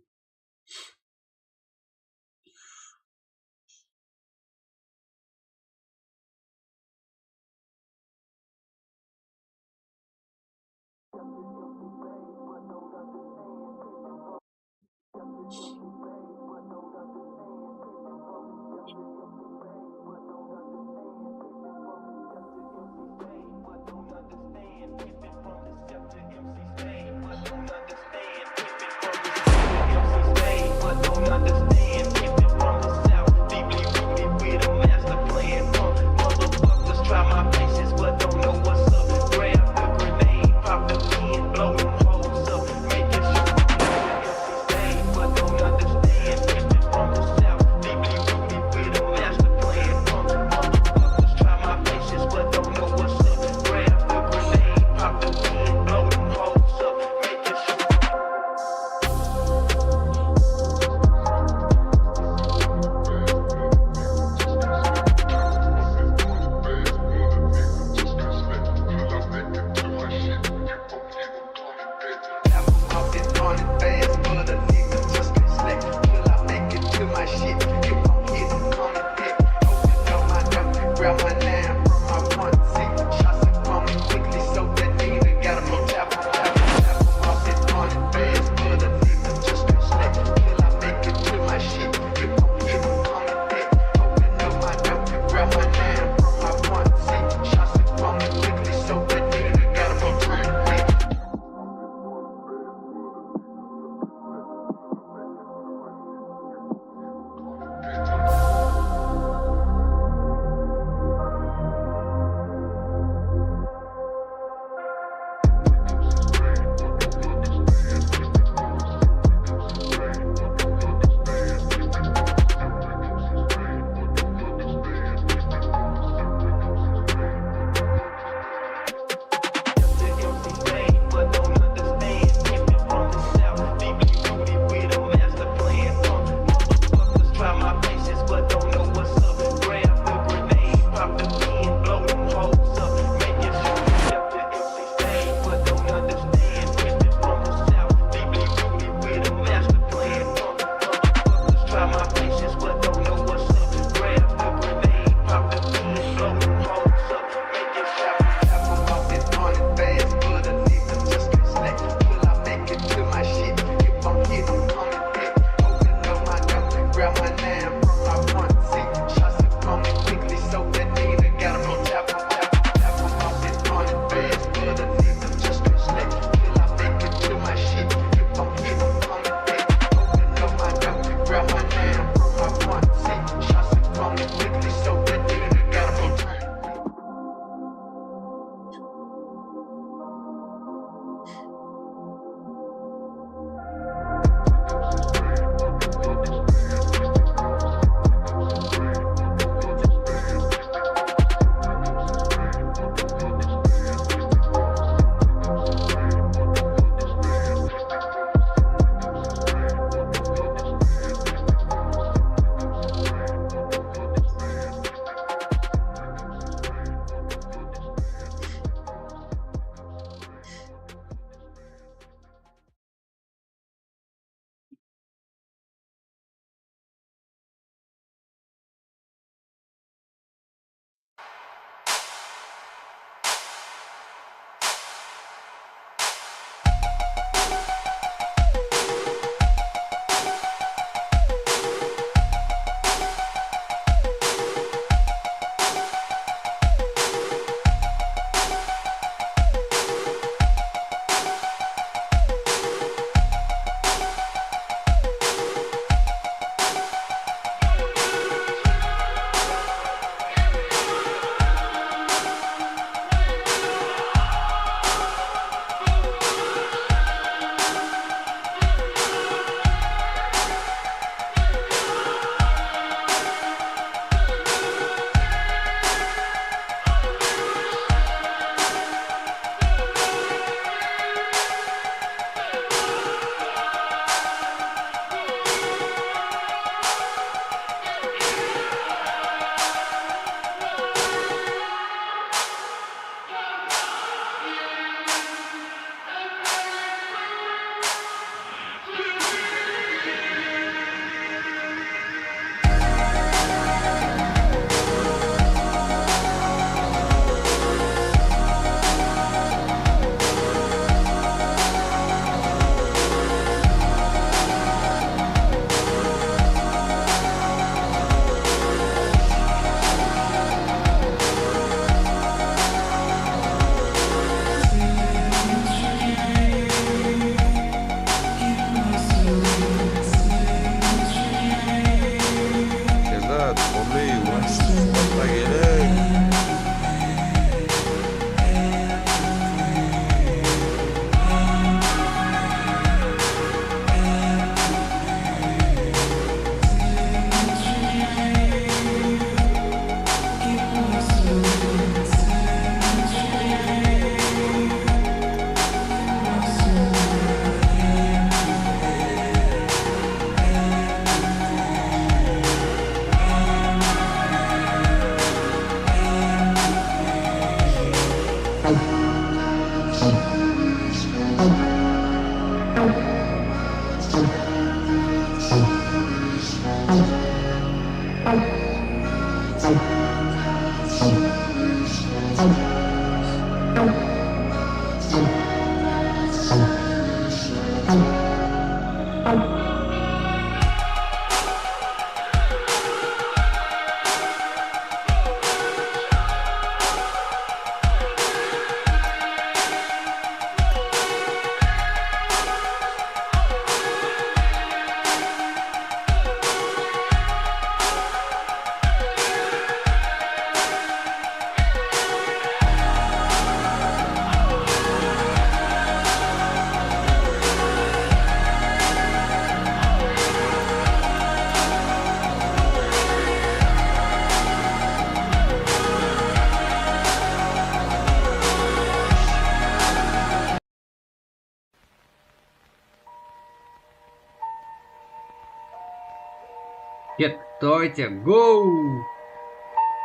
Ket, давайте, go!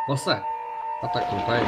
Осылай. Атак, атак.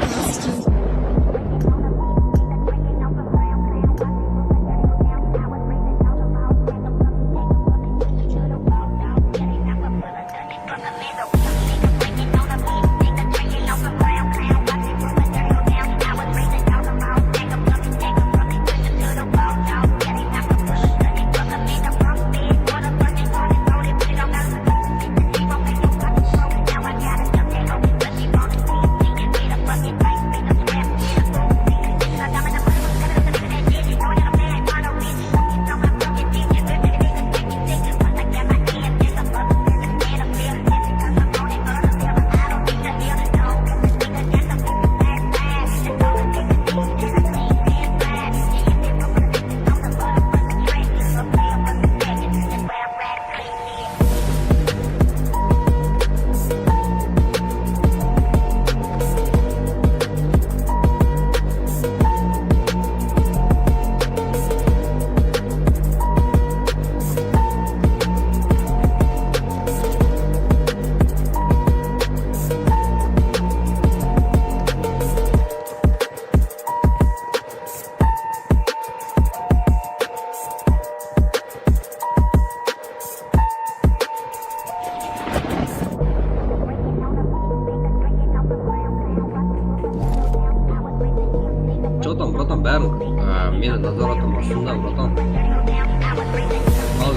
Чё там, братан, бәрін, а, мені назар атам астында, братан. Ал,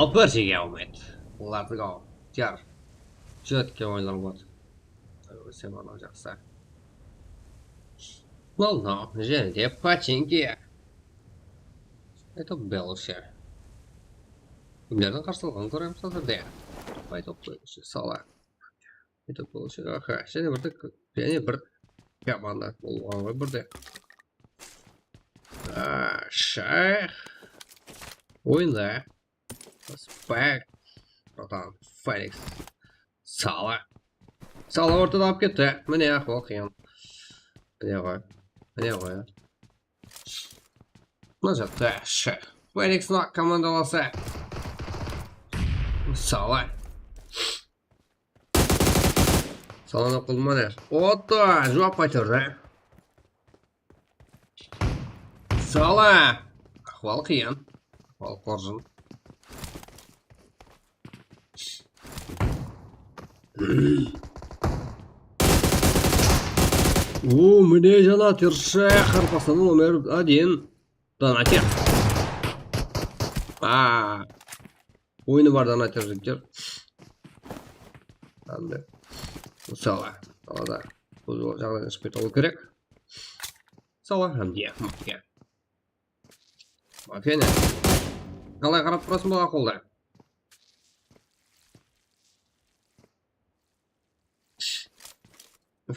Al, bir jege almaydı. Let's go. Jar. Jetke oynar bot. Sen anaw jaqsı. Mınaw, mınaw, jáne de pachinki. Это было всё. Kimlerdiń qarsı alǵanın kóremiz házirde. Paytop qoyıp sala. Aytıp bolışıq, aha, jáne bir de, jáne bir komanda bolǵan ǵoy birde. Aa, shayx. Oyında. Respect. Bratan, Felix. Sala. Sala ortada alıp ketti. Mine, ahval qıyın. Mine ǵoy. Mine ǵoy. Mına jaqta, shayx. Felix komandalası. Sala. Salanı qılma der. Otta, juwap qaytardı. Sala. Ahval qıyın. Ahval qorjın. O, mine jana tırshı, qarpaslanıp omer adin. Donater. Aa. Oyını bar donater jigitler. Hám de. Sala. Sala da. Bul jaǵdaydan shıǵıp ketiwi kerek. Sala hám de. Mafiya. Mafiya ne? Qalay qarap turasıń bul aqıllı?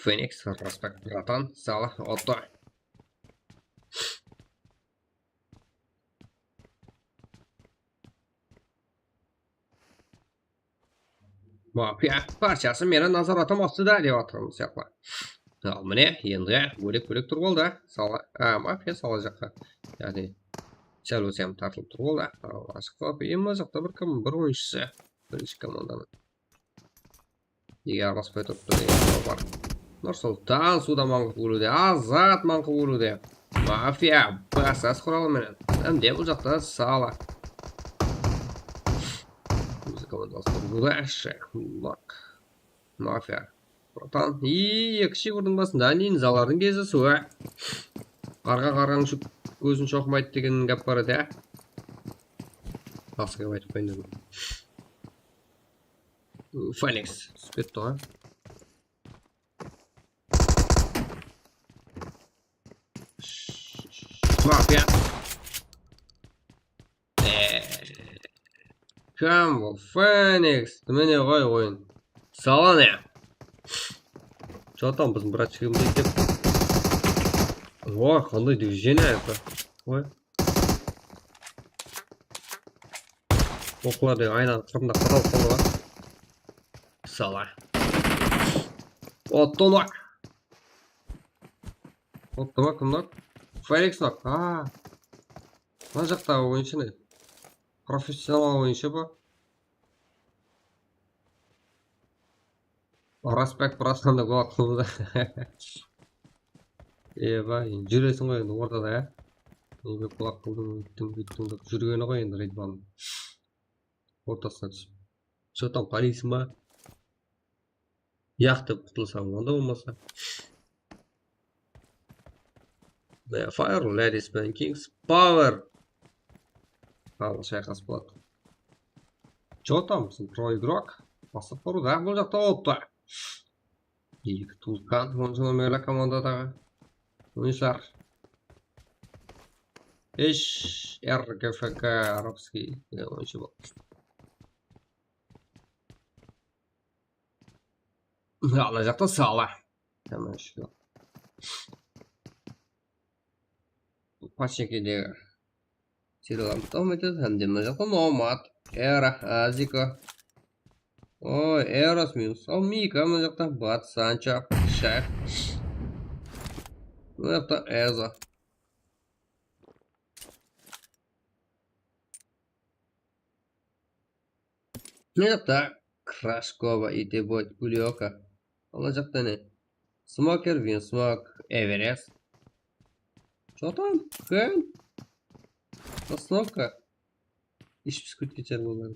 Феникс, Распек, братан, Сала, Отто. Mafiya parchası meni nazoratım astında dep atırmız, sıyaqlı. Al, mine, endi bólek-bólek tur boldı. Sala, a, mafiya sala jaqqa. Yaǵnıy, sál bolsa hám tartılıp tur boldı. Al, ashıq qılıp, em, mına jaqta bir kim, bir oyınshısı. Birinshi komandanıń. Nege aralaspay turıptı degen soraw bar. Nursultan suwda mańǵıp óludi, Azat mańǵıp óludi. Mafiya, basas quralı menen. Hám de bul jaqta Sala. Bizi komandalastırıwda Shayxullah. Mafiya. Bratan, ii, eki shıwırdıń basında ninzalardıń gezisiwi. Qarǵa qarǵanıń shó-, kózin shoqmaydı degen gáp bar edi, á? Jaqsı gáp aytıp qoyın dedim. Feniks túsip ketti ǵoy. Mafiya. Ee, Kambo, Feniks, mine ǵoy oyın. Sala ne? Что там, biziń bratchigimiz ektep. Oy, qanday движение это. Oy. Oqlar da ayna qırında qadalıp qaldı ǵoy. Sala. Otto nok. Otto nok, kim nok? Feniks nok. Aa. Mına jaqtaǵı oyınshı ne? Professional oyınshı ba? Raspek, bratanda qulaq qıldı. Eba, júresiń ǵoy endi ortada, á? Nege qulaq qıldıń, óyttiń, búyttiń dep júrgeni ǵoy endi Redbannıń. Ortasına túsip. Что там, qáleysiń ba? Yaq dep qutılsań, onda bolmasa. Mine, Fire, Ladies penen Kings, Power. Al, shayqas boladı. Что там, biziń pro igrok? Baslap barıwda, bul jaqta, oppa. Eki Tulkan, onınshı nomerli komandadaǵı oyınshılar. Ish, R G F K, Arabskiy degen oyınshı boldı. Ana jaqta Sala. Tamam, shıǵar. Pachekedegi seriyalarımız davam etedi. Hám de mına jaqta Nomad, Era, Aziko. Oy, Eros minus. Al, Mika mına jaqta, Bat, Sancho, Shayx. Mına jaqta Ezo. Mına jaqta Krashkova, Iteboy, Ulyoka. Ala jaqta ne? Smoker, Vinsmok, Everest. Что там? Ken? Sosnovka. Ish piskut keter bolǵan.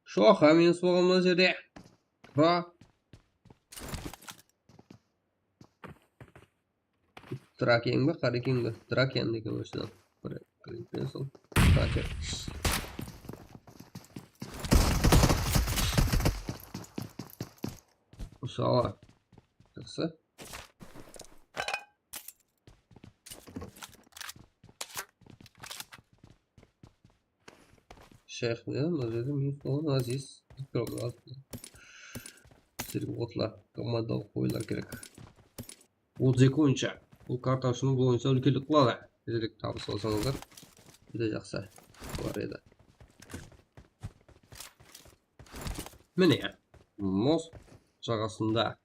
Shoqa minus bolǵan mına jerde. Pro. Draken be, Qarekeń be? Draken degen oshıdan. Kre-, Kre-, Kre-, sol. Draken. Usala. Jaqsı. Shayx ne? Mına jerde minus bolǵan Aziz. Sizlerge otla komandalıq oyınlar kerek. Otız eki oyınsha. Bul karta ushın bul oyınsha úlkenlik qıladı. Tezirek tabıs alsańızlar, júdá jaqsı bolar edi. Mine, most jaǵasında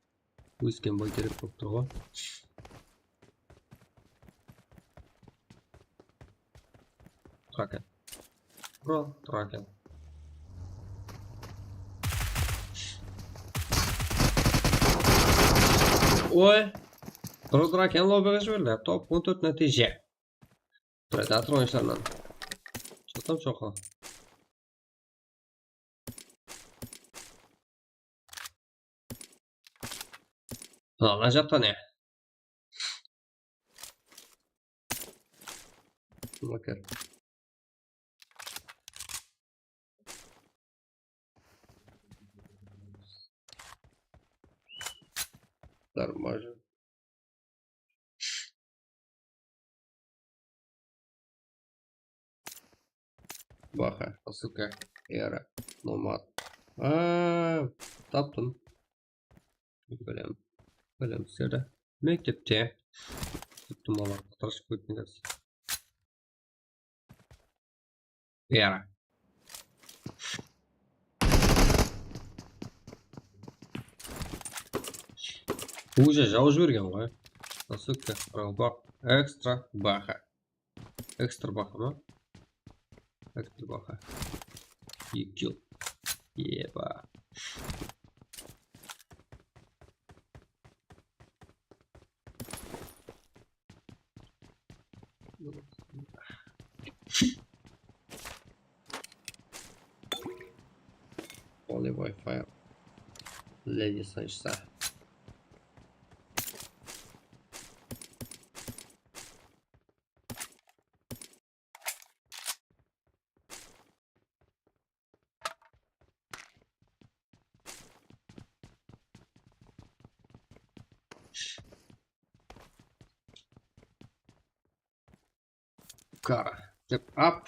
ósken bayterek bolıp tur ǵoy. Kraken. Bro, Kraken. Oy. Brodraken lobbiǵa jiberildi. Top on tórt nátiyje. Predator oyınshılarınan. Chotam choqı. Ana jaqta ne? Bakar. Darmajı. Baha, ссылка, Era, Nomad. Aa, taptım. Bilem, bilem, sizlerdi. Mektepte. Mektepte olar qıtırıshıp ketken. Era. Уже jawıp jibergen ǵoy. Ссылка, Roblox, Extra Baha. Extra baha ma? Extra baha. E Q. Eba. Only Wi-Fi. Lady Sunshine. Kara. Tep ap.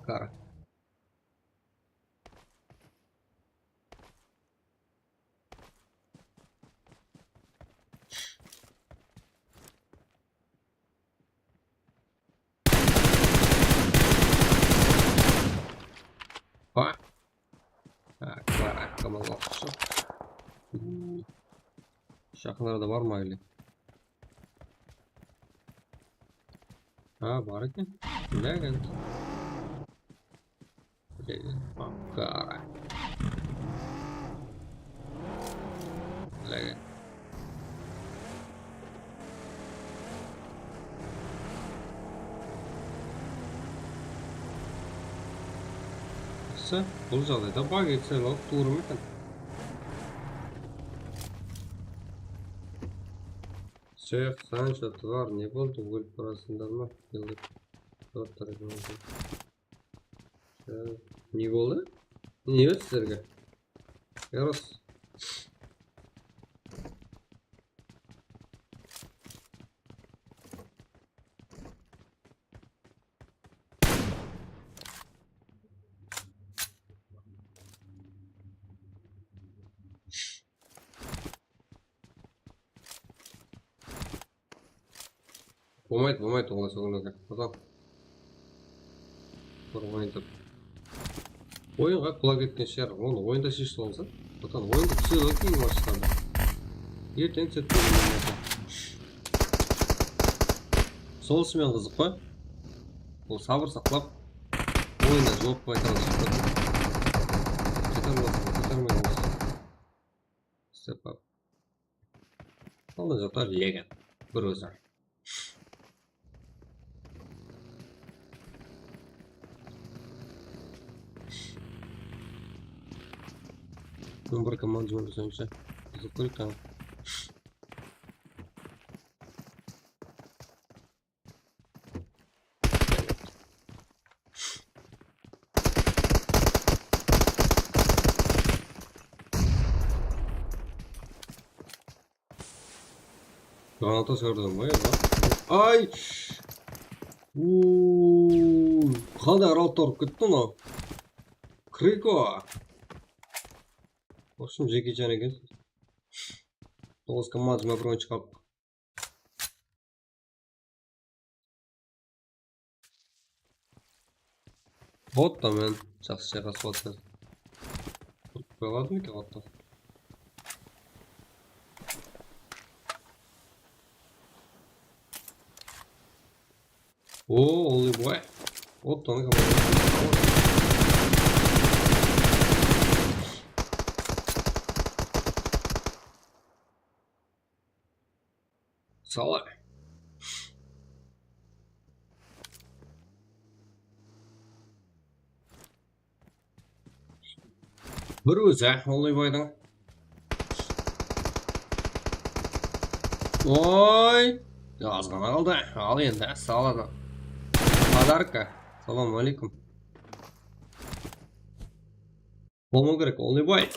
Kara. Ba. Ha, Kara, kamal waqıtshı. Jaqınlarda bar ma ele? Ha, bar eken. Lekin. Lekin, Kara. Lekin. Sı, bul jaǵdayda bug etse, log tuwrı ma eken? Sheyx, Sancho, Tvar, ne boldı? Ólip barasınlar ma? Yıldıp. Zor tarafı boldı. Ee, ne boldı? Ne edi sizlerge? Yaros. Bolmaydı, bolmaydı, ońlay soǵınlardı. Adam. Bir oyındı. Oyınǵa qulaq etken shıǵar. Onı oyında sheship alsa. Batan oyındı túsirip alıp keyin maçlardı. Erteń túsedi. Sonısımen qızıq pa? Ol sabır saqlap, oyında juwap qaytarıp shıqtı. Qaytarmay, qaytarmay qoysa. Step up. Alda jaqta Legan. Bir ózi. On bir komanda jumıs boyınsha. Qızıq kerek taǵı. Granata shıǵardım ǵoy. Ay! Uuu, qanday aralıq urıp ketti mınaw. Kriko. Вообщем, Jeki Chan ekensiz. Toǵız komanda jumıs boyınsha qaldı. Otta men jaqsı shayqasıp atırman. Qoyıladı ma eken otta? O, only boy. Ottonı komandası. Sala. Bir ózi, Ollıyboydıń. Oy! Azǵana qaldı. Al endi, saladı. Podarka. Salam aleykum. Bolmaw kerek, Ollıyboy.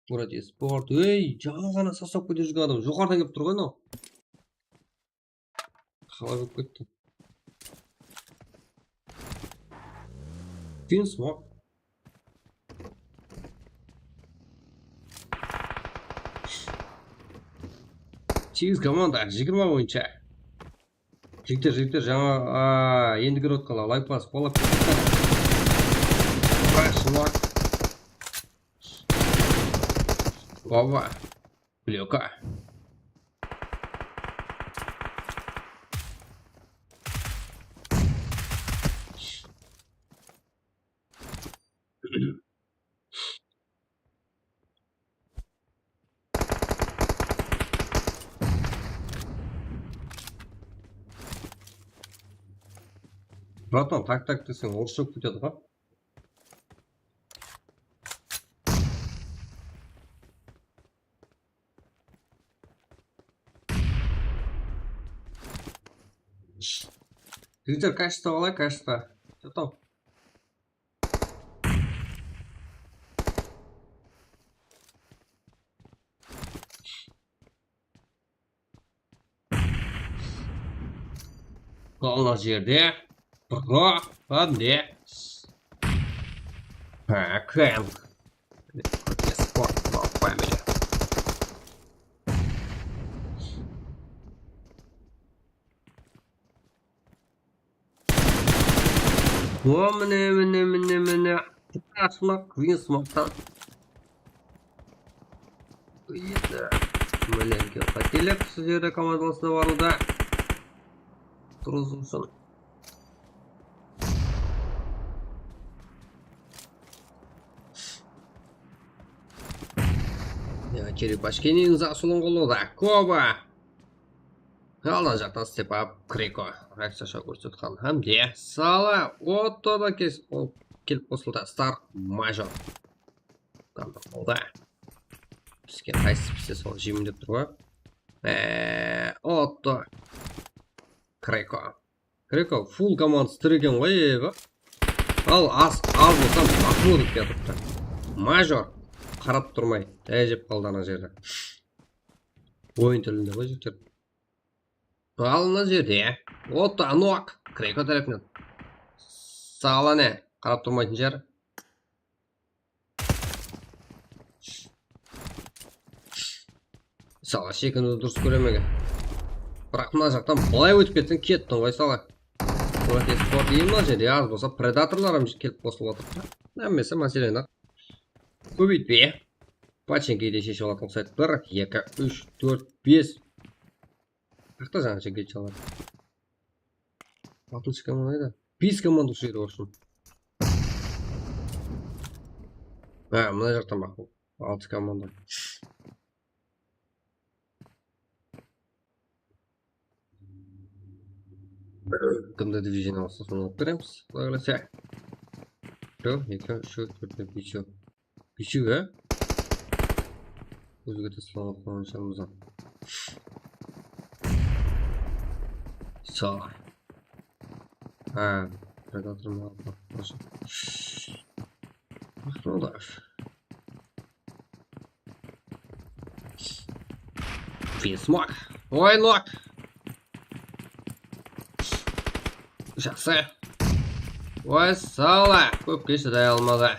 Murat Esport. Ey, jańa ǵana saslap kete júrgen adam. Joqarıdan kelip tur ǵoy mınaw. Qalay bolıp ketti? Fin smok. Segiz komanda, jigirma boyınsha. Jigitler, jigitler, jańa, a, endi kirip atqanlar, layk basıp, qolap ketip atqan. Qarash, smok. Oba. Blyoka. Bratan, tak, tak deseń, orıssha ótip ketedi ǵo. Jigitler, качество qalay, качество? Что там? Qalǵan jerde Pro Bandits. Ha, Kang. Sport Pro Family. O, mine, mine, mine, mine. Ashmaq, Green Smoke'tan. Endi málenki qátelik, usı jerde komandalısına barıwda. Turızılsın. Ya, черепашканың zasılın qolda. Koba! Aldan jaqtan Step Up Kriko reakciya kórsetken hámde Sala Otto da kes-, ol kelip qosıldı. Star Major. Tamam, oldı. Bizge qaysı pisse sol jeymen dep tur ǵoy. Eee, Otto. Kriko. Kriko full komandası tir eken ǵoy, eba. Al, az, az bolsa maqul dep kiyatırıptı. Major. Qarap turmay, táyejep qaldı ana jerde. Oyın tilinde ǵoy, jigitler. Al mına jerde, ya. Otto, Anok. Kreko tárepinen. Sala ne? Qarap turmaytın shıǵar. Sala shekiniwdi durıs kóremegen. Biraq mına jaqtan bılay ótip ketseń, kettiń ǵoy, Sala. Mına Esport deyim, mına jerde az bolsa predatorlar hám kelip qosılıp atır. Hámmesi máseleni kóbeytpey. Pachenkede sheship alatın uqsaydı. Bir, eki, úsh, tórt, bes. Qaqta jańa jigit jalar. Altınshı komanda qayda? Bes komanda usı jerde, в общем. Ha, mına jaqta maqul. Altı komanda. Kimdi divizion alsa, sonı alıp beremiz. Quday qálese. Şu, eki, úsh, tórt, bes. Besiw, á? Ózge de sınaw qılǵan shıǵarmız. Sağ. Ha, predator mı? Aqırı da. Finsmok. Oy, nok. Jaqsı. Oy, Sala. Kópke shıday almadı.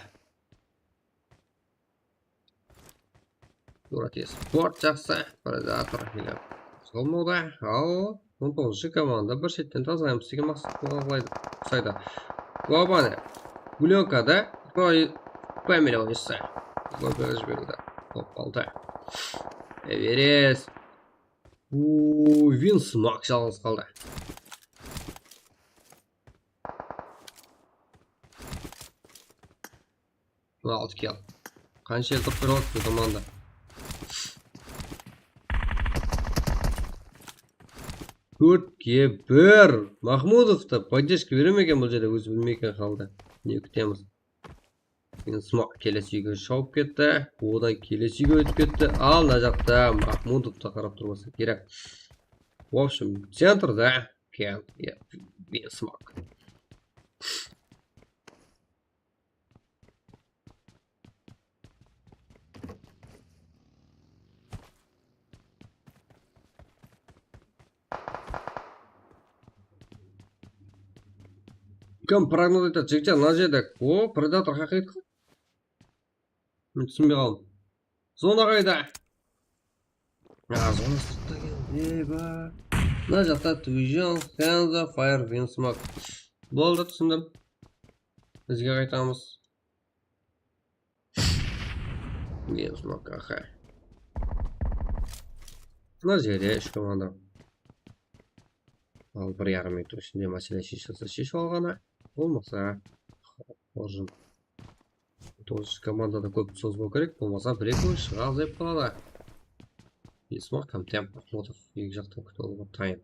Durati Sport jaqsı, Predator, mine, qozǵalmawda. Al, on toǵızınshı komanda bir shetten tazalaymız degen maqsat qoyǵan uqsaydı. Globane, Gulyonkada, Roy, Pamela oynaysa. Global jiberildi. Top qaldı. Everest. Uy, Vinsmak jalǵız qaldı. Altı kill. Qansha el top berip atır komanda? Tórtke bir. Mahmutovta podderjka bere me eken bul jerde, ózi bilmey eken haldı. Ne kútemiz? Vinsmak kelesi úyge shawıp ketti. Odan kelesi úyge ótip ketti. Al, mına jaqta Mahmutovta qarap turmasa kerek. В общем, centrda eken. Ya, Vinsmak. Kim prognoz aytadı? Jigitjan, mına jerde. O, Predator haqıyqı. Men túsinbey qaldım. Zona qayda? A, zona sırtta eken. Eyba. Mına jaqta Division, Hanzo, Fire, Vinsmak. Boldı, túsindim. Bizge qaytamız. Vinsmak, aha. Mına jerde úsh komanda. Al, bir yarım minut ishinde másele sheshilse sheship alǵanı. Bolmasa, qorjın. Toǵız komandada kóp sozbaw kerek, bolmasa bir-eki oyın shıǵa azayıp qaladı. Vinsmak hám Mahmudov eki jaqtan kútip alıwǵa tayın.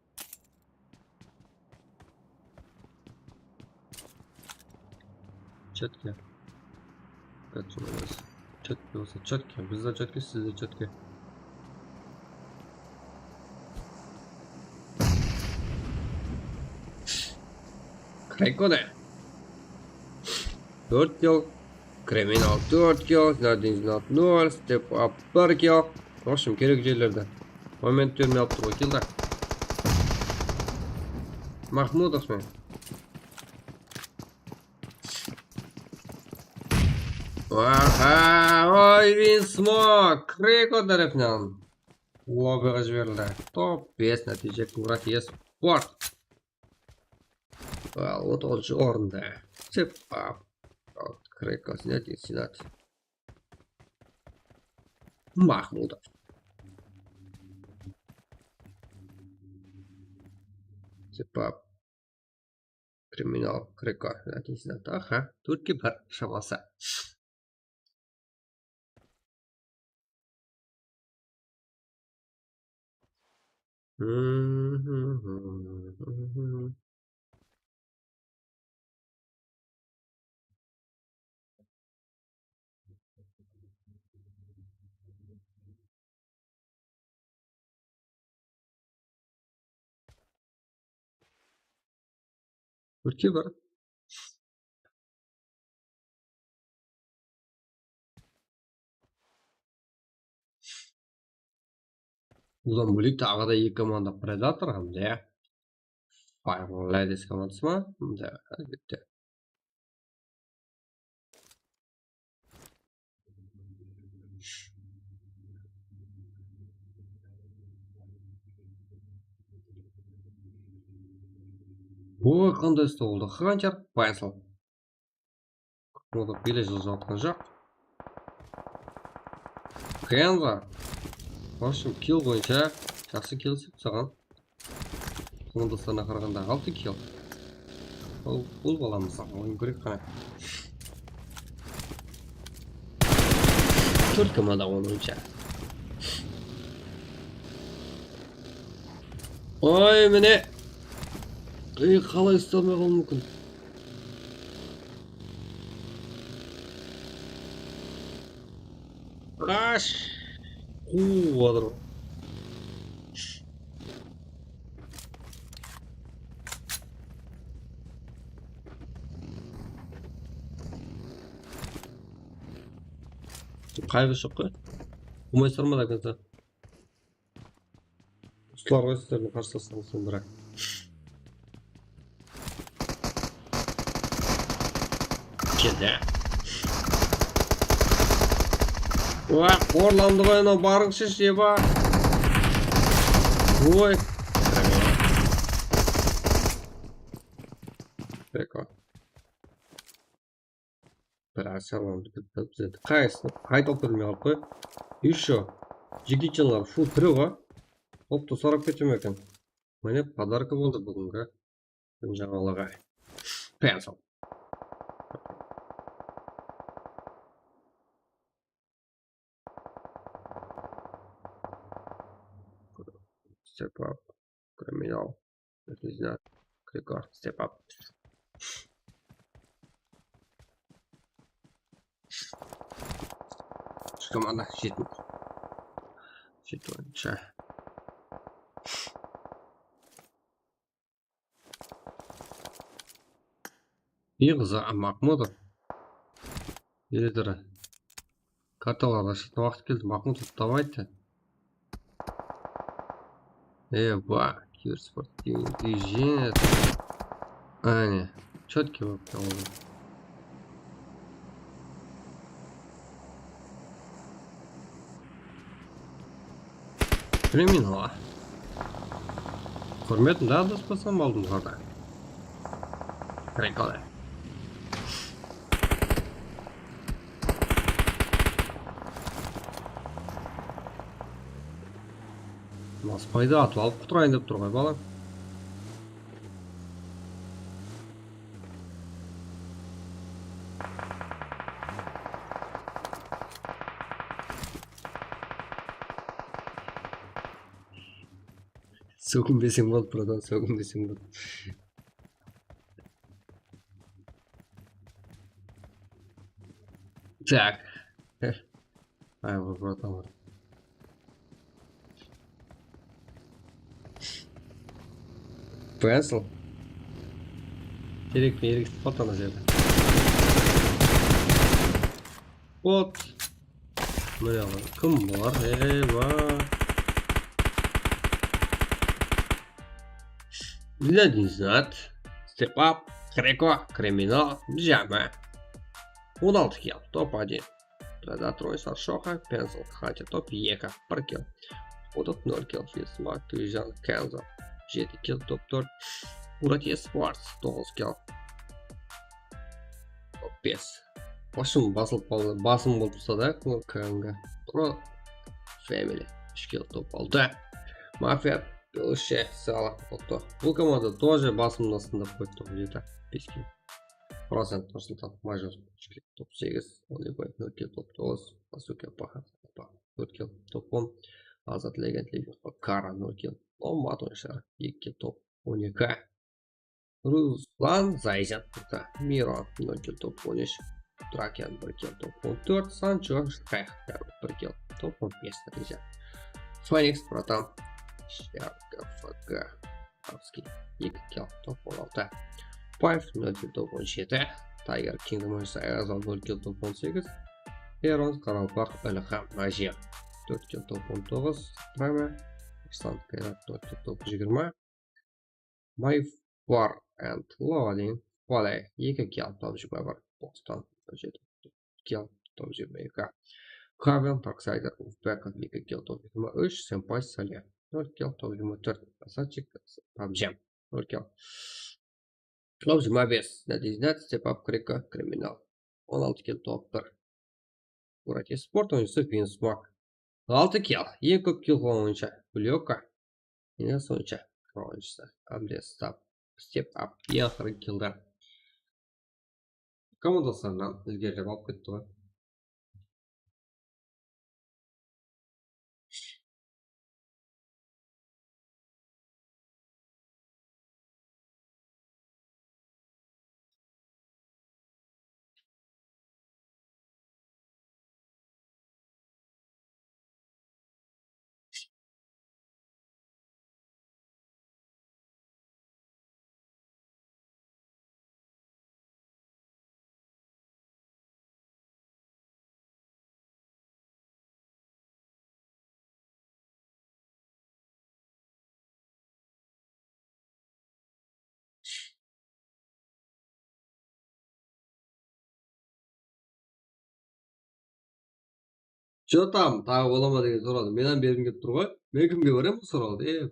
Chetke. Chetke bolsa chetke. Bizde chetke, sizde chetke. Kreko ne? Tórt kill. Kriminal tórt kill. Zinatdin Zinat nol. Step Up bir kill. В общем, kerek jerlerde. Moment bermey alıp tur ǵoy, kill da. Mahmudov men. Aha, oy, Vinsmak, Kreko tárepinen lobbiǵa jiberildi. Top bes nátiyje, Kurat Esport. Al, otızınshı orında. Step Up. Kreko, Zinat, Zinat. Mahmudov. Step Up. Kriminal, Kreko, Zinat, Zinat. Aha, tórtke bir shaması. Ülke var. Bunnan bólek taǵı da eki komanda Predator hám de Fire Ladies komandası ma? Mında, álbette. Oy, qanday stoldı. Hunter Paysel. Oda bele jılja atqan jaq. Kenza. В общем, kill boyınsha jaqsı kelip saǵan. Komandaslarına qaraǵanda altı kill. Al, bul balamız oyın kóreyik qana. Tórt komanda onınsha. Oy, mine. Ey, qalay usta almay qalıwı múmkin? Qash! Quwıp atır. Qayǵı joq ǵoy. Quwmaysızlar ma, до конца? Usılar ǵoy sizlerdiń qarsılasıńız, soń biraq. Keldi. Oy, qorlandı ǵoy anaw, barıńshı, jeba. Oy. Beko. Bir asyalandı, bir bizde. Qaysı? Qayta oqıp bermey qalıp qoy. Еще. Jigitjanlar full tiri ǵoy. Optı sorap kettim eken. Mine, podarka boldı búgingi kún jańalıǵı. Pencil. Step up. Criminal. Отлично. Крикор. Step up. Şu komanda jeti. Jeti oyınsha. Ey qızı, Mahmudov. Elidir. Kartalarǵa shıqtı waqıt keldi. Mahmudov, давайте. Ewa, киберспортивный движение. Áne, чёткий bolıp qaldı. Применила. Húrmetim, da, dospasan aldım qarda. Приколы. Naspaydı atıp alıp qutırayın dep tur ǵoy, bala. Sókinbeseń boldı, bratан, sókinbeseń boldı. Так. Ay, bratан. Pencil. Terek penen ergizip qaldı ana jerde. Вот. Mine, kim bular? Eywa. Для не знать. Step up. Kreko. Criminal. Jama. On altı kill. Top один. Predator, Sarshokha, Pencil, Xatya, top eki, bir kill. Odot, nol kill, Fisma, Tuizan, Kenzo, jeti kill, top tórt, Murat Esparts, toǵız kill, top bes. Basım basılıp qaldı, basım bolıp tursa da, K N G Pro Family, úsh kill, top altı, Mafia, Belorussiya, Sala, Otto. Bul komanda тоже basımın astında qoyıptı, где-то bes kill. Procent nursultan, Major, úsh kill, top segiz, Onıybay, nol kill, top toǵız, Asuka, Paxa, Apa, tórt kill, top on, Azat, Legend, Levi, Kara, nol kill, Nomad, oyınshıları, eki kill, top on eki, Ruslan, Zayzat, Purta, Miro, nol kill, top on úsh, Draken, bir kill, top on tórt, Sancho, Shayx, bir kill, top on bes, Natija, Fenix, Proton, Shark, F G, Avskiy, eki kill, top on altı. Payf, nol kill, top on jeti. Tiger King, Moisey Ayazov, nol kill, top on segiz. Eron, Qaraqalpaq, Ilham Najiyev, tórt kill, top on toǵız. Prime, Islam Kayrat, nol kill, top jigirma. My War and Loading, Vale, eki kill, top jigirma bir. Boston, nol jeti kill, top jigirma eki. Kaven, Darksider, Uzbekov, eki kill, top jigirma úsh. Senpai, Saleh, nol kill, top jigirma tórt. Asachik, PUBG, nol kill, top jigirma bes. Natijalar, Step Up, Kriko, Kriminal, on altı kill, top bir. Murat Esport oyınshısı, Vinsmak, altı kill. Eń kóp kill qılǵan oyınshı Lyoka. Endi soncha oyınshısı Andres Step Up, eń aqırǵı killdi. Komandaslarınan ilgerilep alıp ketti ǵoy. Jotam, taǵı bola ma degen sorawdı men hám bergim kelip tur ǵoy. Men kimge beremen bul sorawdı? E,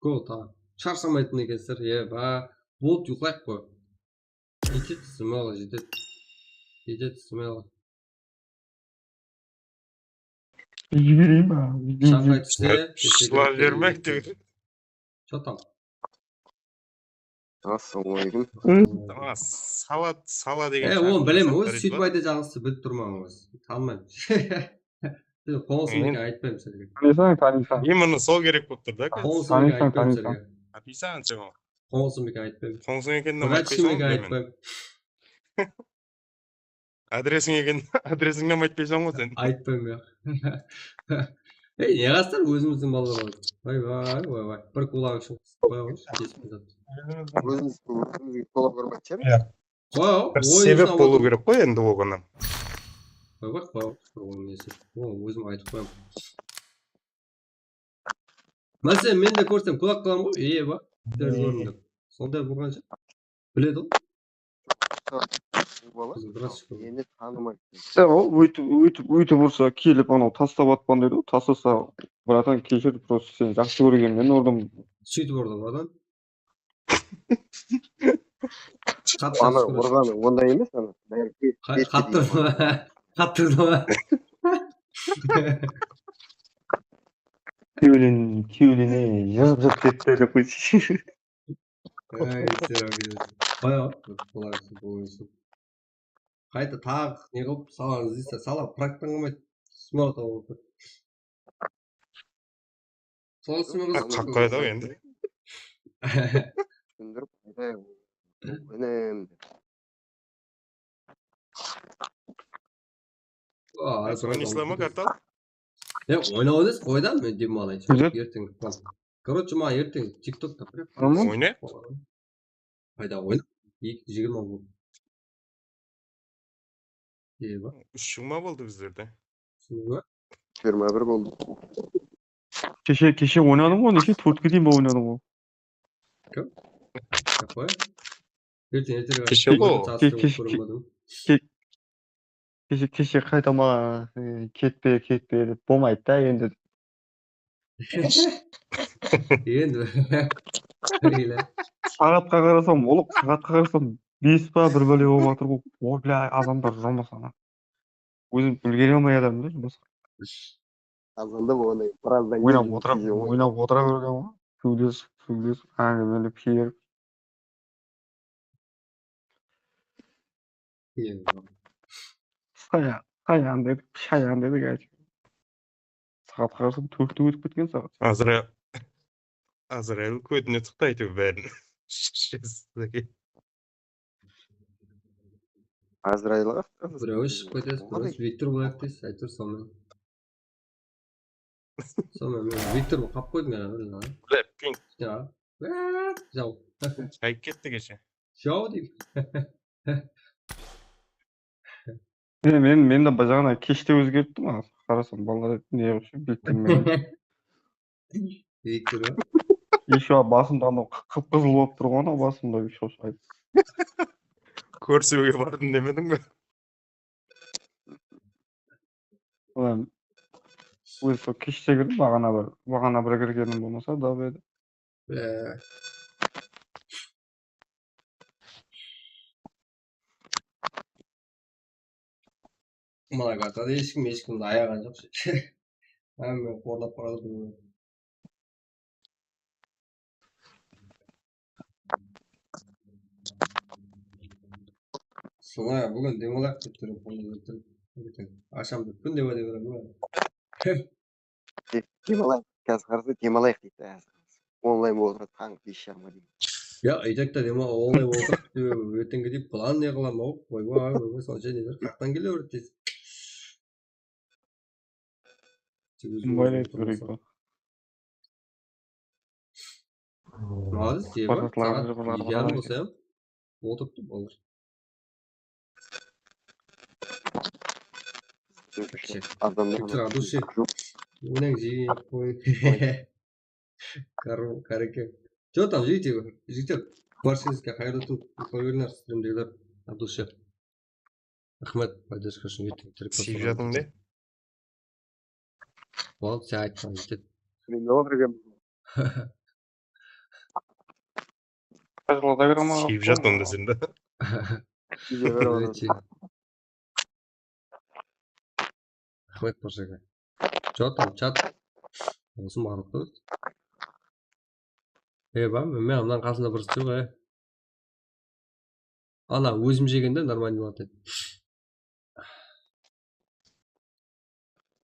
Go, tamam. Sharshamaytın ekensizler, eba. Boldı, uyqılayıq qoy. Jetedi, smelo, jetedi. Jetedi, smelo. Jibereyin ba? Shańǵay tússe, Sıla bermek degen. Что там? Assalawma aleykum. Aa, sala, sala degen. E, onı bilemen, ózi súytip ayta jańlısı bilip turman ózi. Tanımayman. Qońsım eken, aytpayman sizlerge. Tanıysań, tanıysań. Именно sol kerek bolıp tur da. Qońsım eken, aytpayman sizlerge. Tanıysań, sen. Qońsım eken, aytpayman. Qońsım eken, aytpaysań. Adresiń eken, adresińdi hám aytpaysań ǵoy sen. Aytpayman, ya. Ey, ne qastır, ózimizdiń balalar bar. Vay, vay, vay, vay. Bir kulak ushın qoya qoyshı, kesip ketedi. Ózimiz, ózimizge tola urıp aytsham. Ya. Qoya, bir sebep bolıw kerek ǵoy endi oǵan. Qoya, qoya, qoya, onıń nesi. O, ózim aytıp qoyaman. Máselen, men de kórsem, kulak qılam ǵoy, eye ba, dep. Sonday bolǵansha. Biledi ǵoy. Bala. Biz biraz shúkir. Endi tanımaydı. Sen o, óytip, óytip, óytip ursa, kelip, anaw taslap atpan deydi ǵoy. Taslasa, bratan, keshir, просто seni jaqsı kórgenimnen urdım. Súytip urdı, bratan. Ana urǵanı onday emes, ana. Qattırdı ma? Qattırdı ma? Kewlin, kewline jırp-jırp ketti dep qoyshı. Ay, sen. Bayağı, bular bolsın. Qayta taǵı ne qılıp salańız deyse, sala praktan qılmaydı. Smart alıp otır. Sol smart. Qatqaydı endi. Túsindirip, qayta, inim. Oynaysızlar ma, Kartal? E, oynaw emes, qoy da, men dem alayın. Erteń. Короче, maǵan erteń TikTokta bir. Oyna. Qayda oyna? Eki, jigirma boldı. Eba. Úsh jigirma boldı bizlerde. Jigirma bir boldı. Keshe, keshe oynadım ǵoy, neshe, tórtke deyin ba oynadım ǵoy. Kim? Qoy. Erteń, erteń. Keshe ǵoy. Keshe, keshe qayta maǵan, e, ketpe, ketpe dep bolmaydı da endi. Endi. Saǵatqa qarasam, ulıp, saǵatqa qarasam, bes pa, bir bále bolıp atır ǵoy. O, bla, adamlar jumıs ana. Ózim úlgere almay atırman da jumısqa. Azanda bolǵannan keyin birazdan oynap otıra, oynap otıra bergen ǵoy. Sóylesip, sóylesip, áńgimelep, shiyerip. Sayan, sayan dedik, shayan dedik, áytewir. Saǵat qarasam, tórtte ótip ketken saǵat. Azra-, Azrail kótine tıqtı áytewir bárin. Azrailǵa. Birewin shıǵıp ketedi, birewin Viktor bolayıq deysiz, áytewir sonıń. Sonıń menen Viktor bolıp qalıp qoydım ya, bir zat. Blackpink. Ya. Jaw. Qayt ketti keshe. Jaw deydi. Men, men, men de jaǵına keshte ózgerttim, a, qarasam, balalar ne qılıp júr, bilip turmay. Viktor ba? Ещё basımda anaw qıp-qızıl bolıp tur ǵoy, anaw basımda ещё. Kórsiwge bardım demediń be? Ulan, ózi sol keshte kirdim, baǵana bir, baǵana bir kirgenim bolmasa, dab edi. Ee. Mına kartada hesh kim, hesh kimdi ayaǵan joq. Hámme qorlap baradı. Sıla, búgin dem alayıq dep tur, qoyıp tur. Asham dep kún dep aytaberem ǵoy. Dem alayıq, házir qarasa, dem alayıq deydi. Onlayn bolıp otır, tań bes jarıma deyin. Ya, aytayıq ta, dem al, onlayn bolıp otır. Erteńgidey plan ne qılaman, oybay, oybay, sonsha neler, qayaqtan kele beredi deysiz. Kim oynadı, Grek pa? Молодец, Eba. Saat eki jarım bolsa hám otırıptı balalar. Viktor, от души. Oynań, jigit, qoy. Karo-, kareke. Чё там, жигиттер, jigitler, barshangizge qayırlı tun. Qoyıp berińler, strimdegiler, от души. Raxmet, podderjka ushın. Sıyıp jatıń be? Boldı, sen aytqan, jetedi. Men ne otırgen? Qızılda kire ma? Shiyip jat onda sen de. Uyge kire ma? Raxmet, Qorsha aka. Jotam, chat. Osı maqlıq pa? E, ba, men mınan qasında bir joq, e. Ana, ózim jegende нормальный boladı.